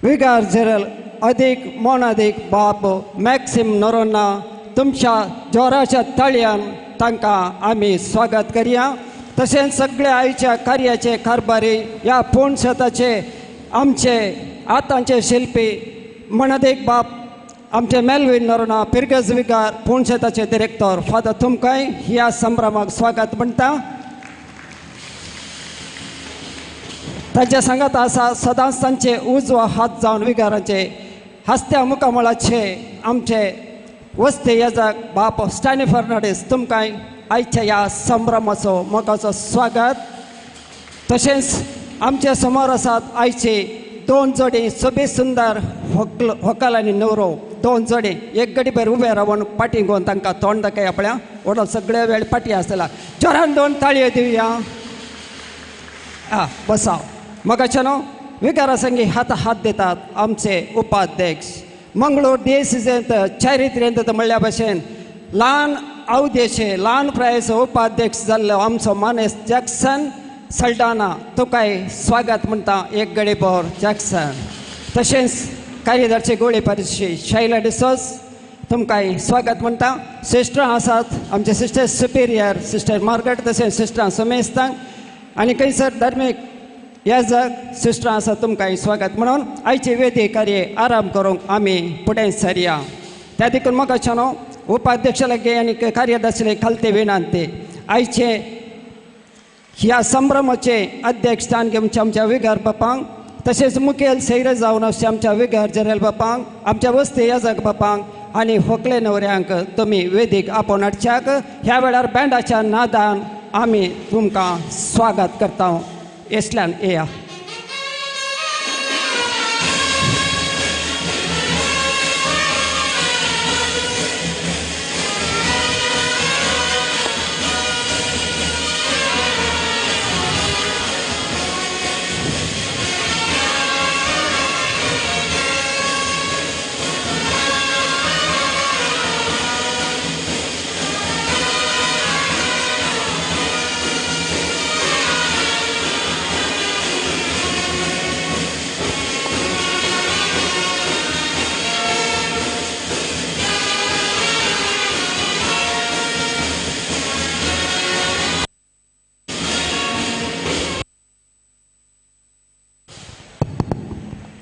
विगार जनरल अदीक मोनादीक बाप मॅक्सिम नोरोन्हा. तुमच्या जोराच्या ताळयान तांकां आमी स्वागत करया. तशेंच सगळ्या आयच्या कार्याचे कारभारी ह्या पूण शेताचे आमचे आतांचे शिल्पी मनादीक बाप आमचे मेलवीन नोरोन्हा पिरगज विगार पूण शेताचे डिरेक्टर फादर तुमकांय ह्या संभ्रमाक स्वागत म्हणटा. तांच्या सांगात आसा सदांच तांचे उजवा हात जावन विगारांचे हस्त्या मुखामळाचे आमचे वस्ते याजक बाप स्टॅनी फर्नांडीस तुमकांय आयच्या ह्या संभ्रमाचो मोगाचो स्वागत. तशेंच आमच्या समोर आसात आयचे दोन जोडी सोबीत सुंदर व्हंकल आनी न्हवरो. दोन जोडी एक गडीभर उबे रावन पाटी घेवन तांकां तोंड दाखय आपल्या वडल सगळे वेळ पाटी आसतला. जोरान दोन ताळयो दिवया. आं बसा. मोगाच्या न्हू विगारा संगी हात हात दितात आमचे उपाध्यक्ष मंगळूर देश चारित्र्यंत म्हणल्या भशेन ल्हान अवदेचे ल्हान प्रायेचो उपाध्यक्ष जाल्लो आमचो मानेस जॅक्सन सल्डाना तुकाय स्वागत म्हणटा एक गडीभर जॅक्सन. तशेंच कार्यदर्शी गोळी परिशी शैला डिसोज तुमकांय स्वागत म्हणटा. सिस्टरां आसात आमचे सिस्टर सुपिरियर सिस्टर मार्गट तशेंच सिस्टरां समेस्तांक आनी खंयसर धार्मीक याजक सिस्टरां आसा तुमकांय स्वागत म्हणून आयचे वेदी कार्य आराम करूंक आमी फुडें सरया. त्या देखून म्हाका न्हू उपाध्यक्ष लागीं आनी कार्यदर्शी खालते विनंती आयचे ह्या संभ्रमाचे अध्यक्षस्थान घेवचे आमच्या विगार बापांक तशेंच मुखेल सैरे जावन आसचे आमच्या विगार जनरल बापांक आमच्या वस्ती याजक बापांक आनी व्हंकले न्हवऱ्यांक तुमी वेदीक आपोवन हाडच्याक ह्या वेळार बँडाच्या नादान आमी तुमकां स्वागत करता. यसल्यान येया.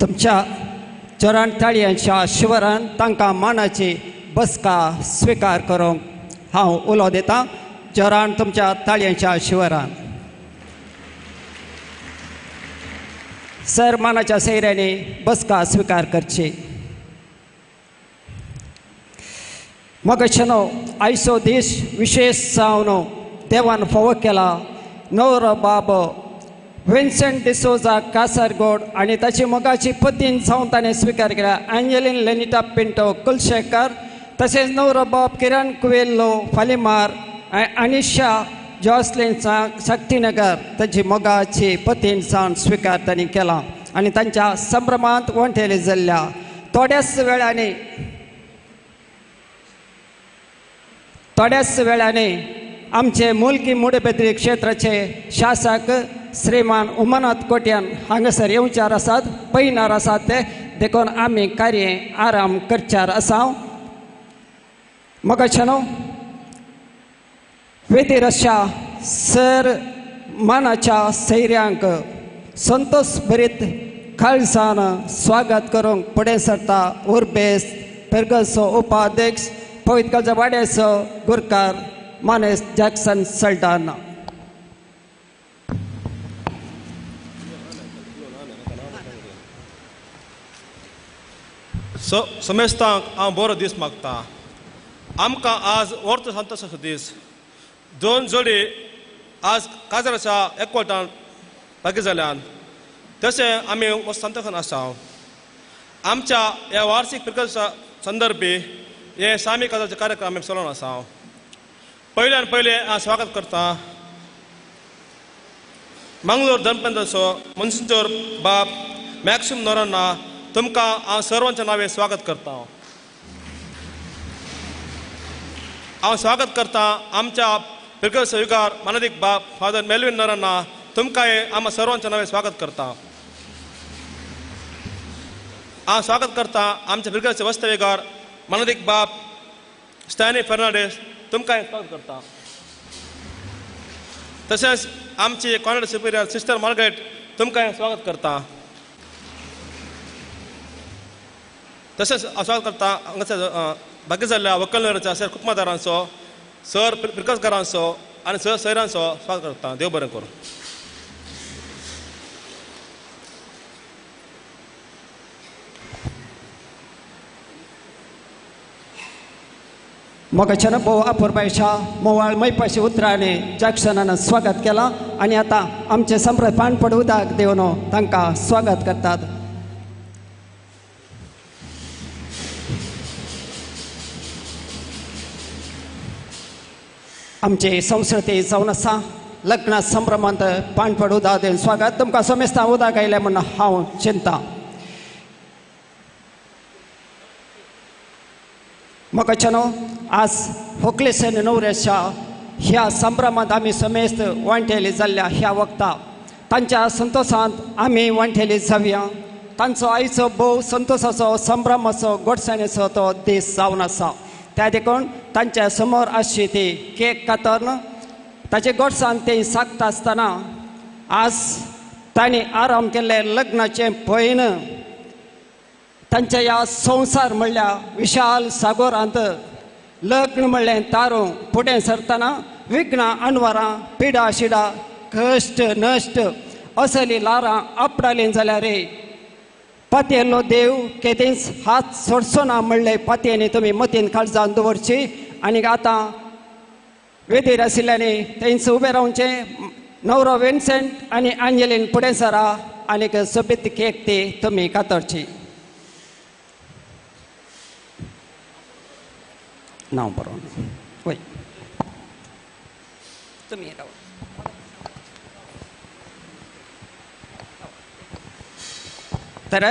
तुमच्या चरण ताळयांच्या शिवरान तांकां मानाची बसका स्विकार करूंक हांव उलो दितां. जोरान तुमच्या ताळयांच्या शिवरान. सर मानाच्या सैऱ्यांनी बसका स्विकार करची. मगशनो आयचो दीस विशेष जावन देवान फावो केला. नवरो बाब विन्सेंट डिसोजा कासरगोड आनी ताची मोगाची पतीन जावन ताणें स्विकार केला एंजेलीन लेनिटा पिंटो कुलशेखर, तशेंच नवरो बाब किरण कुवेल्लो फालिमार अनिशा जॉसलीन शक्तीनगर तांची मोगाची पतीन जावन स्विकार तांणी केला आनी तांच्या संभ्रमांत वंठेली जाल्ल्या थोड्याच वेळांनी आमचे मुलकी मुडबेद्री क्षेत्राचे शासक श्रीमान उमानाथ कोट्यान हांगासर येवचार आसात, पयनार आसात ते, देखून आमी कार्य आराम करचार आसा. मगाच्यानो वेदीर अशा सर मानाच्या सैऱ्यांक संतोष भरीत खालसान स्वागत करूंक फुडें सरता उर्बेस पेरगसो उपाध्यक्ष पवित्र वाड्याचो गुरकार मानेस जॅक्सन सल्डाना. समेस्तांक हांव बरो दीस मागता. आमकां आज वर्त संतोषाचो दीस. दोन जोडी आज काजराच्या एकवटान भागी जाल्यान तशें आमी संतोषान आसा. आमच्या ह्या वार्षिक पिरगसा संदर्भी हे सामी काजराचे कार्यक्रम आमी चलोवन आसा. पयल्यान पयलें हांव स्वागत करता मंगलोर धर्मपंथाचो मनसिंचोर बाब मॅक्सिम नोराना, तुमकां हांव सर्वांच्या नांवे स्वागत करता. हांव स्वागत करता आमच्या पिरगस युगार मानादीक बाब फादर मेलविन नोराना, तुमकांय आमकां सर्वांच्या नांवे स्वागत करता. हांव स्वागत करता आमच्या पिरगसचे वस्तवेगार मानादीक बाब स्टॅनी फर्नांडीस, तुमकांय स्वागत करता. तशेंच आमची कॉन्वेंट सुपिरियर सिस्टर मार्गरेट, तुमकांय स्वागत करता. तशेंच स्वागत करता हांगासर बाकी जाल्ल्या वकलनगराच्या सर कुकमादारांचो, सर पिरकसकारांचो आनी सर सैरांचो स्वागत करता. देव बरें करूं. मोगाच्यान भोव अपुरबायच्या मोवाळ मैपाशी उतरांनी जॅक्सनान स्वागत केलां आनी आतां आमचे संप्रत पानपड उदक दिवन तांकां स्वागत करतात. आमची संस्कृती जावन आसा लग्न संभ्रमांत पानपड उदक दिवन स्वागत. तुमकां समेस्तां उदक आयलें म्हूण हांव चिंता. मोगाच्यानो आज होकलेसन नवऱ्याच्या ह्या संभ्रमांत आमी समेस्त वांटेली जाल्ल्या ह्या वखता तांच्या संतोषांत आमी वांटेली जावया. तांचो आयचो भोव संतोषाचो संभ्रमाचो गोडसाणेचो तो दीस जावन आसा. त्या देखून तांच्या समोर आसची ती केक कातरून ताचे गोडसान ते सागता आसतना आज तांणी आराम केल्ले लग्नाचें पयन तांच्या ह्या संवसार म्हणल्या विशाल सागोरांत लग्न म्हणलें तारूं फुडें सरतना विघ्नां अनवरां पिडा शिडा कश्ट नश्ट असली लारां आपडालीं जाल्यार रे पातयेल्लो देव केदींच हात सोडचो ना म्हणलें पातयेनी तुमी मतीन काळजान दवरची. आनी आतां वेदीर आशिल्ल्यांनी तेंच उबें रावचें. नवरो विन्सेंट आनी आंजेलीन फुडें सरा आनीक सोबीत केक ती तुमी कातरची. नांव बरोवन वय तुमी राव. तर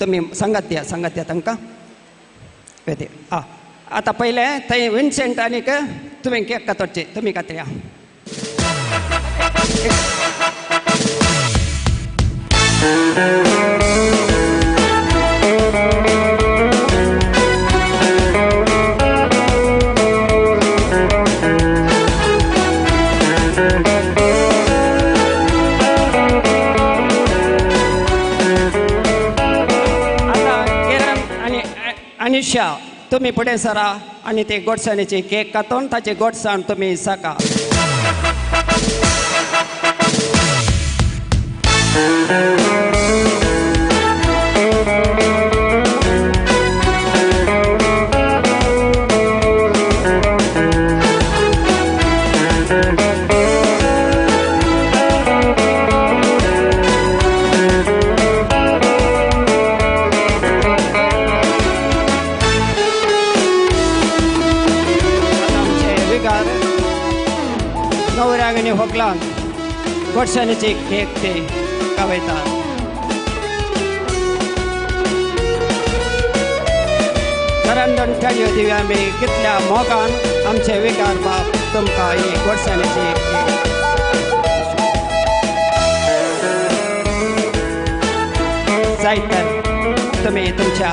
तुमी सांगात द्या, सांगात द्या तांकां वेदीर. आं आतां पयलें थंय विन्सेंट आनीक तुमी केक कातरची, तुमी कातया. अनिशा तुमी फुडें सरा आनी ते गोडसाणीची केक कातून ताची गोडसाण तुमी साका. होकलान गोडसाणीची केक ते खावयतात. घरान टाळयो दिवया आमी कितल्या मोगान आमचे विकार बाप तुमकां ही गोडसाणीची केक. जायत तर तुमी तुमच्या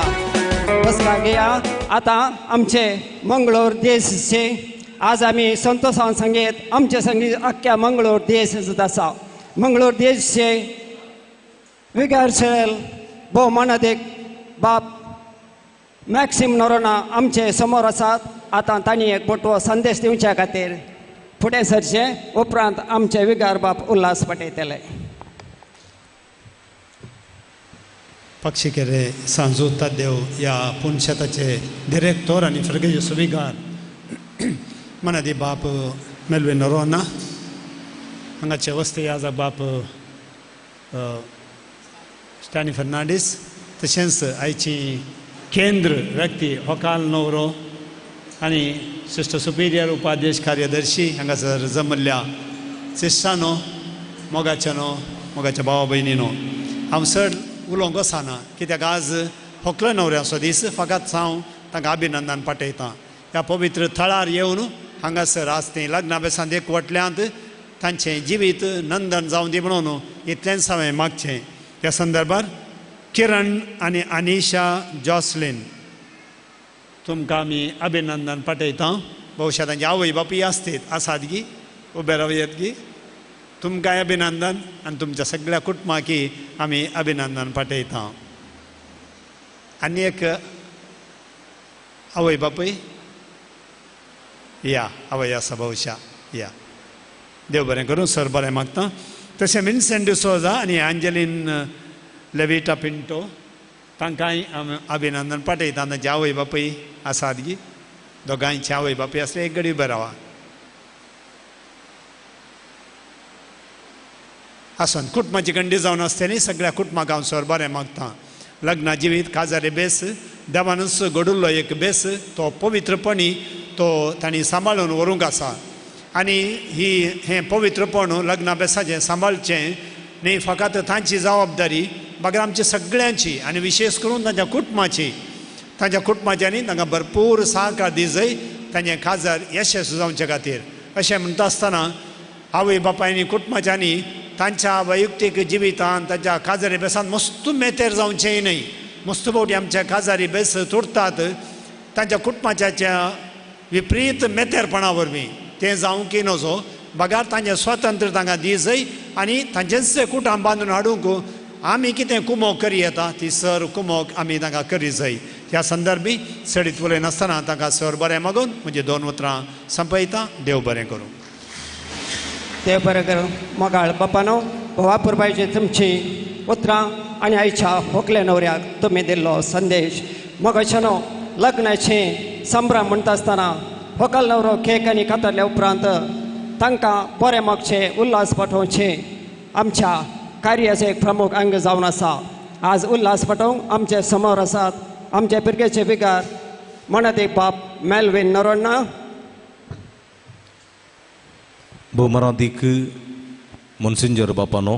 बसका घेया. आतां आमचे मंगळूर देशचे आज आमी संतोषान संगीत आमचे संगीत अख्ख्या मंगळूर देश आसा. मंगळूर देशचे विगार सेल भोव मानादीक बाप मॅक्सिम नोरोना आमचे समोर आसात. आतां तांणी एक मोटो संदेश दिवच्या खातीर फुडें सरचें. उपरांत आमचे विगार बाप उल्हास पटयतले. पक्षीकेरे सांजू तादेव ह्या पुनशेताचे डिरेक्टोर आनी फिरगेजो सुविगार मनादी बाप मेलवे नरोना हांगाचे वस्ती आजा बाप स्टॅनी फर्नांडीस तशेंच आयची केंद्र व्यक्ती होकाल नवरो आनी सिस्टर सुपिरियर उपादेश कार्यदर्शी हांगासर जमल्ल्या सिस्टानो मोगाच्यानो मोगाच्या भावा भयणीनो हांव चड उलोवंक वचना कित्याक आज होकलो नवऱ्याचो दीस फकत हांव तांकां अभिनंदन पाठयतां. ह्या पवित्र थळार येवन हांगासर आज तीं लग्ना बेसांत एकवटल्यांत तांचें जिवीत नंदन जावं दी म्हणून इतलेंच हांवें मागचें. ह्या संदर्भार किरण आनी अनिशा जॉसलीन तुमकां आमी अभिनंदन पाठयता. भोवशा तांची आवय बापूय आसतीत आसात गी उबे रावयात गी तुमकांय अभिनंदन आनी तुमच्या सगळ्या कुटुंबाकी आमी अभिनंदन पाठयता. आनी एक आवय बापूय या आवय आसा भोवशा या देव बरें करूं सर बरें मागता. तशें विन्सेंट डिसोजा आनी आंजलीन लेविटा पिंटो तांकांय अभिनंदन पाठयता. तांचे आवय बापूय आसात गी दोगांयचे आवय बापूय आसले एक घडी उबे रावा आसून कुटुंबाची गंडी जावन आसतली सगळ्या कुटुंबाक हांव सर बरें मागता. लग्ना जिवीत काजारे बेस देवानूच घडुल्लो एक बेस तो पवित्रपणी तो तांणी सांबाळून व्हरूंक आसा आनी ही हें पवित्रपण लग्ना बेसाचें सांबाळचें न्ही फकत तांची जबाबदारी बगर आमची सगळ्यांची आनी विशेष करून तांच्या कुटुंबाची तांच्या कुटुंबाच्यांनी तांकां भरपूर सहकार दिजय तांचें काजार यशस्वी जावचे खातीर. अशें म्हणटा आसतना आवय बापायनी कुटुंबाच्यांनी तांच्या वैयक्तीक जिवितान तांच्या काजारी बेसान मस्त मेतेर जावचेंय न्हय. मस्त फावटी आमच्या काजारी बेस तुरतात तांच्या कुटुंबाच्या विपरीत मेतेरपणा वरवीं तें जावंक नजो बगार तांचें स्वातंत्र्य तांकां दिजय आनी तांचेंच कुटां बांदून हाडूंक आमी कितें कुमोक करी येता ती सर कुमोक आमी तांकां करी जाय. ह्या संदर्भी चडीत उलयनासतना तांकां सर बरें मागून म्हजी दोन उतरां संपयता. देव बरें करूं. देव बरें करूं. मोगाळ बापानो भावा पुरबायची तुमची उतरां आनी आयच्या होकले न्हवऱ्याक तुमी दिल्लो संदेश. मोगाच्यानो लग्नाचें संभ्रम म्हणटा आसतना होकल न्हवरो केक आनी कातरल्या उपरांत तांकां बरें मागचें उल्हास पाठोवचें आमच्या कार्याचें एक प्रमुख अंग जावन आसा. आज उल्हास पाठोवंक आमचे समोर आसात आमचे पिरगेचे विगार मनादीक बाप मेलवीन नरोन्ना. भोवमरादीक मोन्सिंजर बापानो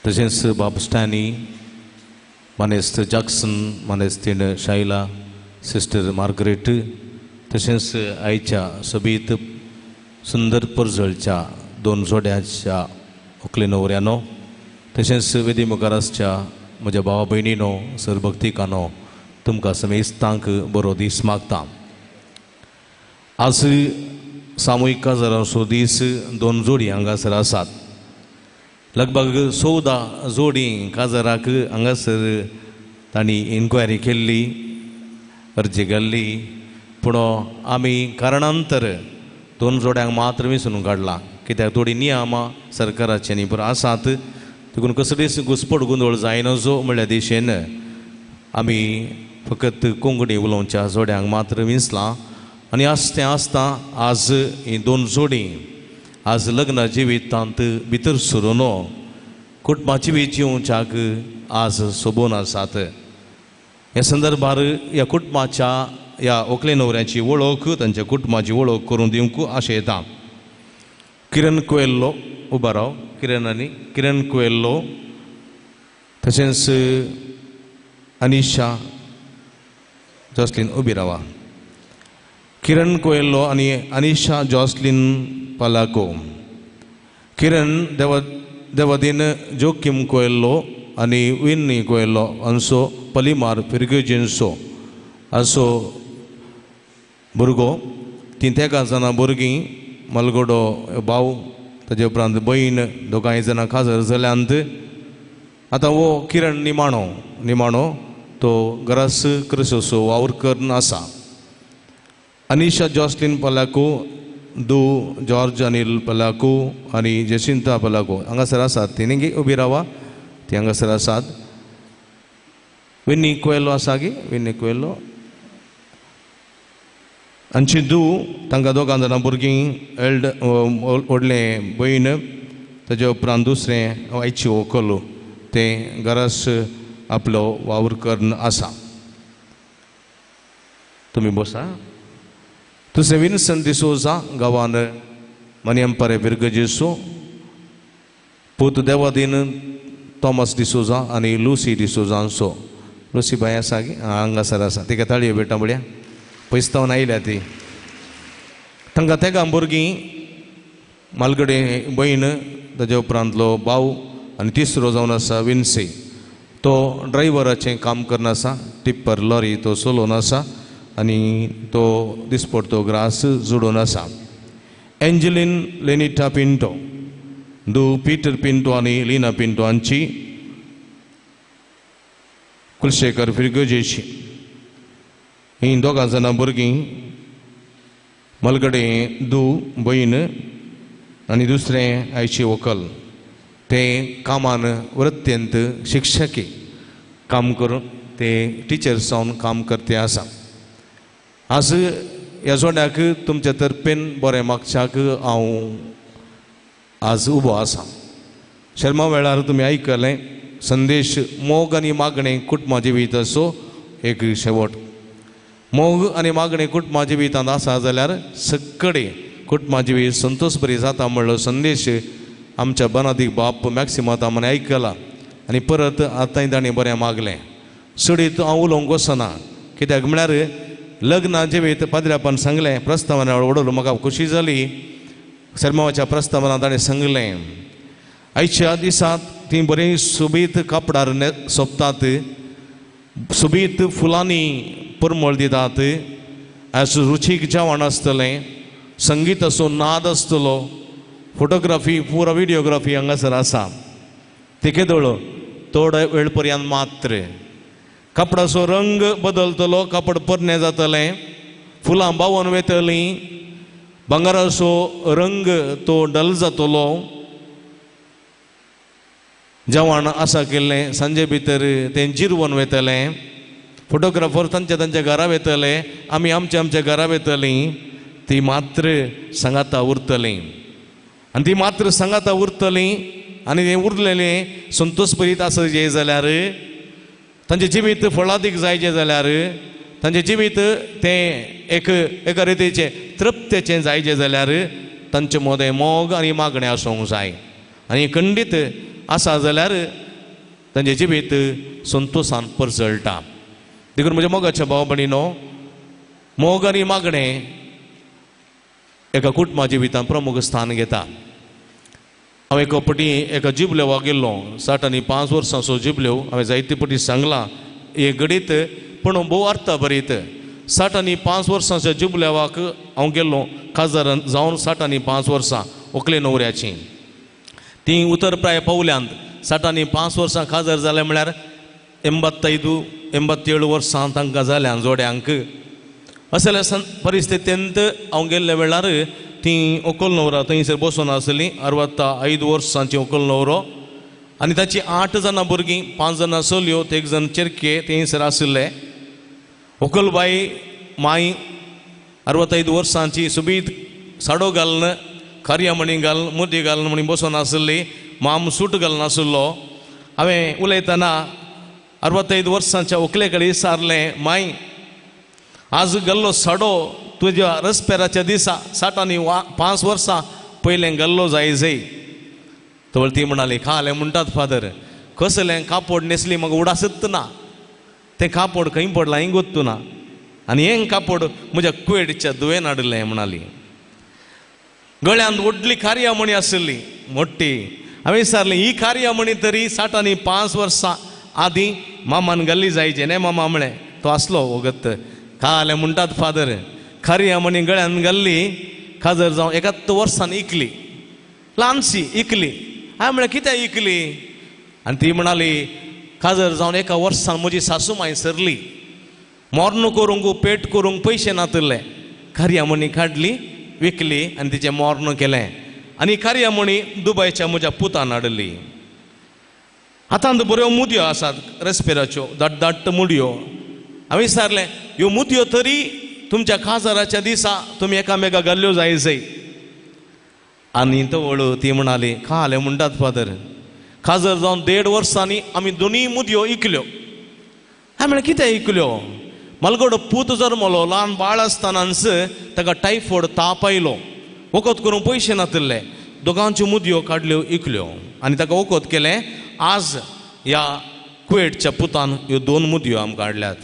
तशेंच बाप स्टॅनी मानेस्त जॅक्सन मानेस्तीण शायला सिस्टर मार्गरेट तशेंच आयच्या सोबीत सुंदर परजळच्या दोन जोड्याच्या व्हंकले न्हवऱ्यानो तशेंच वेदी मुखार आसच्या म्हज्या भावा भयणीनो सर भक्तिकानो तुमकां समेस्तांक बरो दीस मागता. आज सामुहीक काजारांचो दीस दोन जोडी हांगासर आसात. लगभग 14 जोडी काजाराक हांगासर तांणी इन्क्वायरी केल्ली. अर्जी घाल्ली पूण आमी कारणांतर दोन जोड्यांक मात्र विंचून काडला कित्याक थोडीं नियमां सरकाराचे न्ही पुरो आसात देखून कसलीच घुसपट गोंदळ जायना जो म्हणल्या दिशेन आमी फकत कोंकणी उलोवच्या जोड्यांक मात्र विंचलां आनी आसतें आसता आज ही दोन जोडी आज लग्न जिवितांत भितर सरून कुटुंबा जिवीत जिवच्याक आज सोबोन आसात. ह्या संदर्भार ह्या कुटुंबाच्या ह्या व्हंकले न्हवऱ्याची वळख तांच्या कुटुंबाची वळख करून दिवंक आशा येता. किरण कोएल्लो उबो राव. किरण आनी किरण कोएल्लो तशेंच अनिशा जॉस्लीन उबी रावा. किरण कोएल्लो आनी अनिशा जॉस्लीन पालाको. किरण देवादीन जोकीम कोएल्लो आनी विन्नी कोएल्लो हांचो पलिमार फिरगेजींचो हाचो भुरगो. तीं तेगां जाणां भुरगीं मलगोडो भाव ताजे उपरांत बहीण दोगांय जाणां काजार जाल्यांत. आतां हो किरण निमाणो निमाणो तो घरास क्रिसोसो वावर करून आसा. अनिशा जॉस्लीन पलाको दू जॉर्ज अनिल पलाको आनी जेसिंता पलाको हांगासर आसात. तिणी उबी रावा ती हांगासर आसात. विन्नी कोएल्लो आसा गी विन्नी कोएल्लो आमची दू तांकां दोगां जाणां भुरगीं एल्ड व्हडलें भयण ताजे उपरांत दुसरें आयची व्हंकल तें घरास आपलो वावर करून आसा. तुमी बसा. दुसरें विन्सन डिसोजा गांवान मनियमपारे बिरगजेसो पूत देवादीन थॉमस डिसोजा आनी लुसी डिसोजा हांचो. लुसी बाय आसा गी हांगासर आसा तिका ताळयो बेटा म्हळ्या पयसतावन आयल्या ती. तांकां तेगां भुरगीं मालगडे भयण ताजे उपरांतलो भाव आनी तिसरो जावन आसा विन्सी तो ड्रायव्हराचें काम करून आसा. टिप्पर लॉरी तो चलोवन आसा आनी तो दिसपडतो ग्रास जोडून आसा. एंजलीन लेनिटा पिंटो दू पीटर पिंटो आनी लिना पिंटो हांची कुलशेखर फिरगजेची ही दोगां जाणां भुरगीं मलगडे दू भयण आनी दुसरें आयची व्हंकल तें कामान वृत्तेंत शिक्षकी काम करून ते टिचर्स जावन काम करते आसा. आज ह्या जोड्याक तुमच्या तर्फेन बरें मागच्याक हांव आज उबो आसा. शर्मा वेळार तुमी आयकलें संदेश मोग आनी मागणें कुटुंबा जिविताचो एक शेवट. मोग आनी मागणें कुटुंबा जिवितांत आसा जाल्यार सगळे कुटुंबा जिवीत संतोश बरी जाता म्हणलो संदेश आमच्या बनादीक बाप मॅक्सिमात आमी आयकला आनी परत आतांय ताणें बरें मागलें. चडीत हांव उलोवंक वचना कित्याक म्हळ्यार लग्ना जिवीत पाद्र्यापान सांगलें प्रस्तावना उडोवलो म्हाका खोशी जाली. शर्माच्या प्रस्तावना ताणें सांगलें आयच्या दिसांत तीं बरीं सोबीत कापडार सोंपतात सोबीत फुलांनी परमळ दितात आयज रुचीक जेवण आसतलें संगीताचो नाद आसतलो फोटोग्राफी पुरो विडियोग्राफी हांगासर आसा. ते केदोळ थोडो वेळ पर्यंत मात्र कापडाचो रंग बदलतलो कापड पोरणें जातलें फुलां बावोन वेतलीं भांगराचो रंग तो डल जातलो. जेवण आसा केल्लें सांजे भितर तें जिरवन वेतलें. फोटोग्राफर तांच्या तांच्या घरा वेतले आमी आमच्या आमच्या घरा वेतलीं. ती मात्र सांगाता उरतलीं आनी ती मात्र सांगाता उरतलीं आनी तें उरलेलें संतोश भरीत आसत जे जाल्यार तांचें जिवीत फळादीक जायचें जाल्यार तांचें जिवीत तें एक एका रितीचें तृप्तेचें जायचें जाल्यार तांचे मदें मोग आनी मागणें आसूंक जाय आनी खंडीत आसा जाल्यार तांचें जिवीत संतोशान परजळटा. देखून म्हज्या मोगाच्या भाव भयणीनो मोग आनी मागणें एका कुटुंबा जिवितांत प्रमुख स्थान घेता. हांव एका पटी एका जिबलेवाक गेल्लो 65 वर्सांचो जिबलेव हांवें जायते पटी सांगलां हें घडीत पूण भोव अर्थ भरीत. 65 वर्सांच्या जिबलेवाक हांव गेल्लो काजार जावन 65 वर्सां व्हंकले न्हवऱ्याचीं तीं उतर प्राय पावल्यांत. 65 वर्सां काजार जालें म्हळ्यार 85 87 वर्सां तांकां जाल्यां जोड्यांक. असल्या परिस्थितींत हांव गेल्ल्या वेळार ती व्हंकल न्हवरो थंयसर बसून आसली. 65 वर्सांची व्हंकल न्हवरो आनी ताची 8 जाणां भुरगीं, 5 जाणां चलयो, एक जाण चेरके थंयसर आशिल्ले. व्हंकल बाई माई 65 वर्सांची सुबीत साडो घालून, कार्यामणी घालून, मुदी घालून म्हणी बसून आशिल्ली. माम सूट घालून आशिल्लो. हांवें उलयतना 65 वर्सांच्या व्हंकले कडेन विचारलें, माई आज गल्लो साडो तुज्या रसपेराच्या दिसा 65 वर्सां पयलें गल्लो जाय जाय. तवळ ती म्हणाली, खालें म्हणटात फादर, कसलें कापड न्हेसली म्हाका उडासत ना, तें कापड खंय पडलां हें गोत्तू ना, आनी हें कापड म्हज्या कुवेटच्या दुवेन हाडलें म्हणाली. गळ्यांत व्हडली कार्यामणी आशिल्ली मोठी. हांवें विचारलें, ही कार्यामणी तरी 65 वर्सां आदीं मामान गल्ली जायचे न्ही मामा म्हळें. तो आसलो वगत. खालें म्हणटात फादर, कार्यामणी गळ्यान घाल्ली काजर जावन 71 वर्सान इकली, ल्हानशी इकली. हांवें म्हळें, कित्याक इकली? आनी ती म्हणाली, काजर जावन 1 वर्सान म्हजी सासू माय सरली, मोर्न करूंक पेट करूंक पयशे नातिल्ले, कार्यामणी काडली विकली आनी तिचें मोर्न केलें आनी कार्यामणी दुबयच्या म्हज्या पुतान हाडली. आतां बऱ्यो मुदयो आसात रेस्पेराच्यो, दाट दाट मुडयो. हांवें विचारलें, ह्यो मुदयो तरी तुमच्या काजाराच्या दिसा तुमी एकामेका घाल्ल्यो जाय जाय. आनी तवळ ती म्हणाली, खालें म्हणटात फादर, काजर जावन 1.5 वर्सांनी आमी दोनूय मुदयो इकल्यो. हांवें म्हळें, कितें इकल्यो? मालगडो पूत जल्मलो, ल्हान बाळ आसतनाच ताका टायफॉयड ताप आयलो, वखद करूंक पयशे नातिल्ले, दोगांच्यो मुदयो काडल्यो इकल्यो आनी ताका वखद केलें. आज ह्या कुवेटच्या पुतान ह्यो 2 मुदयो आमकां हाडल्यात.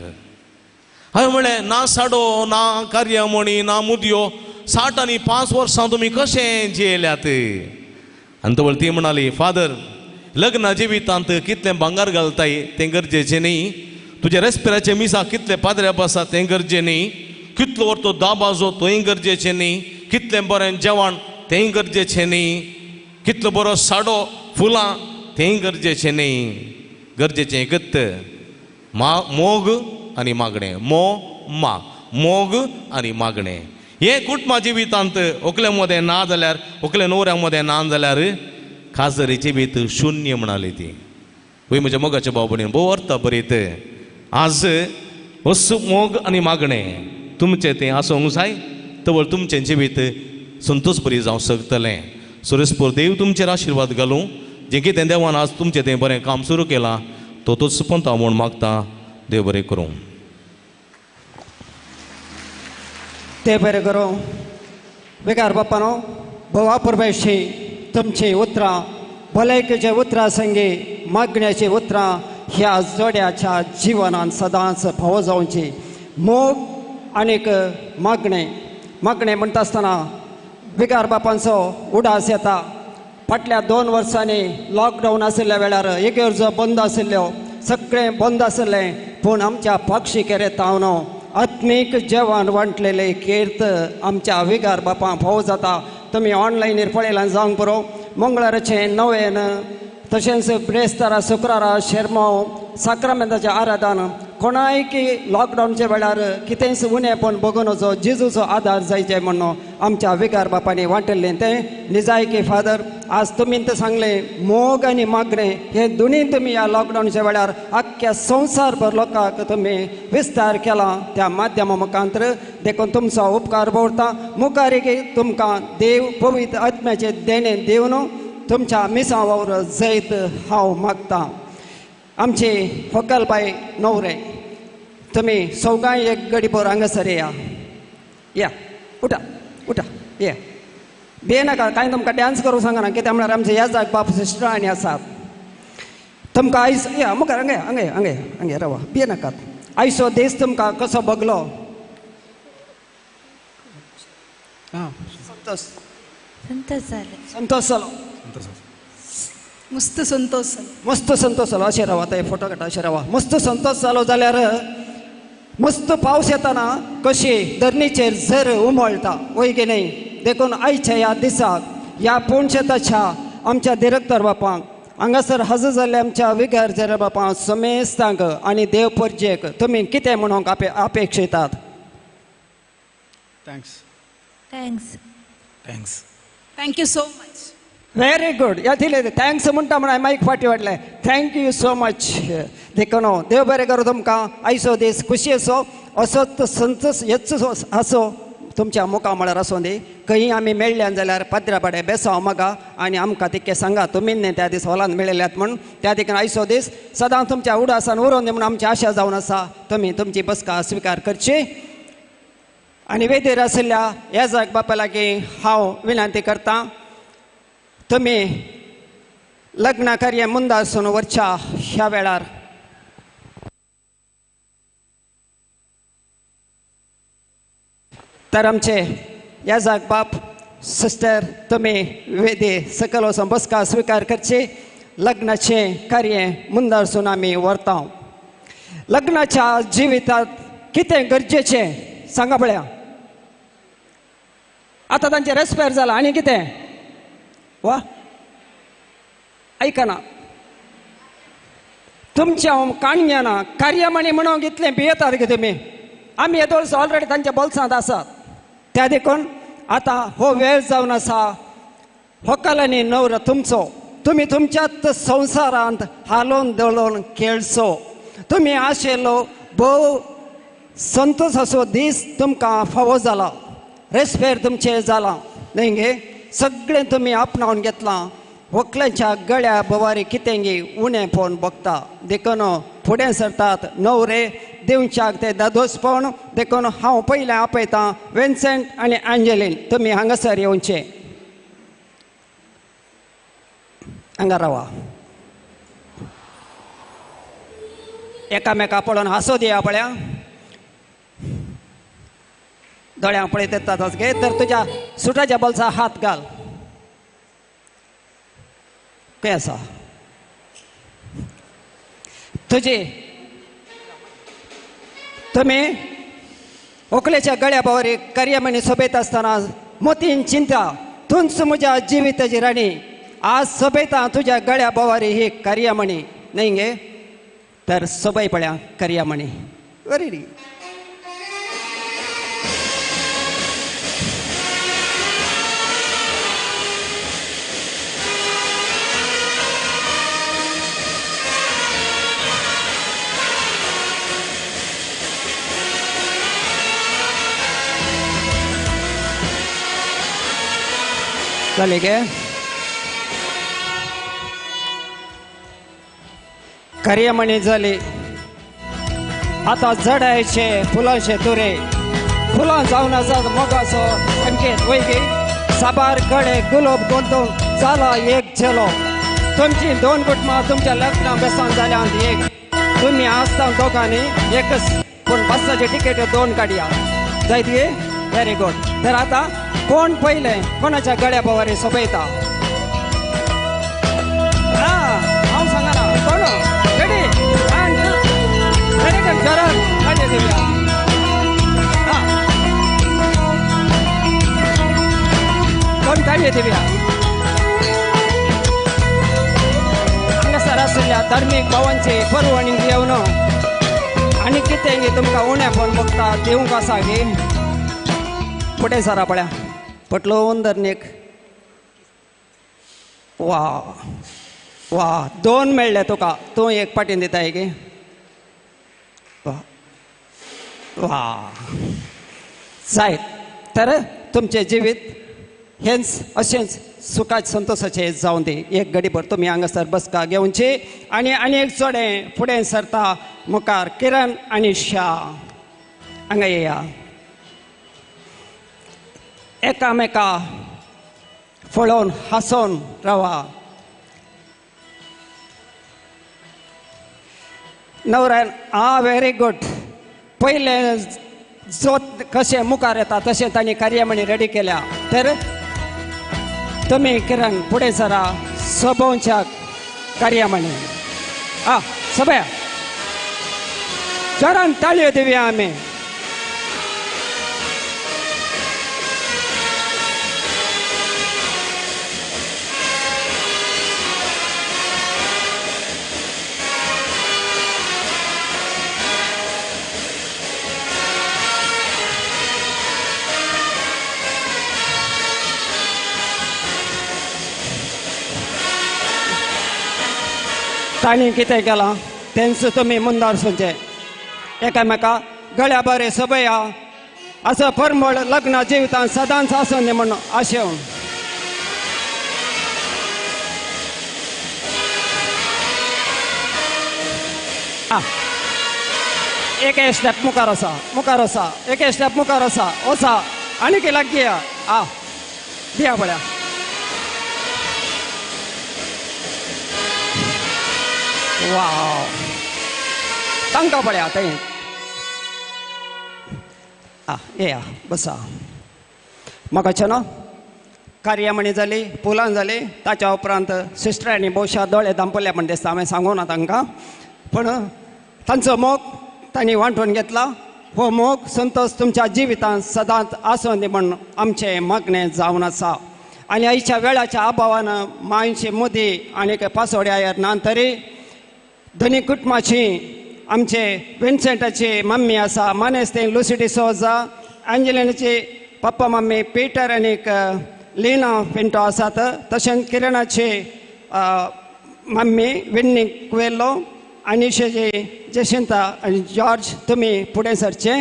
हांवें म्हळें, ना साडो, ना कार्यामणी, ना मुदयो, 65 वर्सां तुमी कशें जियेल्यात? आनी तवळ ती म्हणाली, फादर, लग्ना जिवितांत कितलें भांगर घालताय तें गरजेचें न्ही, तुज्या रेस्पेराचे मिसा कितले पाद्रे आसा तें गरजें न्ही, कितलो वरतो दाबाजो तोय गरजेचें न्ही, कितलें बरें जेवण तेंय गरजेचें न्ही, कितलो बरो साडो फुलां तेंय गरजेचें न्ही, गरजेचें एकत मोग आनी मागणें. मो मा, मोग आनी मागणें. हें कुटुंबा जिवितांत व्हंकले मदें ना जाल्यार, व्हंकले न्हवऱ्या मदें ना जाल्यार काजरी जिवीत शुन्य म्हणाली ती. वय म्हज्या मोगाच्या भाव भयणीन, भोव अर्थ बरीत. आज असो मोग आनी मागणें तुमचें तें आसूंक जाय, तवळ तुमचें जिवीत संतोष बरी जावंक शकतलें. सुरेशपूर देव तुमचेर आशिर्वाद घालूं. जें कितें देवान आज तुमचें तें बरें काम सुरू केलां तो तोच पंता म्हूण मागता. देव बरें करूं. ते बरें करूं. बेकार बापानो, भोवा पुरबेशी तुमची उतरां, भलायकेच्या उतरां संगी मागण्याची उतरां ह्या जोड्याच्या जिवनान सदांच फावो जावची. मोग आनीक मागणें. मागणें म्हणटा आसतना बेकार बापांचो उडास येता. फाटल्या 2 वर्सांनी लॉकडावन आशिल्ल्या वेळार इगर्जो बंद आशिल्ल्यो, सगळें बंद आशिल्लें, पूण आमच्या पक्षी केरेतावन आत्मीक जेवण वांटलेले कीर्त आमच्या विगार बापां फावो जाता. तुमी ऑनलायनीर पळयलां जावंक पुरो. मंगळाराचें नवेन, तशेंच ब्रेस्तारा शुक्रारा शेरमांव साक्रामेंताचें आराधन. कोणायकी लॉकडावनच्या वेळार कितेंच उणेपण बगून वचो, जेजूचो आदार जायचे म्हणून आमच्या विगार बापांनी वांटिल्लें तें निजायकी. फादर, आज तुमी तें सांगलें, मोग आनी मागणें हे दोनूय तुमी ह्या लॉकडावनच्या वेळार आख्ख्या संवसारभर लोकांक तुमी विस्तार केला त्या माध्यमा मुखांतर. देखून तुमचो उपकार दवरता. मुखार तुमकां देव पवित्र आत्म्याचें देणें दिवन तुमच्या मिसां वावर जैत हांव मागतां. आमची व्हंकलबाई न्हवरे, तुमी सौगांय एक गडीभर हांगासर या. या, उठा उठा, या, भिये नाका. कांय तुमकां डांस करूंक सांगना, कित्याक म्हळ्यार आमचे याजाक बाप सिस्टर आनी आसात. तुमकां आयज या मुखार हांगा हांगा हांगा हांगा रावा, भिये नाकात. आयचो दीस तुमकां कसो भोगलो? संतोष. संतोष जालो. संतोष जालो. मस्त संतोष. मस्त संतोष जालो. अशें रावा, ते फोटो काडटा. अशें रावा. मस्त संतोष जालो जाल्यार मस्त पावस येताना कशी धरणीचेर झर उमळटा, वय की न्ही? देखून आयच्या ह्या दिसाक ह्या पुणशेताच्या आमच्या डिरेक्टर बापांक, हांगासर हजर जाल्ल्या आमच्या विगार जर बापा समेस्तांक आनी देव परजेक तुमी कितें म्हणूंक अपेक्षितात? Thanks. Thanks. Thanks. Thank you so much. Very good. ह्या दिले thanks म्हणटा म्हण हांवें मायक फाटी वाडलें. Thank you so much. देखून देव बरें करूं तुमकां. आयचो दीस खुशी असो असोच संतोष येच असो तुमच्या मुखा म्हळ्यार आसूं दी. खंय आमी मेळ्ळ्यान जाल्यार पाद्रा पाडे बेसांव मागा आनी आमकां तितकें सांगा तुमी न्ही त्या दीस हॉलान मेळिल्ल्यात म्हूण. त्या देखून आयचो दीस सदां तुमच्या उडासान उरोवन दी म्हूण आमची आशा जावन आसा. तुमी तुमची बसका स्विकार करची आनी वेदीर आशिल्ल्या येजाक बापा लागीं हांव विनंती करतां, तुमी लग्न कार्य मुंदासून वरच्या ह्या वेळार तर आमचे येजाक बाप सिस्टर तुमी वेदी सकयल वचून बसका स्विकार करची. लग्नाचें कार्य मुंदासून आमी व्हरता. लग्नाच्या जिवितांत कितें गरजेचें सांगा पळया. आतां तांचें रेस्पेर जाला आनी कितें वा आयकना तुमच्या काणयाना कार्यामणी म्हणूंक इतलें भियेतात गे तुमी. आमी येदोळसो ऑलरेडी तांच्या बोल्सांत आसात. त्या देखून आतां हो वेळ जावन आसा होकाल आनी नवरो तुमचो. तुमी तुमच्याच संवसारांत हालोवन दळोवन खेळचो. तुमी आशिल्लो भोव संतोषाचो दीस तुमकां फावो जाला. रेस्पेर तुमचें जालां न्हय गे. सगळें तुमी आपणावन घेतलां. व्हंकलेच्या गळ्या भोवारी कितें गे उणेंपण भोगता. देखून फुडें सरतात नवरे दिवच्याक ते दादोसपण. देखून हांव पयलें आपयतां विन्सेंट आनी एंजेलीन, तुमी हांगासर येवचे. हांगा रावा. एकामेका पळोवन हांसो दिया पळया. दोळ्यांक पळयत येतात गे. तर तुज्या सुटाच्या बोल्सा हात घाल. खंय आसा तुजी? तुमी व्हंकलेच्या गळ्या भोंवरी कार्यामणी सोबयत आसतना मोतीन चिंता तूंच म्हज्या जिविताची राणी. आज सोबयता तुज्या गळ्या भोंवरी ही कार्यामणी न्हय गे. तर सोबय पळया कार्यामणी. बरी जाली गे. कार्यामणी जाली. आतां जडायचे फुलांचे तुरे फुलां जावन आसात मोगाचो संकेत वय गे. साबार कडे गुलोब गोंदोवन जाला एक झेलो. तुमची दोन कुटुंबां तुमच्या लग्ना बेसान जाल्यांत एक. तुमी आसता दोगांनी एकच, पूण बसाचे तिकेट दोन काडया जायत गे. Very good. तर आतां कोण पयलें कोणाच्या गळ्या भोंवरी सोबयता? हांव सांगना कोण. Ready very good. जरा काडये दिवया. कोण काडये दिवया. हांगासर आशिल्ल्या धार्मीक भावांचे परवणी घेवन आनी कितें गे तुमकां उणेंपण भोगता दिवंक आसा गे. फुडें सरा पळया. पटलोवन धरणीक. वा वा दोन मेळ्ळे तुका. तूं एक पाटीन दिताय गे. वा वा जायत. तर तुमचें जिवीत हेंच अशेंच सुखाच संतोषाचें जावं दी. एक घडीभर तुमी हांगासर बसका घेवची आनी आनी एक जोडें फुडें सरता मुखार किरण आनी शा. हांगा येया. एकामेका पळोवन हांसोन रावा. नवऱ्यान आ व्हेरी गुड. पयलें जोत कशें मुखार येता तशें तांणी कार्यामणी रेडी केल्या. तर तुमी किरण फुडें सरा सोबोवच्या कार्यामणी. आ सोबया. जोरान ताळयो दिवया आमी. तांणी कितें केलां तेंच तुमी मुंदार सोदचें. एकामेका गळ्या बरें सोबया असो परमळ लग्न जिवितांत सदांच आसूं न्ही म्हूण आशेवन. आ एक स्टेप मुखार आसा, मुखार आसा, एक स्टेप मुखार आसा, वचा आनीक लागीं या. आ दिया पळया. वाव तांकां पळया थंय. आ येया बसा. म्हाका न्हू कार्यामणी जाली, फुलां जाली, ताच्या उपरांत सिस्टरांनी भोवशा दोळे धांपले म्हण दिसता, हांवें सांगूं ना तांकां, पूण तांचो मोग तांणी वांटून घेतला. हो मोग संतोष तुमच्या जिवितांत सदांच आसूं दी म्हण आमचें मागणें जावन आसा. आनी आयच्या वेळाच्या अभावान मांयची मुदी आनी पासोड्या ना तरी धनी कुटुंबाची आमचे विन्सेंटाची मम्मी आसा, मानेस्ते Lucy D'Souza, अंजलिनाची papa mummy Peter आनीक लिना पिंटो आसात, तशेंच किरणाची मम्मी विन्नी कुवेल्लो, आनिशेची जशिंता आनी जॉर्ज तुमी फुडें सरचे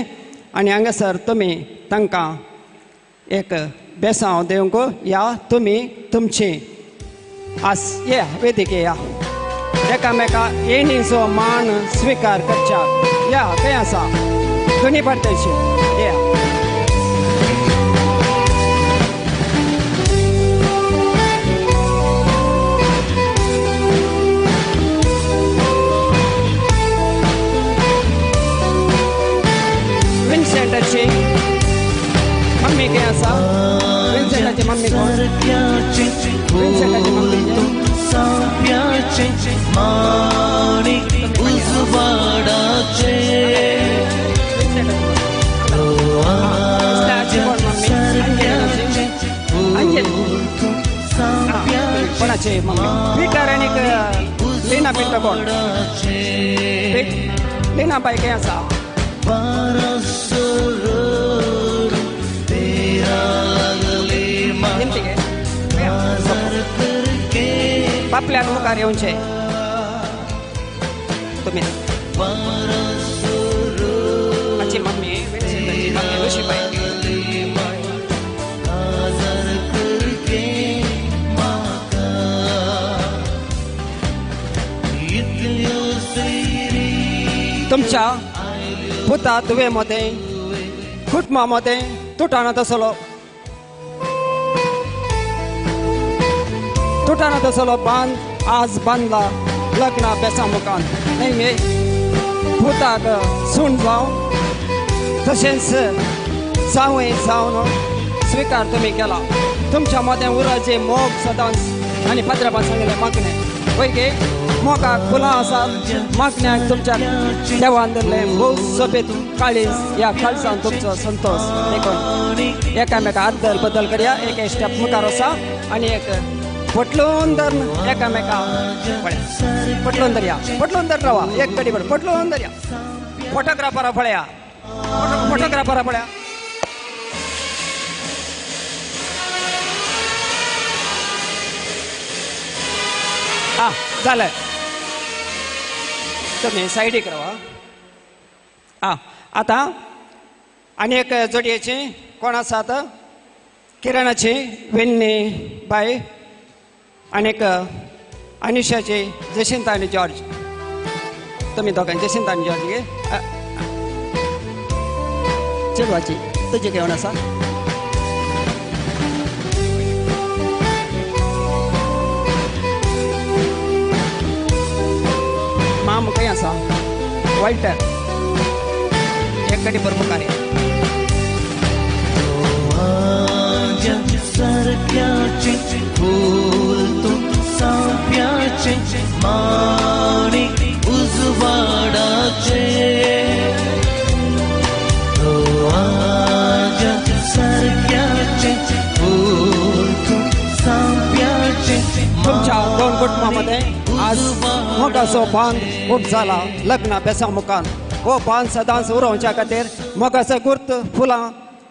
आनी हांगासर तुमी तांकां एक बेसांव दिवंक या तुमी तुमची आस या वेदिके या एकामेका येणीचो मान स्विकार करच्या या खंय आसा दोनी पार्ट्यांची या. विन्सेंटाची मम्मी खंय आसा? विन्सेंटाची मम्मी कोण? विन्सेंटाची मम्मी कोणाची मम्मी? पीटर आनीक लिना पिंटो कोण? लिना बाय खंय आसा? बापल्यान मुखार येवचें तुमी. मातशी मम्मी विन्सेंटाची मम्मी लुशी बाय. तुमच्या पुता तुवे मदें कुटुंबा मदें तुटाना तसलो तुटाना तसलो बांद आज बांदला लग्ना बेसा मुखान न्हय मे पुताक सून जावन तशेंच जावंय जावन स्विकार तुमी केला. तुमच्या मदें उराचे मोग सदांच आनी पाद्राबान सांगिल्लें मागणें वय गे मोगाक फुलां आसात, मागण्याक तुमच्या देवान दिल्लें भोव सोबीत काळीज, ह्या काळजान तुमचो संतोष देखून एकामेका आदल बदल करया. एक स्टेप मुखार आसा आनी एक पटलून धर एकामेका पळया, पटलून धरया, पटलून धर रावा एक कडी पटलून धरया. फोटोग्राफरा पळया, फोटोग्राफरा पळया. आ जालें तुमी सायडीक रावा. आ आतां आनी एक जोडयेची कोण आसात? किरणाची वेन्नी बाय आनीक अनिशाची जशिंता आनी जॉर्ज. तुमी दोगांय जशिंता आनी जॉर्ज गे चेडवाची तुजी घेवन आसा. माम खंय आसा? वॉल्टर एक कडी बरोबर मुखार. तुमच्या दोन कुटुंबामध्ये आज मोगाचो बांद उब जाला लग्न बेसा मुखान. हो बांद सदांच उरोवच्या खातीर मोगाचो गुर्त फुलां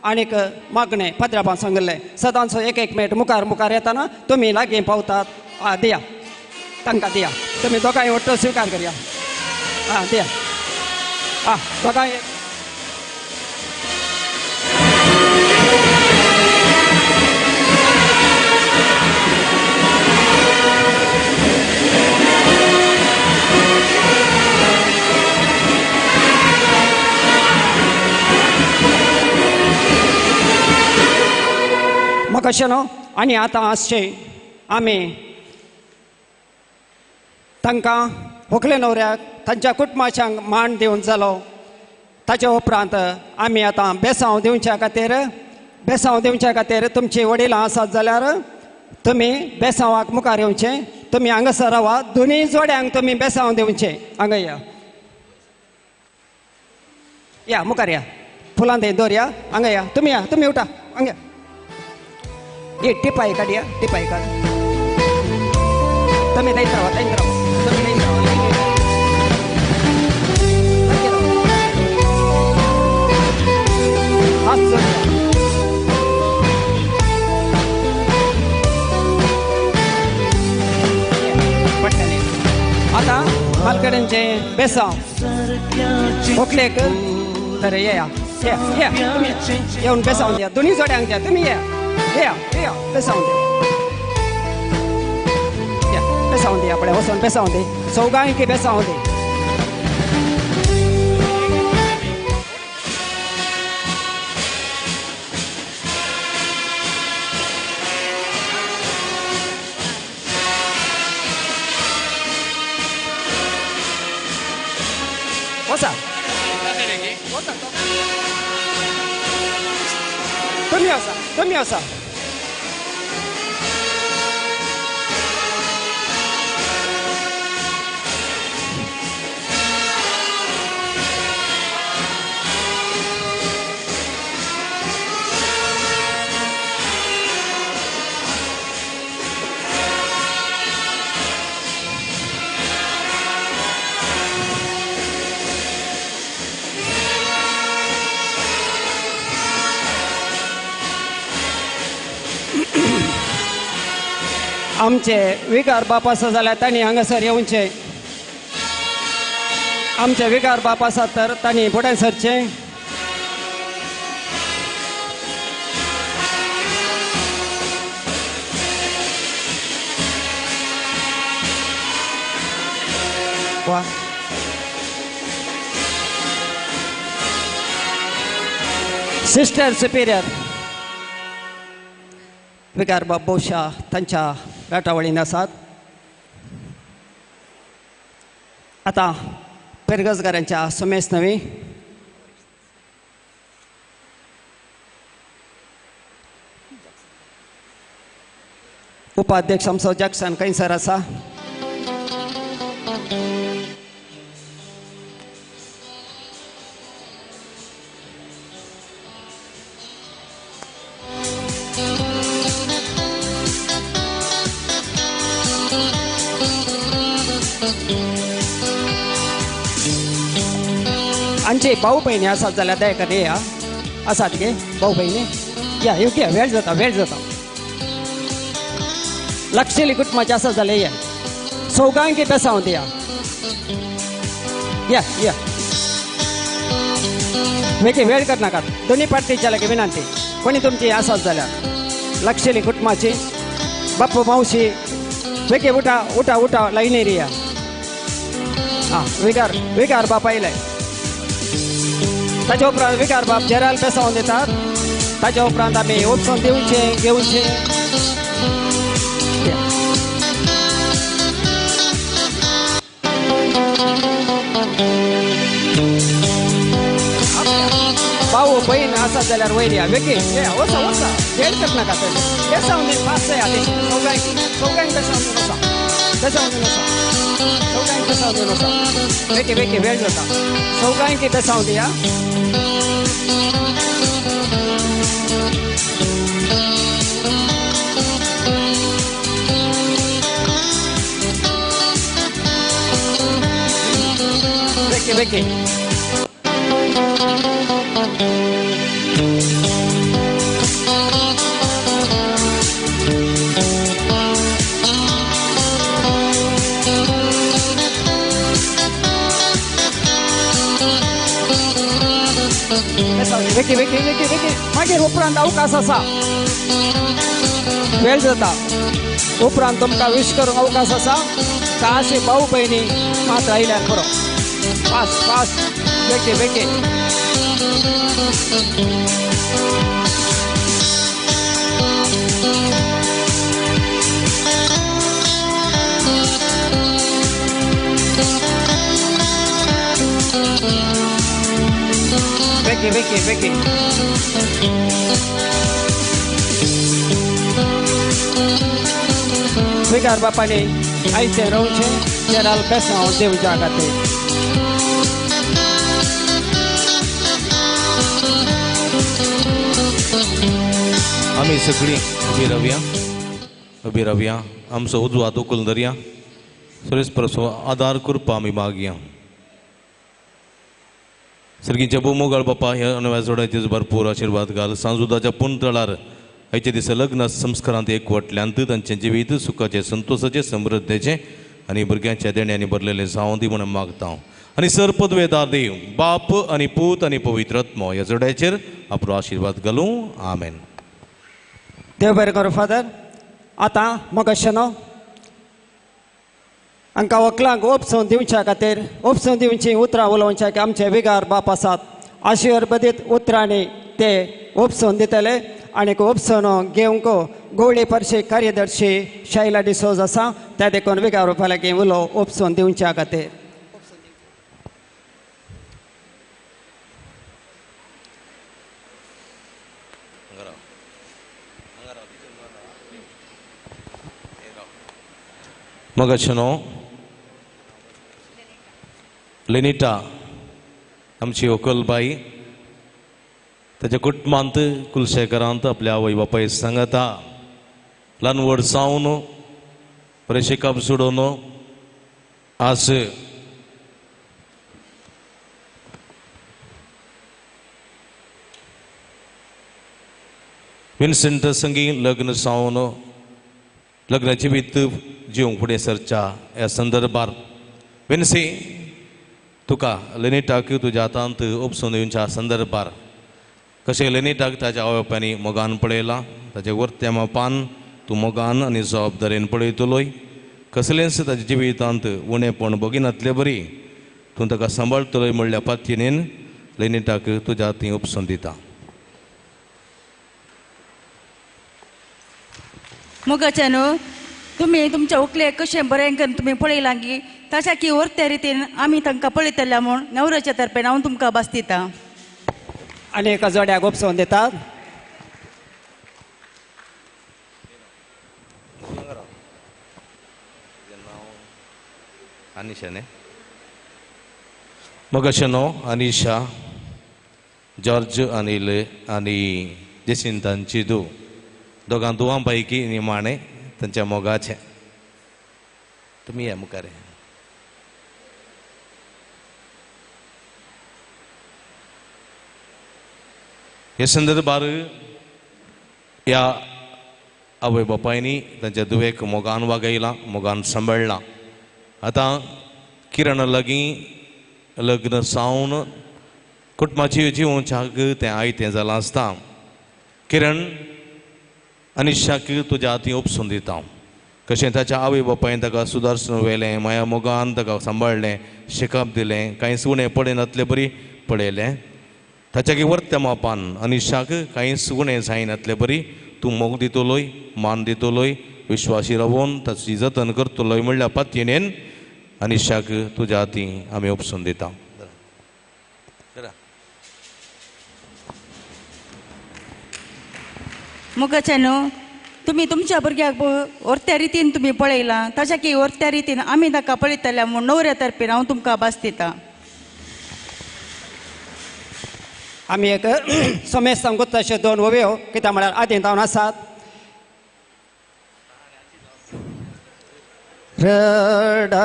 आनीक मागणें पाद्राबान सांगिल्लें सदांच एक एक मिनट मुखार मुखार येताना तुमी लागीं पावतात. आ दिया. तांकां दिया. तुमी दोगांय वट्टो स्विकार करया. आं दिया. आं दोगांय. म्हाका अशें न्हू आनी आतां आसचें आमी तांकां व्हंकले न्हवऱ्याक तांच्या कुटुंबाच्यांक मान दिवन जालो. ताच्या उपरांत आमी आतां बेसांव दिवच्या खातीर, बेसांव दिवच्या खातीर तुमची वडिलां आसात जाल्यार तुमी बेसांवाक मुखार येवचें. तुमी हांगासर रावा, दोनूय जोड्यांक तुमी बेसांव दिवचें. हांगा या, या मुखार या, फुलां थंय दवरया. हांगा या, तुमी या, तुमी उठा हांगा. ये टिपाय काडया, टिपाय काड. तुमी थंयच रावा, थंयच रावा, तुमी थंयच रावा. हात जोडया. पडटलें आतां मालकड्यांचें बेसांव व्हंकलेक तर येया, येया, येया, तुमी येवन बेसांव दिया. दोनूय जोड्यांक दिया. तुमी येया, येया, येया, बेसांव दिया. या बेसांव दिया, पळय वचोन बेसांव दी. चौगांयकी बेसांव दी. वचा, तुमी वचा, तुमी वचा. आमचे विकार बाप आसा जाल्यार तांणी हांगासर येवचें. आमचे विकार बाप आसात तर तांणी फुडें सरचें. वा सिस्टर सुपिरियर विकार बाप बोशा तांच्या राटावळीन आसात. आतां पेरगजगारांच्या सुमेस नवी उपाध्यक्ष आमचो जॅक्सन खंयसर आसा. आमचे भाऊ भयणी आसात जाल्यार दया कर या आसात गे भाऊ भयणी या योग्य वेळ जाता, वेळ जाता. लक्षली कुटुंबाचे आसात जाल्यार या चौगांकी बेसांव दिया. या या वेगळी वेळ करनाकात. दोन्ही पार्टीच्या लागीं विनंती, कोणी तुमची आसात जाल्यार लक्षली कुटुंबाची बाप्पू मावशी वेगळी उठा उठा उठा लायनीर या. आं विकार विकार बाप आयले. ताच्या उपरांत विकार बाप जेराल बेसावन दितात. ताच्या उपरांत आमी वचून दिवचें घेवचें. भाऊ बहीण आसात जाल्यार वयर या बेगीन या, वचा वचा, वेळ करनाका. बेसावन दी फास्ट या. चौगांक चौगांक बेसावन दिवन वचा, बेसावन दिवन वचा, चौगांक बेसावन दिवन वचा. बेगीन बेगीन वेळ जाता. चौगांकी बेसावन दिया. बेगीन बेगीन. बेगी बेगी बेगी बेगी मागीर उपरांत अवकाश आसा, वेळ जाता. उपरांत तुमकां विश करूंक अवकाश आसा. काशी भाऊ भयणी मात आयल्यार पुरो. फास्ट फास्ट बेगी बेगी. बेगी बेगी बेगी. स्वीकार बापाने आयतें रोवचें जेराल बेसांव देवच्या खातीर. आमी सगळीं उबी रावया, उबी रावया. आमचो उजवात उखलून धरया. सुरेश परसो आदार करपा आमी मागया. सर्गीच्या भोव बापा ह्या नव्या जोड्याचेर भरपूर आशिर्वाद घाल. सांजुदाच्या पुनतळार आयच्या दिसा लग्न संस्कारांत एकवटल्यांत तांचें जिवीत सुखाचें, संतोशाचें, समृद्धेचें आनी भुरग्यांच्या देण्यांनी भरलेलें जावं दी म्हणून मागता हांव. आनी सर पदवेदार देव बाप आनी पूत आनी पवित्र आत्मो ह्या जोड्याचेर आपलो आशिर्वाद घालूं. आमेन. देव बरें करूं फादर. आतां मोगाशेनो हांकां वकलांक ओपसून दिवच्या खातीर ओपसून दिवचीं उतरां उलोवच्या की आमचे विगार बाप आसात. आशिर्बदीत उतरांनी ते ओपसून दितले आनी ओपसून घेवंक गोवळी परशी कार्यदर्शी शैला डिसोज आसा त्या देखून विगार बापा लागीं उलो ओपसून दिवच्या खातीर. मगाशेनो लेनिटा आमची व्हंकलबाई ताच्या कुटुंबांत कुलशेखरांत आपल्या आवय बापाय सांगता ल्हान व्हड जावन बरें शिकप सोडून आज विन्सेंट संगी लग्न जावन लग्न जिवीत जिवंक फुडें सरच्या ह्या संदर्भार विन्सी तुका लेनिटाक तुज्या हातांत उपसून येवच्या संदर्भार कशें लेनिटाक ताच्या आवय बापायनी मोगान पळयलां, ताचे वर्त्या मापान तूं मोगान आनी जबाबदारेन पळयतलोय. कसलेंच ताच्या जिवितांत उणेपण भोगिनातले बरी तूं ताका सांबाळटलोय म्हणल्या पातयेन लेनिटाक तुज्या हातीं उपसून दिता. मोगाच्या न्हू तुमी तुमच्या व्हंकलेक कशें बरें करून तुमी पळयलां की तशें की वर्त्या रितीन आमी तांकां पळयतल्या म्हूण नवऱ्याच्या तर्फेन हांव तुमकां भास दितां. आनी एका जोड्याक उपसून दितात. अनिशा न्ही मगाशेनो अनिशा जॉर्ज अनिल आनी जेसिंतांची धूव दोगां धुवां पैकी निमाणें तांच्या मोगाचें. तुमी या मुखार. हे संदर्भार ह्या आवय बापायनी तांच्या धुवेक मोगान वागयलां, मोगान सांबाळ्ळां. आतां किरण लागीं लग्न जावन कुटुंबाची जिवोवच्याक तें आयतें जालां आसता. किरण अनिशाक तुज्या हातीं उपसून दिता. कशें ताच्या आवय बापायन ताका सुदारसून व्हेलें, माया मोगान ताका सांबाळ्ळें, शिकप दिलें, कांयच उणें पडनातले बरी पळयलें. ताच्या वर्त्या मापान अनिशाक कांयच उणें जायनातले बरी तूं मोग दितलोय, मान दितलोय, विश्वासी रावोन ताची जतन करतलोय म्हणल्या पातयेन अनिशाक तुज्या हातीं आमी उपसून दिता. मोगाच्या न्हू तुमी तुमच्या भुरग्याक वर्त्या रितीन तुमी पळयलां तशें की वर्त्या रितीन आमी ताका पळयतल्या म्हूण नवऱ्या तर्फेन हांव तुमकां भास दितां. आमी एक समेस्तांक तशे दोन ओवयो कित्याक म्हळ्यार आदीं जावन आसात.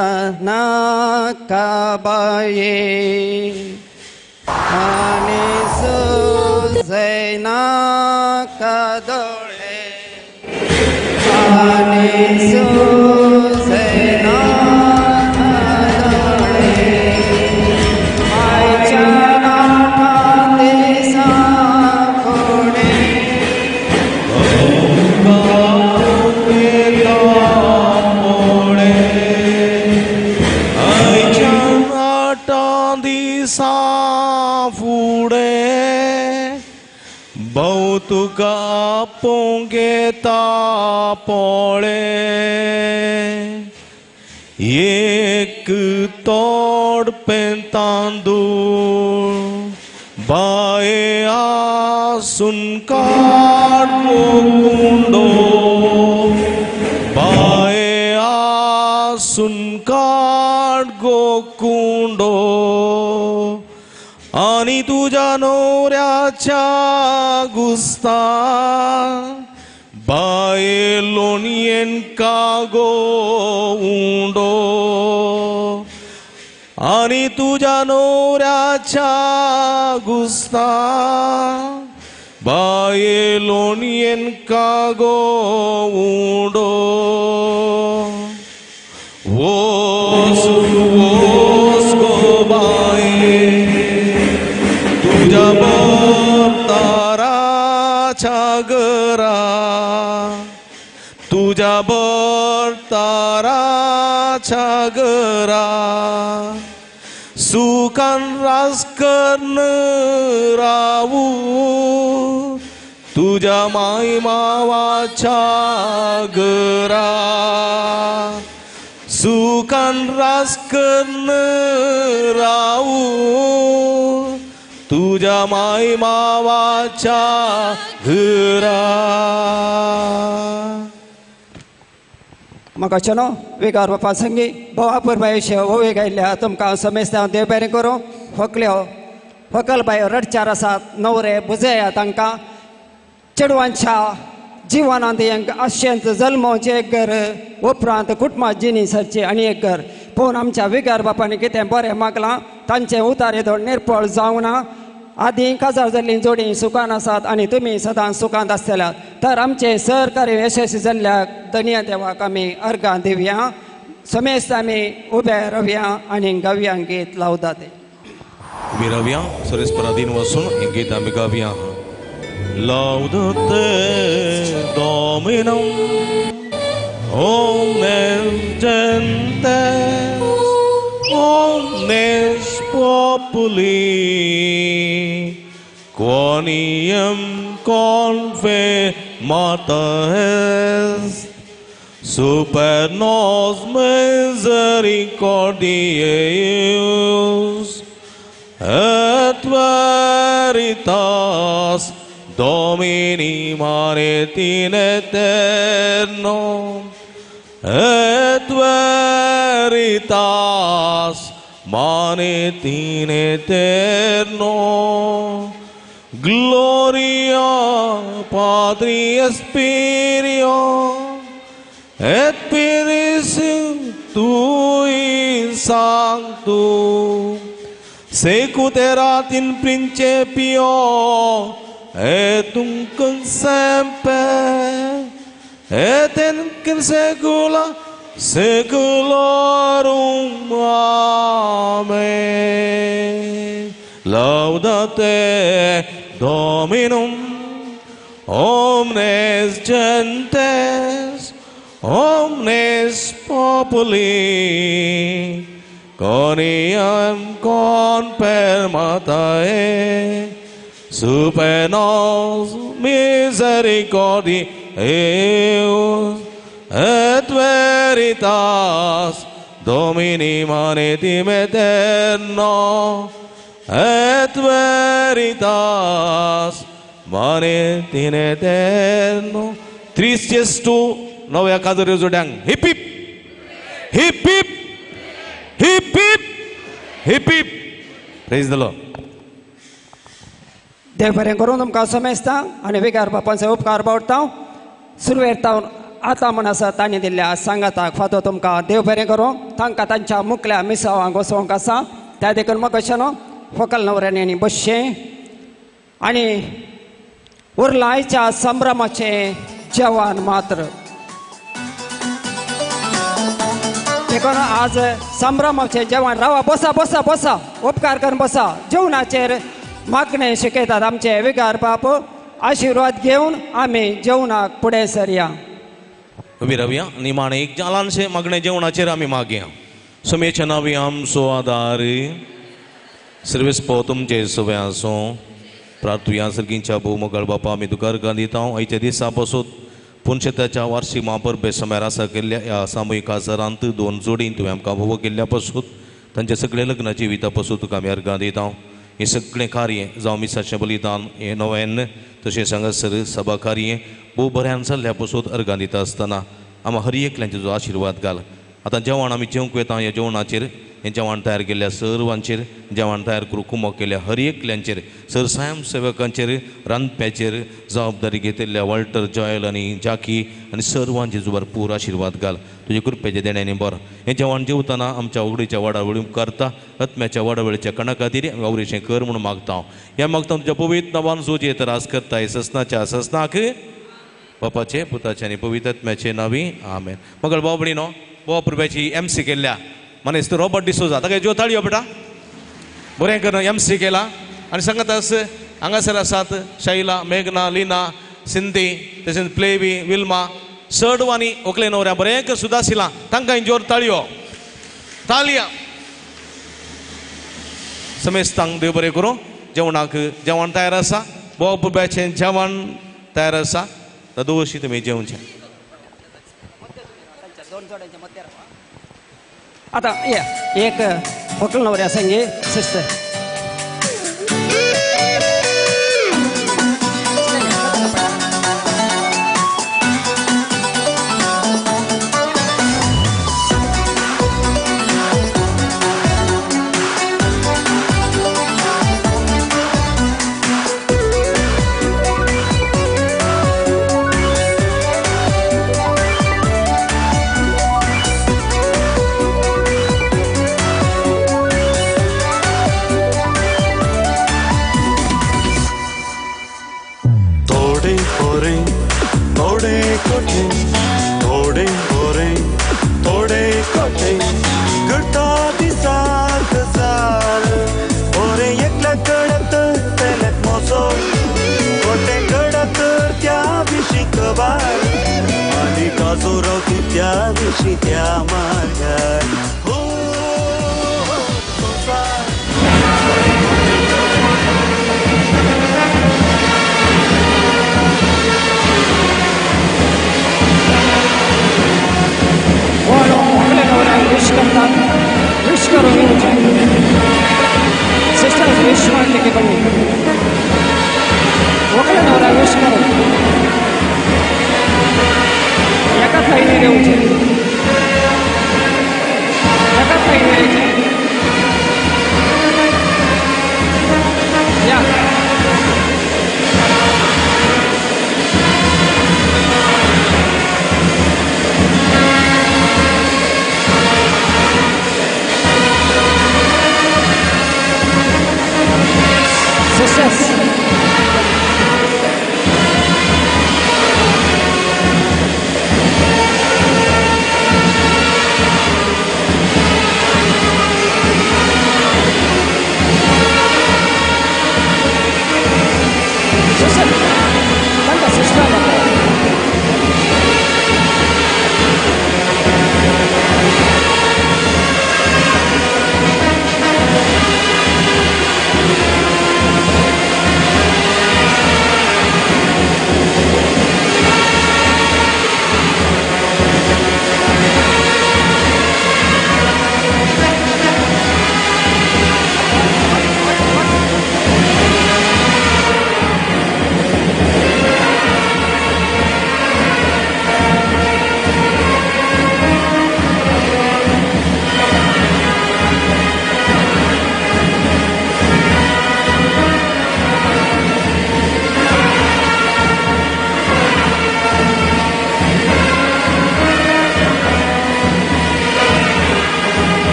रडनाका बाये आनी सुजयनाका दोळे आनी सुजयनाका दोळे आयच्या नाका दिसा भाऊ तुका आपोवंक येता पोळे एक तोड पेन तांदूळ बाये आसून काड कुंडो बाये आसून काड गो कुंडो आनी तुज्या नवऱ्याच्या गुस्तान बाये लोणयेन कागो उंडो आनी तुज्या नवऱ्याच्या गुस्तान बाये लोणयेन कागो उंडो वोस वोस गो बाये तुज्या बरताराच्या घरा तुज्या बरताराच्या घरा सुखान रास करून रावू तुज्या माय मावाच्या घरा सुखान रास करून रावू तुज्या माय मावाच्या घरा. म्हाका चलो विगार बापा संगी भावा पुरबायेचे ओवी गायल्या तुमकां समेस्तां देव बरें करूं. होकल्यो होकल बायो रडचार आसात नवरे बुजया तांकां चेडवांच्या जिवनांत एक अशेंच जल्मोचें एक घर उपरांत कुटुंबा जिणी सरची आनी एक घर. पूण आमच्या विगार बापांनी कितें बरें मागलां तांचें उतारे धड निर्पळ जावंक ना. आदीं काजार जाल्लीं जोडीं सुखान आसात आनी तुमी सदांच सुखांत आसतल्यात. तर आमचें सहकार्य यशस्वी जाल्ल्याक धनया देवाक आमी अर्गां दिवया. समेस्त आमी उबे रावया आनी गावया गीत लावता ते उबी रावया सरेस पराधीन वसून हें गीत आमी गावया. Laudate Dominum omnes gentes omnes populi quoniam confirmata est super nos misericordiae eius et veritas Domini manet in aeterno et veritas manet in aeterno. Gloria Patri et Spirio et Spiritui Sancto sicut erat in principio et nunc semper et in saecula saeculorum. Amen. Laudate Dominum omnes gentes omnes populi coniam confirmata est super nos misericordiae eius et veritas Domini manet in aeterno et veritas manet in aeterno. 3-2 नव्या काजर जोड्यांक hip hip hip hip hip hip hip hip. Praise the Lord. देव बरें करूं तुमकां समेस्ता आनी विगार बापांचो उपकार पावता. सुरवेर तावन आतां म्हूण आसा तांणी दिल्ल्या सांगाताक फातो तुमकां देव बरें करूं. तांकां तांच्या मुकल्या मिसावांक वसोवंक आसा त्या देखून म्हाका कशें न्हू फोकल नवऱ्यांनी आनी बसचें आनी उरलां आयच्या संभ्रमाचें जेवण मात्र. देखून आज संभ्रमाचें जेवण रावा बसा बसा बसा उपकार करून बसा. जेवणाचेर मागणें शिकयतात आमचे विगार बाप. आशिर्वाद घेवन आमी जेवणाक फुडें सरया. उबी रावया निमाणें एक ल्हानशें मागणें जेवणाचेर आमी मागया. समेच्या नांवी आमचो आदार सर्वेस्पो तुमचे सगळे आसूं. प्रार्थुया. सर्गींच्या भोवमोगाळ बापा, आमी तुका अर्गां दिता. आयच्या दिसा पासून पुनशेताच्या वार्षिक महापरबे समयार आसा केल्ल्या ह्या सामुहीक काजारांत दोन जोडीन तुवें आमकां भोव केल्ल्या पासून तांच्या सगळे लग्न जिविता पासून तुका आमी अर्गां दिता. हें सगळें कार्य जावं मिसाचें बलिदान, हें नव्यान तशेंच हांगासर सभा कार्य भोव बऱ्यान जाल्ल्या पासून अर्गां दिता आसतना आमकां हर एकल्यांचो जो आशिर्वाद घाल. आतां जेवण आमी जेवंक वता, ह्या जेवणाचेर, हें जेवण तयार केल्ल्या सर्वांचेर, जेवण तयार करूंक कुमक केल्या हर एकल्यांचेर, सर स्वयं सेवकांचेर, रांदप्याचेर जबाबदारी घेतिल्ल्या वॉल्टर, जॉयल आनी जाकी आनी सर्वांचेर भरपूर आशिर्वाद घाल. तुजे कृपेच्या देण्यांनी बरो हें जेवण जेवतना आमच्या उगडीच्या वाडावळी करता आत्म्याच्या वाडावळीच्या कणा खातीर वावरीचें कर म्हणून मागता हांव. ह्या मागता तुज्या पवित्र नांवान जो जे त्रास करता ससनाच्या ससनाक बापाचे, पुताचे आनी पवित्र आत्म्याचे नांवी आमेन. मगळ भाव भयणीनो, भाव पुरब्याची एम सी केल्ल्या मनेस्त रॉबर्ट डिसोजा, ताका ज्यो ताळयो बेटा बरें करून एम सी केला. आनी सांगत आस हांगासर आसात शैला, मेघना, लिना, सिंधी, तशेंच प्लेवी, विल्मा, चडवानी ओकले नवऱ्या बरें कर सुदासिला, तांकां जोर ताळयो ताळया. समेस्तांक देव बरें करूं. जेवणाक जेवण तयार आसा, भाव पुरब्याचें जेवण तयार आसा, तदोशी तुमी जेवचें. आतां ये एक व्हंकल न्हवऱ्या संगी सिस्टर.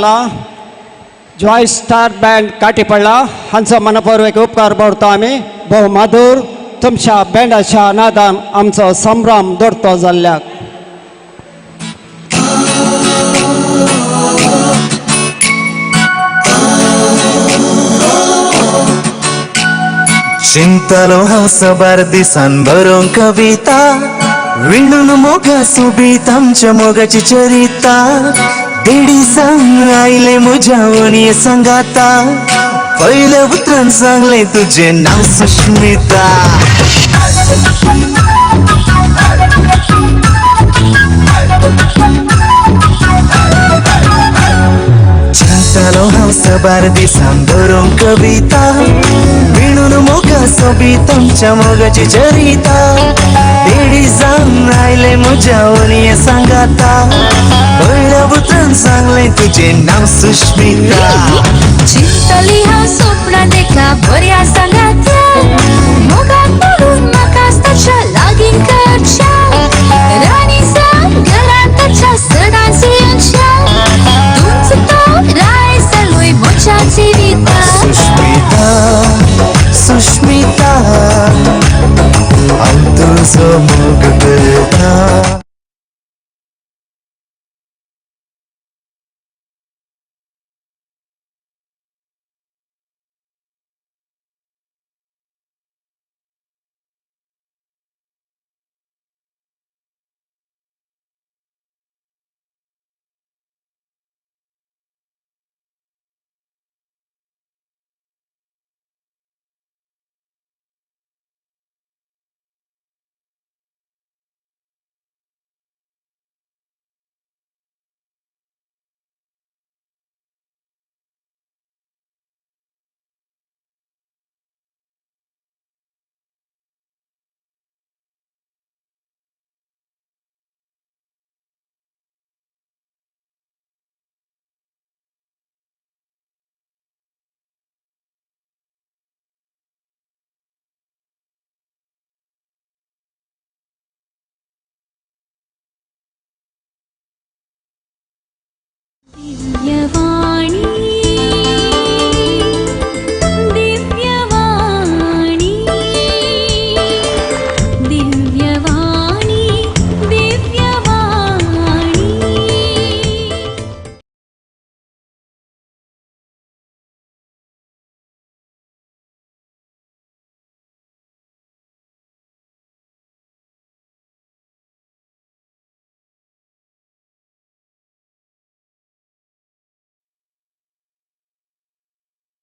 काटीपडला, जॉय स्टार बँड काटीपडला हांचो मनपूर्वक उपकार भरतो आमी. भोव माधूर तुमच्या बँडाच्या नादान आमचो संभ्रम दवरतो जाल्ल्याक. चिंतलो हांव सबार दिसान बरोवंक कविता, विणून मोगा सोबीत आमच्या मोगाची चरिता. देडी सांग आयले म्हज्या वणये सांगाता, पयल्या उतरान सांगलें तुजें नांव सुश्मिता. चिंतलो हांव सबार दिसान बरोवंक कविता, विणून मोगा सोबीत आमच्या मोगाची चरिता. देडी जावन आयलें म्हज्या वणये सांगाता, पयल्या उतरान सांगलें तुजें नांव सुश्मिता. चिंतली हांव सपनां देखा बऱ्या सांगात्या, मोगाक पडून म्हाका ताच्या लागीं करच्या. राणी जावन घरांत ताच्या सदांच येवच्या, तूंच तो राय जालोय म्हज्या जिविता. सुश्मिता सुश्मिता, हांव तुजो